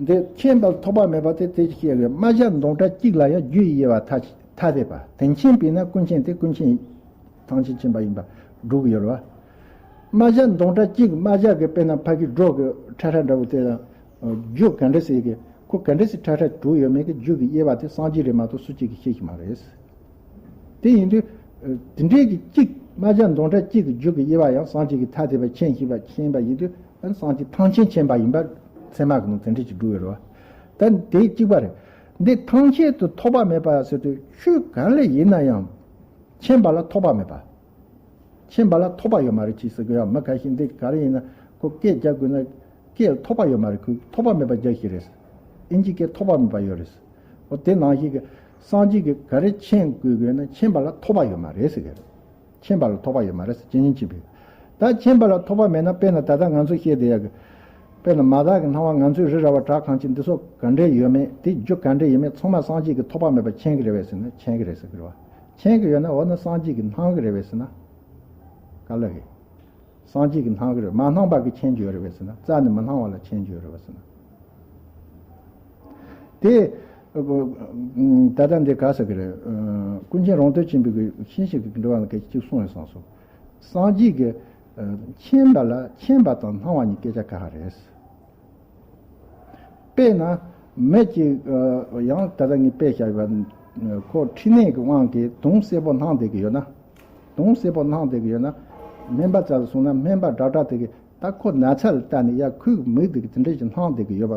འདི་མཁྱེན་པ་ལ་ཐོགས་པ་མེད་པ་དེ་དེ་ཅི་ཞིག་རེད། རྨ་བྱ་མདོངས་སྒྲ་གཅིག་ལ་ཡང་རྒྱུ་ཡི་དབྱེ་བ་ཐ་ཐ་དད་པ། དེ་མཁྱེན་པས་ན་ཀུན་མཁྱེན་ཏེ། ཀུན་མཁྱེན་ཐམས་ཅད་མཁྱེན་པ་ཡིན་པ་སྒྲུབ་ཀྱི་ཡོད་རེད་བ། རྨ་བྱ་མདོངས་སྒྲ་གཅིག་རྨ་བྱ་གི་དཔེར་ན་ཕ་གི་སྒྲོ་གི་ཁྲ་ཁྲ་འདྲ་བོ་དེ་ལ་རྒྱུ་ག་འདྲ་ཟེར་གི། ཁོ་ག་འདྲ་ཟེར་ཁྲ་ཁྲ་གྲུབ་ཡོད་མེད་ཀྱི་རྒྱུ་གི་དབྱེ་བ་དེ་སངས་རྒྱས་རེད་མ་གཏོགས་སུ་གཅིག་གིས་ཤེས་ཀྱི་མ་རེད། དེ་ཡིན་དུས། དེ་འདྲའི་གི་གཅིག་རྨ་བྱ་མདོངས་སྒྲ་གཅིག་གི་རྒྱུ་གི་དབྱེ་བ་ཡང་སངས་རྒྱས་ཀྱིས་ཐ་དད་པ་མཁྱེན་ཤེས་པ་མཁྱེན་པ་ཡིན་དུས། ཨ་ནི་སངས་རྒྱས་ཐམས་ཅད་མཁྱེན་པ་ཡིན་པ་ཚད་མ་གི་ནང་དེ་འདྲ་ཅིག་འགྲོ་ཡོད་རེད་བ། ད་དེ་གཅིག་པ་རེད། འདི་ཐམས་ཅད་དུ་ཐོགས་པ་མེད་པ་ཟེར་དུས་ཆོས་གང་ལ་ཡིན་ན་ཡང་མཁྱེན་པ་ལ་ཐོགས་པ་མེད་པ། མཁྱེན་པ་ལ་ཐོགས་པ་ཡོད་མ་རེད་ཅེས་ཟེར་གི་ཡ། མི་ཁ་ཤས་འདི་ག་རེ་ཡིན་ན་ཁོ་སྐད་རྒྱག་དགོས་ན་སྐད་ལ་ཐོགས་པ་ཡོད་མ་རེད། ཁོས་ཐོགས་པ་མེད་པ་རྒྱག་ཤེས་རེད། ཨིན་ཇི་སྐད་ཐོགས་པ་མེད་པ་ཡོད་རེད། འོ་དེ་ནང་བཞིན་གི་སངས་རྒྱས་ཀྱིས་ག་རེ་མཁྱེན་དགོས་དགོས་ན་མཁྱེན་པ་ལ་ཐོགས་པ་ཡོད་མ་རེད་ཟེར་གི་རེད། མཁྱེན་པ་ལ་ཐོགས་པ་ཡོད་མ་རེད་ཟེར། ཇི་སྙེད་མཁྱེན་པའི། ད་མཁྱེན་པ་ལ་ཐོགས་པ་མེད་ན། དཔེར་ན་ད་ལྟ་ང་ཚོ་བཤད་བསྡད་ཡ་གི། དཔེར་ན་མ་དག་གི་སྣང་བ་ང་ཚོའི་རི་ར་བ་བྲག་གངས་ཅན་འདི་སོགས་ག་འདྲས་ཡོད་མེད། དེ་རྒྱུ་ག་འདྲས་ཡོད་མེད་ཚང་མ་སངས་རྒྱས་ཀྱིས་ཐོགས་པ་མེད་པ་མཁྱེན་གྱི་རེད་པས་ཟེར་ན། མཁྱེན་གྱི་རེད་ཟེར་གི་རེད་བ། མཁྱེན་གྱི་ཡོད་ན། འོ་ན་སངས་རྒྱས་ཀྱིས་སྣང་གི་རེད་པས་ཟེར་ན། ག་ལ་རེད། སངས་རྒྱས་ཀྱིས་སྣང་གི་རེད། མ་སྣང་བ་གིས་མཁྱེན་རྒྱུ་ཡོད་རེད་པས་ཟེར་ན། རྩ་ནས་མི་སྣང་བ་ལ་མཁྱེན་རྒྱུ་ཡོད་རེད་པས་ཟེར་ན། དེ། ད་ལྟ་འདི་ག་ཟེར་གི་རེད། ཀུན་མཁྱེན་རོང་སྟོན་ཆེན་པོས་གི་ཤིང་ཞིག་གི་འགྲེལ་བ་ནང་སྐད་ཅིག་གསུངས་ཡོད་བསམ་སོང་། སངས་རྒྱས་ཀྱིས་མཁྱེན་པ་ལ་མཁྱེན་པ་དང་སྣང་བ་གཉིས་སྐད་ཆ་ཁ་ཁ་རེད། དཔེར་ན་མི་གཅིག་ཡང་ད་ལྟ་ངས་དཔེ་བཞག་ཡོད་པ། ཁོ་མཁྲིས་ནད་ཀྱི་དབང་གིས་དུང་སེར་པོ་སྣང་བསྡད་ཀྱི་ཡོད་ན། དུང་སེར་པོ་སྣང་བསྡད་ཀྱི་ཡོད་ན། སྨན་པ་རྩ་ལ་སོང་ན་སྨན་པ་དྲག་དྲག་དེ་གིས་ད་ཁོ་ན་ཚ་ལ་ལྟ་ནས་ཡ་ཁོའི་མིག་དེ་གིས་དེ་འདྲ་ཞིག་སྣང་བསྡད་ཀྱི་ཡོད་པ་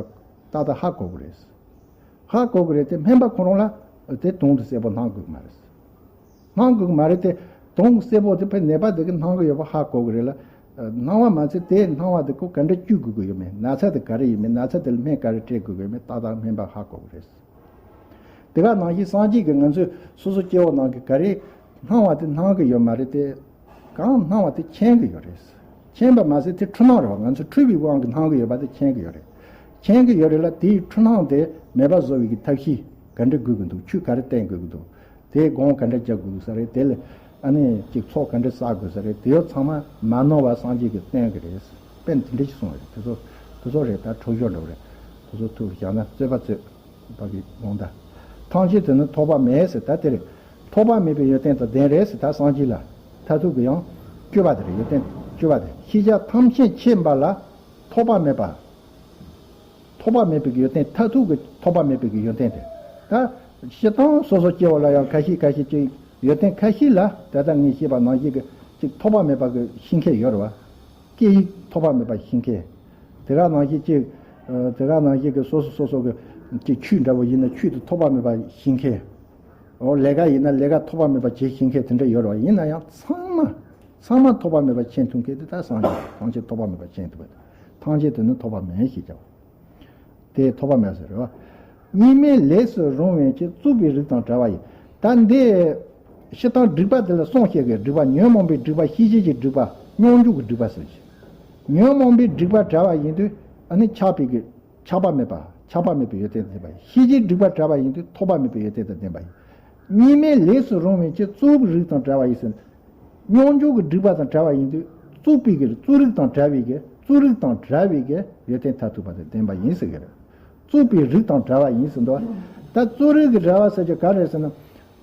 ཏག་ཏག་ཧ་གོ་གི་རེད། ཧ་གོ་གི་རེད་དེ། སྨན་པ་ཁོ་རང་ལ་དེ་དུང་དུ་སེར་པོ་སྣང་དགོས་ཀྱི་མ་རེད། སྣང་དགོས་ཀྱི་མ་རེད་དེ། དུང་སེར་པོ་དེ་དཔེ་ནད་པ་དེ་གིས་སྣང་གི་ཡོད་པ་ཧ་གོ་གི་རེད་ལ། སྣང་བ་མ་ཚད་དེ་སྣང་བ་དེ་ཁོ་ག་འདྲ་བཅོས་དགོས་ཀྱི་ཡོད་མེད། ན་ཚ་དེ་ག་རེ་ཡིན་མིན། ན་ཚ་དེ་ལ་སྨན་ག་རེ་སྤྲད་དགོས་ཀྱི་ཡོད་མེད་ཏག་ཏག་སྨན་པ་ཧ་གོ་གི་རེད། དེ་ག་ནང་བཞིན་སངས་རྒྱས་ཀྱིས་ང་ཚོས་སོ་སོ་སྐྱེ་བོ་ནང་གི་ག་རེ་སྣང་བ་དེ་སྣང་གི་ཡོད་མ་རེད་དེ། གང་སྣང་བ་དེ་མཁྱེན་གྱི་ཡོད་རེད། མཁྱེན་པ་མ་ཟད་དེ་འཁྲུལ་སྣང་རེད་བ། ང་ཚོ་འཁྲུལ་པའི་དབང་གིས་སྣང་གི་ཡོད་པ་དེ་མཁྱེན་གྱི་ཡོད་རེད། མཁྱེན་གྱི་ཡོད་རེད་ལ། དེའི་འཁྲུལ་སྣང་དེ་མེད་པ་བཟོ་བའི་གི་ཐབས་ཤེས་ག་འདྲ་དགོས་ཀྱི་འདུག་ཆོས་ག་རེ་བསྟེན་དགོས་ཀྱི་འདུག་དེའི་སྒོམ་ག་འདྲ་རྒྱག་དགོས་ས་རེད། དེ་ལ་ཨ་ནི་ཅིག་ཚོགས་ག་འདྲ་བསགས་དགོས་ས་རེད། དེ་ཡོད་ཚང་མ་མ་ནོར་བ་སངས་རྒྱས་ཀྱིས་བསྟན་གྱི་རེད། དཔེ་དེ་འདྲ་ཞིག་གསུངས་རེད། དེ་ཚོ་དེ་ཚོ་རེད། ད་འཁྲུལ་ཞོར་འདྲ་བོ་རེད། དེ་ཚོ་ཐུགས་སུ་བཞག་ན་རྩོད་པ་རྩོད། བ་གི་དགོངས་དག་ཐམས་ཅད་དུ་ནི་ཐོགས་པ་མེད་ཟེར། ད་དེ་རེད། ཐོགས་པ་མེད་པའི་ཡོན་ཏན་དང་ལྡན་རེད་ཟེར། ད་སངས་རྒྱས་ལ་མཐར་ཐུག་གི་ཡང་སྤྱོད་པ་དེ་རེད། ཡོན་ཏན་སྤྱོད་པ་དེ། ཤེས་བྱ་ཐམས་ཅད་མཁྱེན་པ་ལ་ཐོགས་པ་མེད་པ། ཐོགས་པ་མེད་པའི་གི་ཡོན་ཏན། མཐར་ཐུག་གི་ཐོགས་པ་མེད་པའི་གི་ཡོན་ཏན་དེ། ད་སྤྱིར་བཏང་སོ་སོ་སྐྱེ་བོ་ལ་ཡང་ཁ་ཤས་ཁ་ཤས་ཅིག་ཡོན་ཏན་ཁ་ཤས་ལ་ད་ལྟ་ངས་བཤད་པ་ནང་བཞིན་གི་ཅིག་ཐོགས་པ་མེད་པ་གི་ཤེས་མཁན་ཡོད་རེད་བ། སྐད་ཡིག་ཐོགས་པ་མེད་པ་ཤེས་མཁན། དེ་ག་ནང་བཞིན་གཅིག་ཨ། དེ་ག་ནང་བཞིན་གྱི་སོ་སོ་སོ་སོ་གི་གཅིག་ཆོས་འདྲ་བོ་ཡིན་ན་ཆོས་དེ་ཐོགས་པ་མེད་པ་ཤེས་མཁན། འོ་ལས་ཀ་ཡིན་ན་ལས་ཀ་ཐོགས་པ་མེད་པ་བྱེད་ཤེས་མཁན་དེ་འདྲ་ཡོད་རེད་བ། ཡིན་ན་ཡང་ཚང་མ་ཚང་མ་ཐོགས་པ་མེད་པ་མཁྱེན་ཐུབ་མཁན་དེ་ད་སངས་རྒྱས། ཐམས་ཅད་ཐོགས་པ་མེད་པ་མཁྱེན་ཐུབ་པ་དེ། ཐམས་ཅད་དུ་ནི་ཐོགས་པ་མེད་ཞེས་བྱ་བ། དེ་ཐོགས་པ་མེད་ཟེར་རེད་བ། གཉིས་མེད་ལས་སུ་རུང་བའི་ཕྱིར་རྩོག་པའི་རིགས་དང་བྲལ་བ་ཡིན། ད་འདི་སྤྱིར་བཏང་སྒྲིབ་པ་དེ་ལ་གསུངས་བཤད་ཀྱི། སྒྲིབ་པ་ཉོན་མོངས་པའི་སྒྲིབ་པ། ཤེས་བྱེད་ཀྱི་སྒྲིབ་པ། མྱོང་འགྱུར་གྱི་སྒྲིབ་པ་ཟེར་གྱི། ཉོན་མོངས་པའི་སྒྲིབ་པ་བྲལ་བ་ཡིན་དུས་ཨ་ནི་ཆགས་པའི་གི་ཆགས་པ་མེད་པ། ཆགས་པ་མེད་པའི་ཡོན་ཏན་དང་ལྡན་པ་ཡིན། ཤེས་བྱེད་སྒྲིབ་པ་བྲལ་བ་ཡིན་དུས་ཐོགས་པ་མེད་པའི་ཡོན་ཏན་དང་ལྡན་པ་ཡིན། གཉིས་མེད་ལས་སུ་རུང་བའི་ཕྱིར་རྩོག་པའི་རིགས་དང་བྲལ་བ་ཡིན་ཟེར། མྱོང་འགྱུར་གྱི་སྒྲིབ་པ་དང་བྲལ་བ་ཡིན་དུས་རྩོག་པའི་གི་རྩོག་རིགས་དང་བྲལ་བའི་གི། རྩོག་རིགས་དང་བྲལ་བའི་གི་ཡོན་ཏན་མཐར་ཐུག་པ་དང་ལྡན་པ་ཡིན་ཟེར་གི་རེད། རྩོག་པའི་རིགས་དང་བྲལ་བ་ཡིན་ཟེར་འདུག་ད་རྩོག་རིགས་ཀྱི་བྲལ་བ་ཟེར་གྱི་ག་རེ་རེད་ཟེར་ན།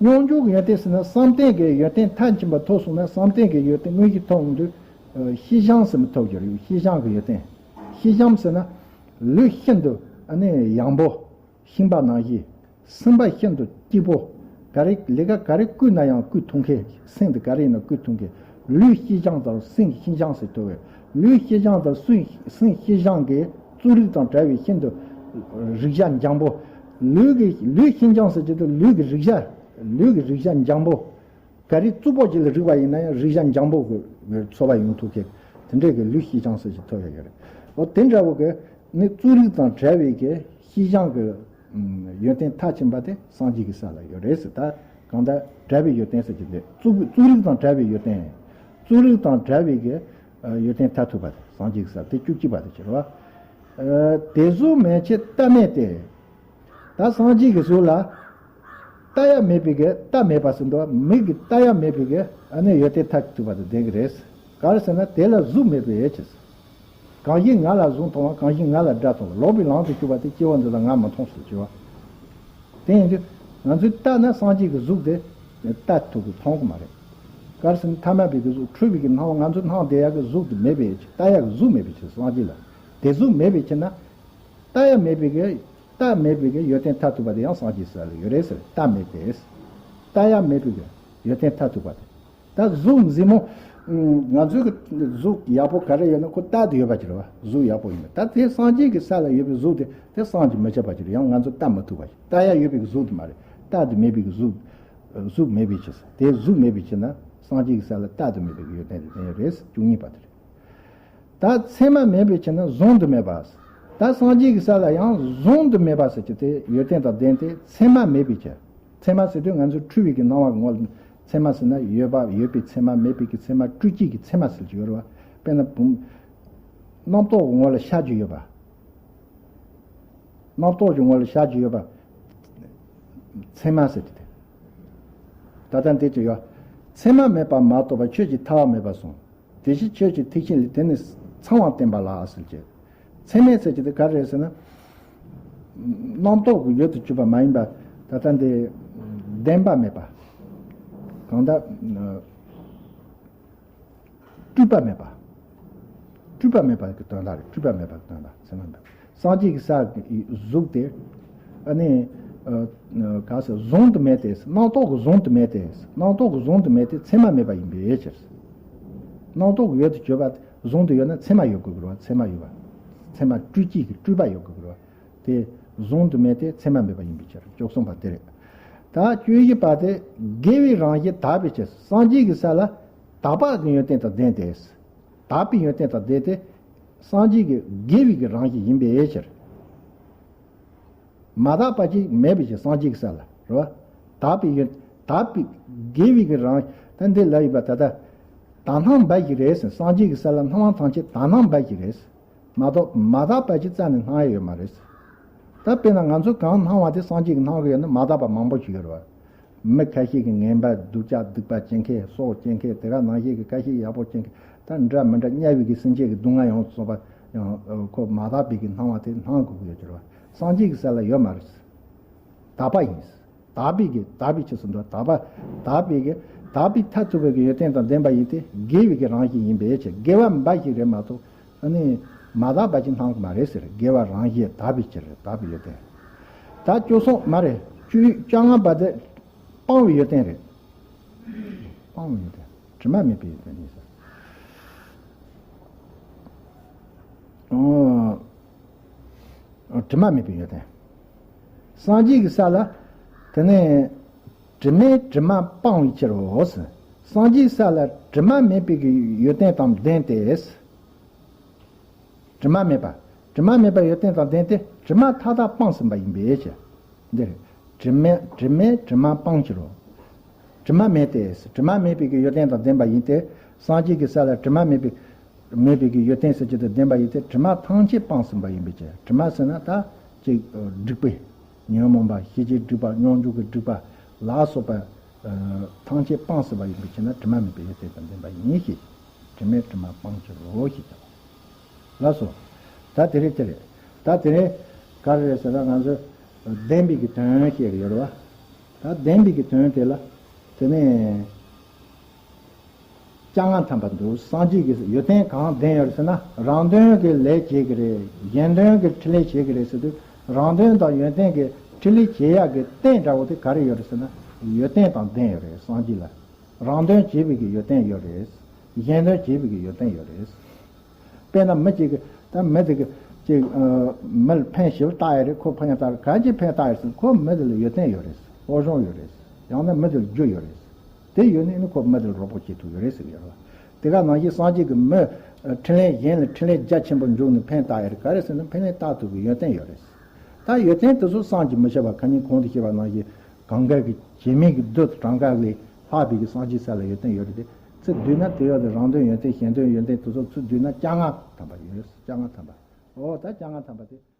མྱོང་འགྱུར་གྱི་ཡོན་ཏན་ཟེར་ན་བསམ་གཏན་གྱི་ཡོན་ཏན་མཐར་ཕྱིན་པ་ཐོབ་སོང་ན། བསམ་གཏན་གྱི་ཡོན་ཏན་དངོས་གཞི་ཐོབ་འོང་དུས་ཤེས་བྱང་ཟེར་མི་ཐོབ་ཀྱི་རེད། ཤེས་བྱང་གི་ཡོན་ཏན། ཤིན་སྦྱངས་ཟེར་ན་ལུས་ཤིན་ཏུ་ཨ་ནི་ཡངས་པོ། ཤིང་པ་ནང་བཞིན། སེམས་པ་ཤིན་ཏུ་སྐྱིད་པོ། ག་རེ་ལས་ཀ་ག་རེ་བསྐུལ་ན་ཡང་བསྐུལ་ཐུབ་མཁན། སེམས་དེ་ག་རེ་ཡིན་ན་བསྐུལ་ཐུབ་མཁན། ལུས་ཤིན་སྦྱངས་དང་སེམས་ཤིན་སྦྱངས་ཟེར་ཐུབ་པས། ལུས་ཤིན་སྦྱངས་དང་སེམས་སེམས་ཤིན་སྦྱངས་ཀྱི་རྩོལ་རིག་དང་བྲལ་བའི་ཤིན་ཏུ་རེག་བྱ་འཇམ་པོ། ལུས་ཀྱི་ལུས་ཤིན་སྦྱངས་ཟེར་གྱི་འདུག་ལུས་ཀྱི་རེག་བྱ། ལུས་ཀྱི་རེག་བྱ་འཇམ་པོ། ག་རེ་རྩུབ་པོ་ཅིག་ལ་རེག་པ་ཡིན་ན་ཡང་རེག་བྱ་འཇམ་པོ་གི་ཚོར་བ་ཡོང་ཐུབ་མཁན། དེ་འདྲའི་གི་ལུས་ཤིན་སྦྱངས་ཟེར་གྱི་ཐོབ་ཡ་ཡོད་རེད། འོ་དེ་འདྲ་བོ་གི་ནི་རྩོལ་རིག་དང་བྲལ་བའི་གི་ཤིན་སྦྱངས་གི་ཡོན་ཏན་མཐར་ཕྱིན་པ་དེ་སངས་རྒྱས་ཀྱི་ས་ལ་ཡོད་རེད་ཟེར། ད་གང་ལྟར་བྲལ་བའི་ཡོན་ཏན་ཟེར་གྱི་འདུག་རྩོལ་རྩོལ་རིག་དང་བྲལ་བའི་ཡོན་ཏན། རྩོལ་རིག་དང་བྲལ་བའི་གི་ཡོན་ཏན་མཐར་ཐུག་པ་དེ་སངས་རྒྱས་ཀྱི་ས་དེ་བཅུ་གཅིག་པ་དེ་ཕྱིར་བ། དེ་གཟུགས་མེད་ཕྱིར་ལྟ་མེད་དེ། ད་སངས་རྒྱས་ཀྱི་གཟུགས་ལ་ལྟ་ཡ་མེད་པའི་གི་ལྟ་མེད་པ་ཟེར་འདུག་མིག་གིས་ལྟ་ཡ་མེད་པའི་གི་ཨ་ནི་ཡོན་ཏན་མཐར་ཐུག་པ་དེ་ལྡན་གྱི་རེད། ག་རེ་ཟེར་ན་དེ་ལ་གཟུགས་མེད་པའི་ཕྱིར། གང་ཞིག་ང་ལ་གཟུགས་མཐོང་བ། གང་ཞིག་ང་ལ་སྒྲ་མཐོང་བ། ལོག་པའི་ལམ་དུ་གྱུར་པ་དེ་སྐྱེ་བོ་འདི་དག་ང་མི་མཐོང་ཟེར་གྱི་བ། དེ་ཡིན་དུས་ང་ཚོས་ལྟ་ན་སངས་རྒྱས་ཀྱི་གཟུགས་དེ་ལྟ་ཐུབ་ཀྱི་མཐོང་གི་མ་རེད། ག་རེ་ཟེར་ན་ཐ་མལ་པའི་གི་གཟུགས་འཁྲུལ་པའི་གི་སྣང་བ་ང་ཚོས་སྣང་བསྡད་ཡ་གི་གཟུགས་དེ་མེད་པའི་ཕྱིར། ལྟ་ཡ་གི་གཟུགས་མེད་པའི་ཕྱིར་སངས་རྒྱས་ལ། དེ་གཟུགས་མེད་པའི་ཕྱིར་ན། ལྟ་ཡ་མེད་པའི་གི་ལྟ་མེད་པའི་གི་ཡོན་ཏན་མཐར་ཐུག་པ་དེ་ཡང་སངས་རྒྱས་ས་ལ་ཡོད་རེད་ཟེར། ལྟ་མེད་དེ། ལྟ་ཡ་མེད་པའི་གི་ཡོན་ཏན་མཐར་ཐུག་པ་དེ། ད་གཟུགས་མཛེས་མོ། ང་ཚོའི་གི་གཟུགས་ཡག་པོ་ག་རེ་ཡོད་ན་ཁོ་ལྟ་དུ་ཡོད་པ་ཅིག་རེད་བ། གཟུགས་ཡག་པོ་ཡིན་པ། ད་དེ་སངས་རྒྱས་ཀྱི་ས་ལ་ཡོད་པའི་གཟུགས་དེ་དེ་བསམ་གྱིས་མི་ཁྱབ་པ་ཅིག་རེད། ཡང་ང་ཚོ་ལྟ་མི་ཐུབ་པ་ཞིག་ལྟ་ཡ་ཡོད་པའི་གི་གཟུགས་དེ་མ་རེད། ལྟ་དུ་མེད་པའི་གི་གཟུགས། གཟུགས་མེད་པའི་ཕྱིར། དེ་གཟུགས་མེད་པའི་ཕྱིར་ན་སངས་རྒྱས་ཀྱི་ས་ལ་ལྟ་དུ་མེད་པའི་གི་ཡོན་ཏན་དེ་ལྡན་ཡོད་རེད། བཅུ་གཉིས་པ་དེ་རེད། ད་མཚན་མ་མེད་པའི་ཕྱིར་ན་གཟུང་དུ་མེད་པ། ད་སངས་རྒྱས་ཀྱི་ས་ལ་ཡང་གཟུང་དུ་མེད་པ་ཟེར་གྱི་དེ་ཡོན་ཏན་དང་ལྡན་ཏེ་མཚན་མ་མེད་པའི་ཕྱིར། མཚན་མ་ཟེར་དུས་ང་ཚོ་འཁྲུལ་བའི་གི་སྣང་བ་གི་ངོ་ལ་མཚན་མ་ཟེར་ན་ཡོད་པ་ཡོད་པའི་མཚན་མ། མེད་པའི་གི་མཚན་མ། སྤྲོས་བཅས་ཀྱི་མཚན་མ་ཟེར་གྱི་ཡོད་རེད་བ། དཔེར་ན་བུམ། རྣམ་རྟོག་གི་ངོ་ལ་ཤར་གྱི་ཡོད་པ། རྣམ་རྟོག་གི་ངོ་ལ་ཤར་གྱི་ཡོད་པ། མཚན་མ་ཟེར་གྱི་དེ། ད་ལྟ་འདི་ཅི་ཡོད། མཚན་མ་མེད་པར་མ་རྟོགས་པ་ཆོས་ཀྱི་ཐར་བ་མེད་པར་གསུངས། དེ་བཞིན་ཆོས་ཀྱི་ཐེག་ཆེན་ལས། དེ་ནི་ཚང་བར་བསྟན་པ་ལགས་ཟེར་གྱི། མཚན་མེད་ཟེར་གྱི་དེ་ག་རེ་རེད་ཟེར་ན། རྣམ་རྟོག་གི་ཡུལ་དུ་གྱུར་པ་མ་ཡིན་པ། ད་ལྟ་འདི་བདེན་པ་མེད་པ། གང་ལྟར། སྤྲོས་པ་མེད་པ། སྤྲོས་པ་མེད་པ་གི་དོན་དག་རེད། སྤྲོས་པ་མེད་པ་གི་དོན་དག་མཚན་མ་མེད་པ། སངས་རྒྱས་ཀྱི་ས་གི་གཟུགས་དེ། ཨ་ནི། ཨ། ག་ཟེར། གཟུང་དུ་མེད་དེ། རྣམ་རྟོག་གི་གཟུང་དུ་མེད་དེ། རྣམ་རྟོག་གི་གཟུང་དུ་མེད་དེ་མཚན་མ་མེད་པ་ཡིན་པའི་ཕྱིར། རྣམ་རྟོག་གི་ཡུལ་དུ་གྱུར་པ་གཟུང་དུ་ཡོད་ན་མཚན་མ་ཡོད་དགོས་ཀྱི་རེད་བ། མཚན་མ་ཡོད་པ། མཚན་མ་སྤྲོས་བཅས་ཀྱི་སྤྲོས་པ་ཡོད་དགོས་ཀྱི་རེད་བ། དེ་གཟུང་དུ་མེད་དེ་མཚན་མ་མེད་པ་ཡིན་པའི་ཕྱིར། བཅུ་གསུམ་པ་དེ་རེད། ད་བཅུ་བཞི་པ་དེ་དགེ་བའི་རང་བཞིན་དག་པའི་ཕྱིར། སངས་རྒྱས་ཀྱི་ས་ལ་དག་པ་གི་ཡོན་ཏན་དང་ལྡན་ཏེ། དག་པའི་ཡོན་ཏན་དང་ལྡན་ཏེ། སངས་རྒྱས་ཀྱི་དགེ་བའི་གི་རང་བཞིན་ཡིན་པའི་ཕྱིར། མ་དག་པ་ཅིག་མེད་པའི་ཕྱིར། སངས་རྒྱས་ཀྱི་ས་ལ་རེད་བ། དག་པའི་ཡོན། དག་པའི་དགེ་བའི་གི་རང་། ད་འདི་ལ་ཡོད་པ་ད་ལྟ་དག་སྣང་འབའ་ཞིག་རེད་ཟེར། སངས་རྒྱས་ཀྱི་ས་ལ་སྣང་བ་ཐམས་ཅད་དག་སྣང་འབའ་ཞིག་རེད། མ་གཏོགས་མ་དག་པ་ཅིག་རྩ་ནས་སྣང་ཡ་ཡོད་མ་རེད། ད་དཔེར་ན་ང་ཚོ་གང་སྣང་བ་དེ་སངས་རྒྱས་ཀྱིས་སྣང་གི་ཡོད་ན་མ་དག་པ་མང་པོ་ཞིག་ཡོད་རེད་བ། མི་ཁ་ཤས་ཀྱིས་ངན་པ་སྡུག་ཅག་སྡིག་པ་བྱེད་མཁན། སྲོག་བཅད་མཁན། དེ་ག་ནང་བཞིན་གྱི་ཁ་ཤས་ཡག་པོ་བྱེད་མཁན། ད་འདྲ་མི་འདྲ་དམྱལ་བའི་གི་སེམས་ཅན་གྱི་སྡུག་བསྔལ་ཡོངས་སུ་རྫོགས་པ་ཡང་ཁོ་མ་དག་པའི་གི་སྣང་བ་དེ་སྣང་དགོས་ཀྱི་ཡོད་ཀྱི་རེད་བ། སངས་རྒྱས་ཀྱི་ས་ལ་ཡོད་མ་རེད། དག་པ་ཡིན། དག་པའི་གི་དག་པའི་ཕྱིར་ཟེར་འདུག་དག་པ། དག་པའི་གི་དག་པའི་མཐར་ཐུག་པའི་གི་ཡོན་ཏན་དང་ལྡན་པ་ཡིན་ཏེ་དགེ་བའི་གི་རང་བཞིན་ཡིན་པའི་ཕྱིར། དགེ་བ་འབའ་ཞིག་རེད་མ་གཏོགས་ཨ་ནི་མ་དག་པ་ཅིག་སྣང་གི་མ་རེད་ཟེར། དགེ་བ་རང་བཞིན་དག་པའི་ཕྱིར། དག་པའི་ཡོན་ཏན། ད་བཅུ་གསུམ་མ་རེད། བཅུ་བཅོ་ལྔ་པ་དེ་སྤང་བའི་ཡོན་ཏན་རེད། སྤང་བའི་ཡོན་ཏན། དྲི་མ་མེད་པའི་ཡོན་ཏན་ཡིན་ཟེར། ཨོ། དྲི་མ་མེད་པའི་ཡོན་ཏན། སངས་རྒྱས་ཀྱི་ས་ལ། དེ་ནས་དྲི་མེད་དྲི་མ་སྤངས་པའི་ཕྱིར་རོ་ཟེར། སངས་རྒྱས་ས་ལ་དྲི་མ་མེད་པའི་གི་ཡོན་ཏན་དང་ལྡན་ཏེ། དྲི་མ་མེད་པ། དྲི་མ་མེད་པའི་ཡོན་ཏན་དང་ལྡན་ཏེ་དྲི་མ་མཐའ་དག་སྤངས་ཟིན་པ་ཡིན་པའི་ཕྱིར། འདིར། དྲི་མེད་དྲི་མེད་དྲི་མ་སྤངས་ཕྱིར་རོ། དྲི་མ་མེད་དེ། དྲི་མ་མེད་པའི་གི་ཡོན་ཏན་དང་ལྡན་པ་ཡིན་ཏེ། སངས་རྒྱས་ཀྱི་ས་ལ་དྲི་མ་མེད་པའི་མེད་པའི་གི་ཡོན་ཏན་ཟེར་གྱི་དང་ལྡན་པ་ཡིན་ཏེ། དྲི་མ་ཐམས་ཅད་སྤངས་ཟིན་པ་ཡིན་པའི་ཕྱིར། དྲི་མ་ཟེར་ན་ད་ཅིག་སྒྲིབ་པའི་ཉོན་མོངས་པ། ཤེས་བྱའི་སྒྲིབ་པ། རྣལ་འབྱོར་གྱི་སྒྲིབ་པ་ལ་སོགས་པ་ཐམས་ཅད་སྤངས་ཟིན་པ་ཡིན་པའི་ཕྱིར་ན་དྲི་མ་མེད་པའི་ཡོན་ཏན་དང་ལྡན་པ་ཡིན་ཞེས། དྲི་མེད་དྲི་མ་སྤངས་ཕྱིར་རོ་ཞེས་བྱ་བ། ལགས་སོ། ད་དེ་རེད་དེ་རེད། ད་དེ་རེད། ག་རེ་རེད་ཟེར་ན་ང་ཚོས་བདེན་པའི་གི་དོན་བཤད་ཀྱི་ཡོད་རེད་བ། ད་བདེན་པའི་གི་དོན་དེ་ལ། དེ་ནས། བཅོ་ལྔ་ཐམ་པ་འདུག་སངས་རྒྱས་ཀྱི་ཡོན་ཏན་གང་ལྡན་ཡོད་རེད་ཟེར་ན། རང་དོན་གྱི་ལས་བྱེད་ཀྱི་རེད། གཞན་དོན་གྱི་འཕྲིན་ལས་བྱེད་ཀྱི་རེད་ཟེར་དུས། རང་དོན་དང་ཡོན་ཏན་གྱི་འཕྲིན་ལས་བྱེད་ཡག་གི་རྟེན་འདྲ་བོ་དེ་ག་རེ་ཡོད་རེད་ཟེར་ན། ཡོན་ཏན་དང་ལྡན་ཡོད་རེད། སངས་རྒྱས་ལ་རང་དོན་བྱེད་པའི་གི་ཡོན་ཏན་ཡོད་རེད། གཞན་དོན་བྱེད་པའི་གི་ཡོན་ཏན་ཡོད་རེད། དཔེར་ན་མི་གཅིག་གི་ད་མི་དེ་གི་ཅིག་ཨ། མི་ལ་ཕན་ཞིབ་བཏགས་ཡོད་རེད། ཁོ་ཕན་ཡང་བཏགས་རེད། ག་ཅིག་ཕན་བཏགས་ཡོད་ཟེར་ན། ཁོ་མི་དེ་ལ་ཡོན་ཏན་ཡོད་རེད། སློབ་སྦྱོང་ཡོད་རེད། ཡང་ན་མི་དེ་ལ་རྒྱུ་ཡོད་རེད། དེ་ཡོད་ནས་ནི་ཁོ་མི་དེ་ལ་རོགས་པ་བྱེད་ཐུབ་ཡོད་རེད་ཟེར་གི་ཡོད་རེད་བ། དེ་ག་ནང་བཞིན་སངས་རྒྱས་ཀྱི་མི་ཨ། འཕྲིན་ལས་གཞན་ལ་འཕྲིན་ལས་རྒྱ་ཆེན་པོ་འཇུག་ནས་ཕན་བཏགས་ཡོད་རེད། ག་རེ་ཟེར་ན་ཕན་ལས་བཏགས་ཐུབ་པའི་ཡོན་ཏན་ཡོད་རེད། ད་ཡོན་ཏན་དེ་ཚོ་བསམ་གྱིས་མི་ཁྱབ་པ། ཁ་ཉིན་གོང་དུ་བཤད་པ་ནང་བཞིན་གངྒཱ་གི་བྱེ་མའི་གི་རྡུལ་གྲངས་ཀ་ལས་ལྷག་པའི་གི་སངས་རྒྱས་ས་ལ་ཡོན་ཏན་ཡོད་རེད་དེ། ཚིག་བསྡུས་ན་དེ་ཡོད་དེ། རང་དོན་ཡོན་ཏན་གཞན་དོན་ཡོན་ཏན་དེ་ཚོ་ཚིག་བསྡུས་ན་བཅོ་ལྔ་ཐམ་པ་ཡོད། བཅོ་ལྔ་ཐམ་པ། འོ་ད་བཅོ་ལྔ་ཐམ་པ་དེ།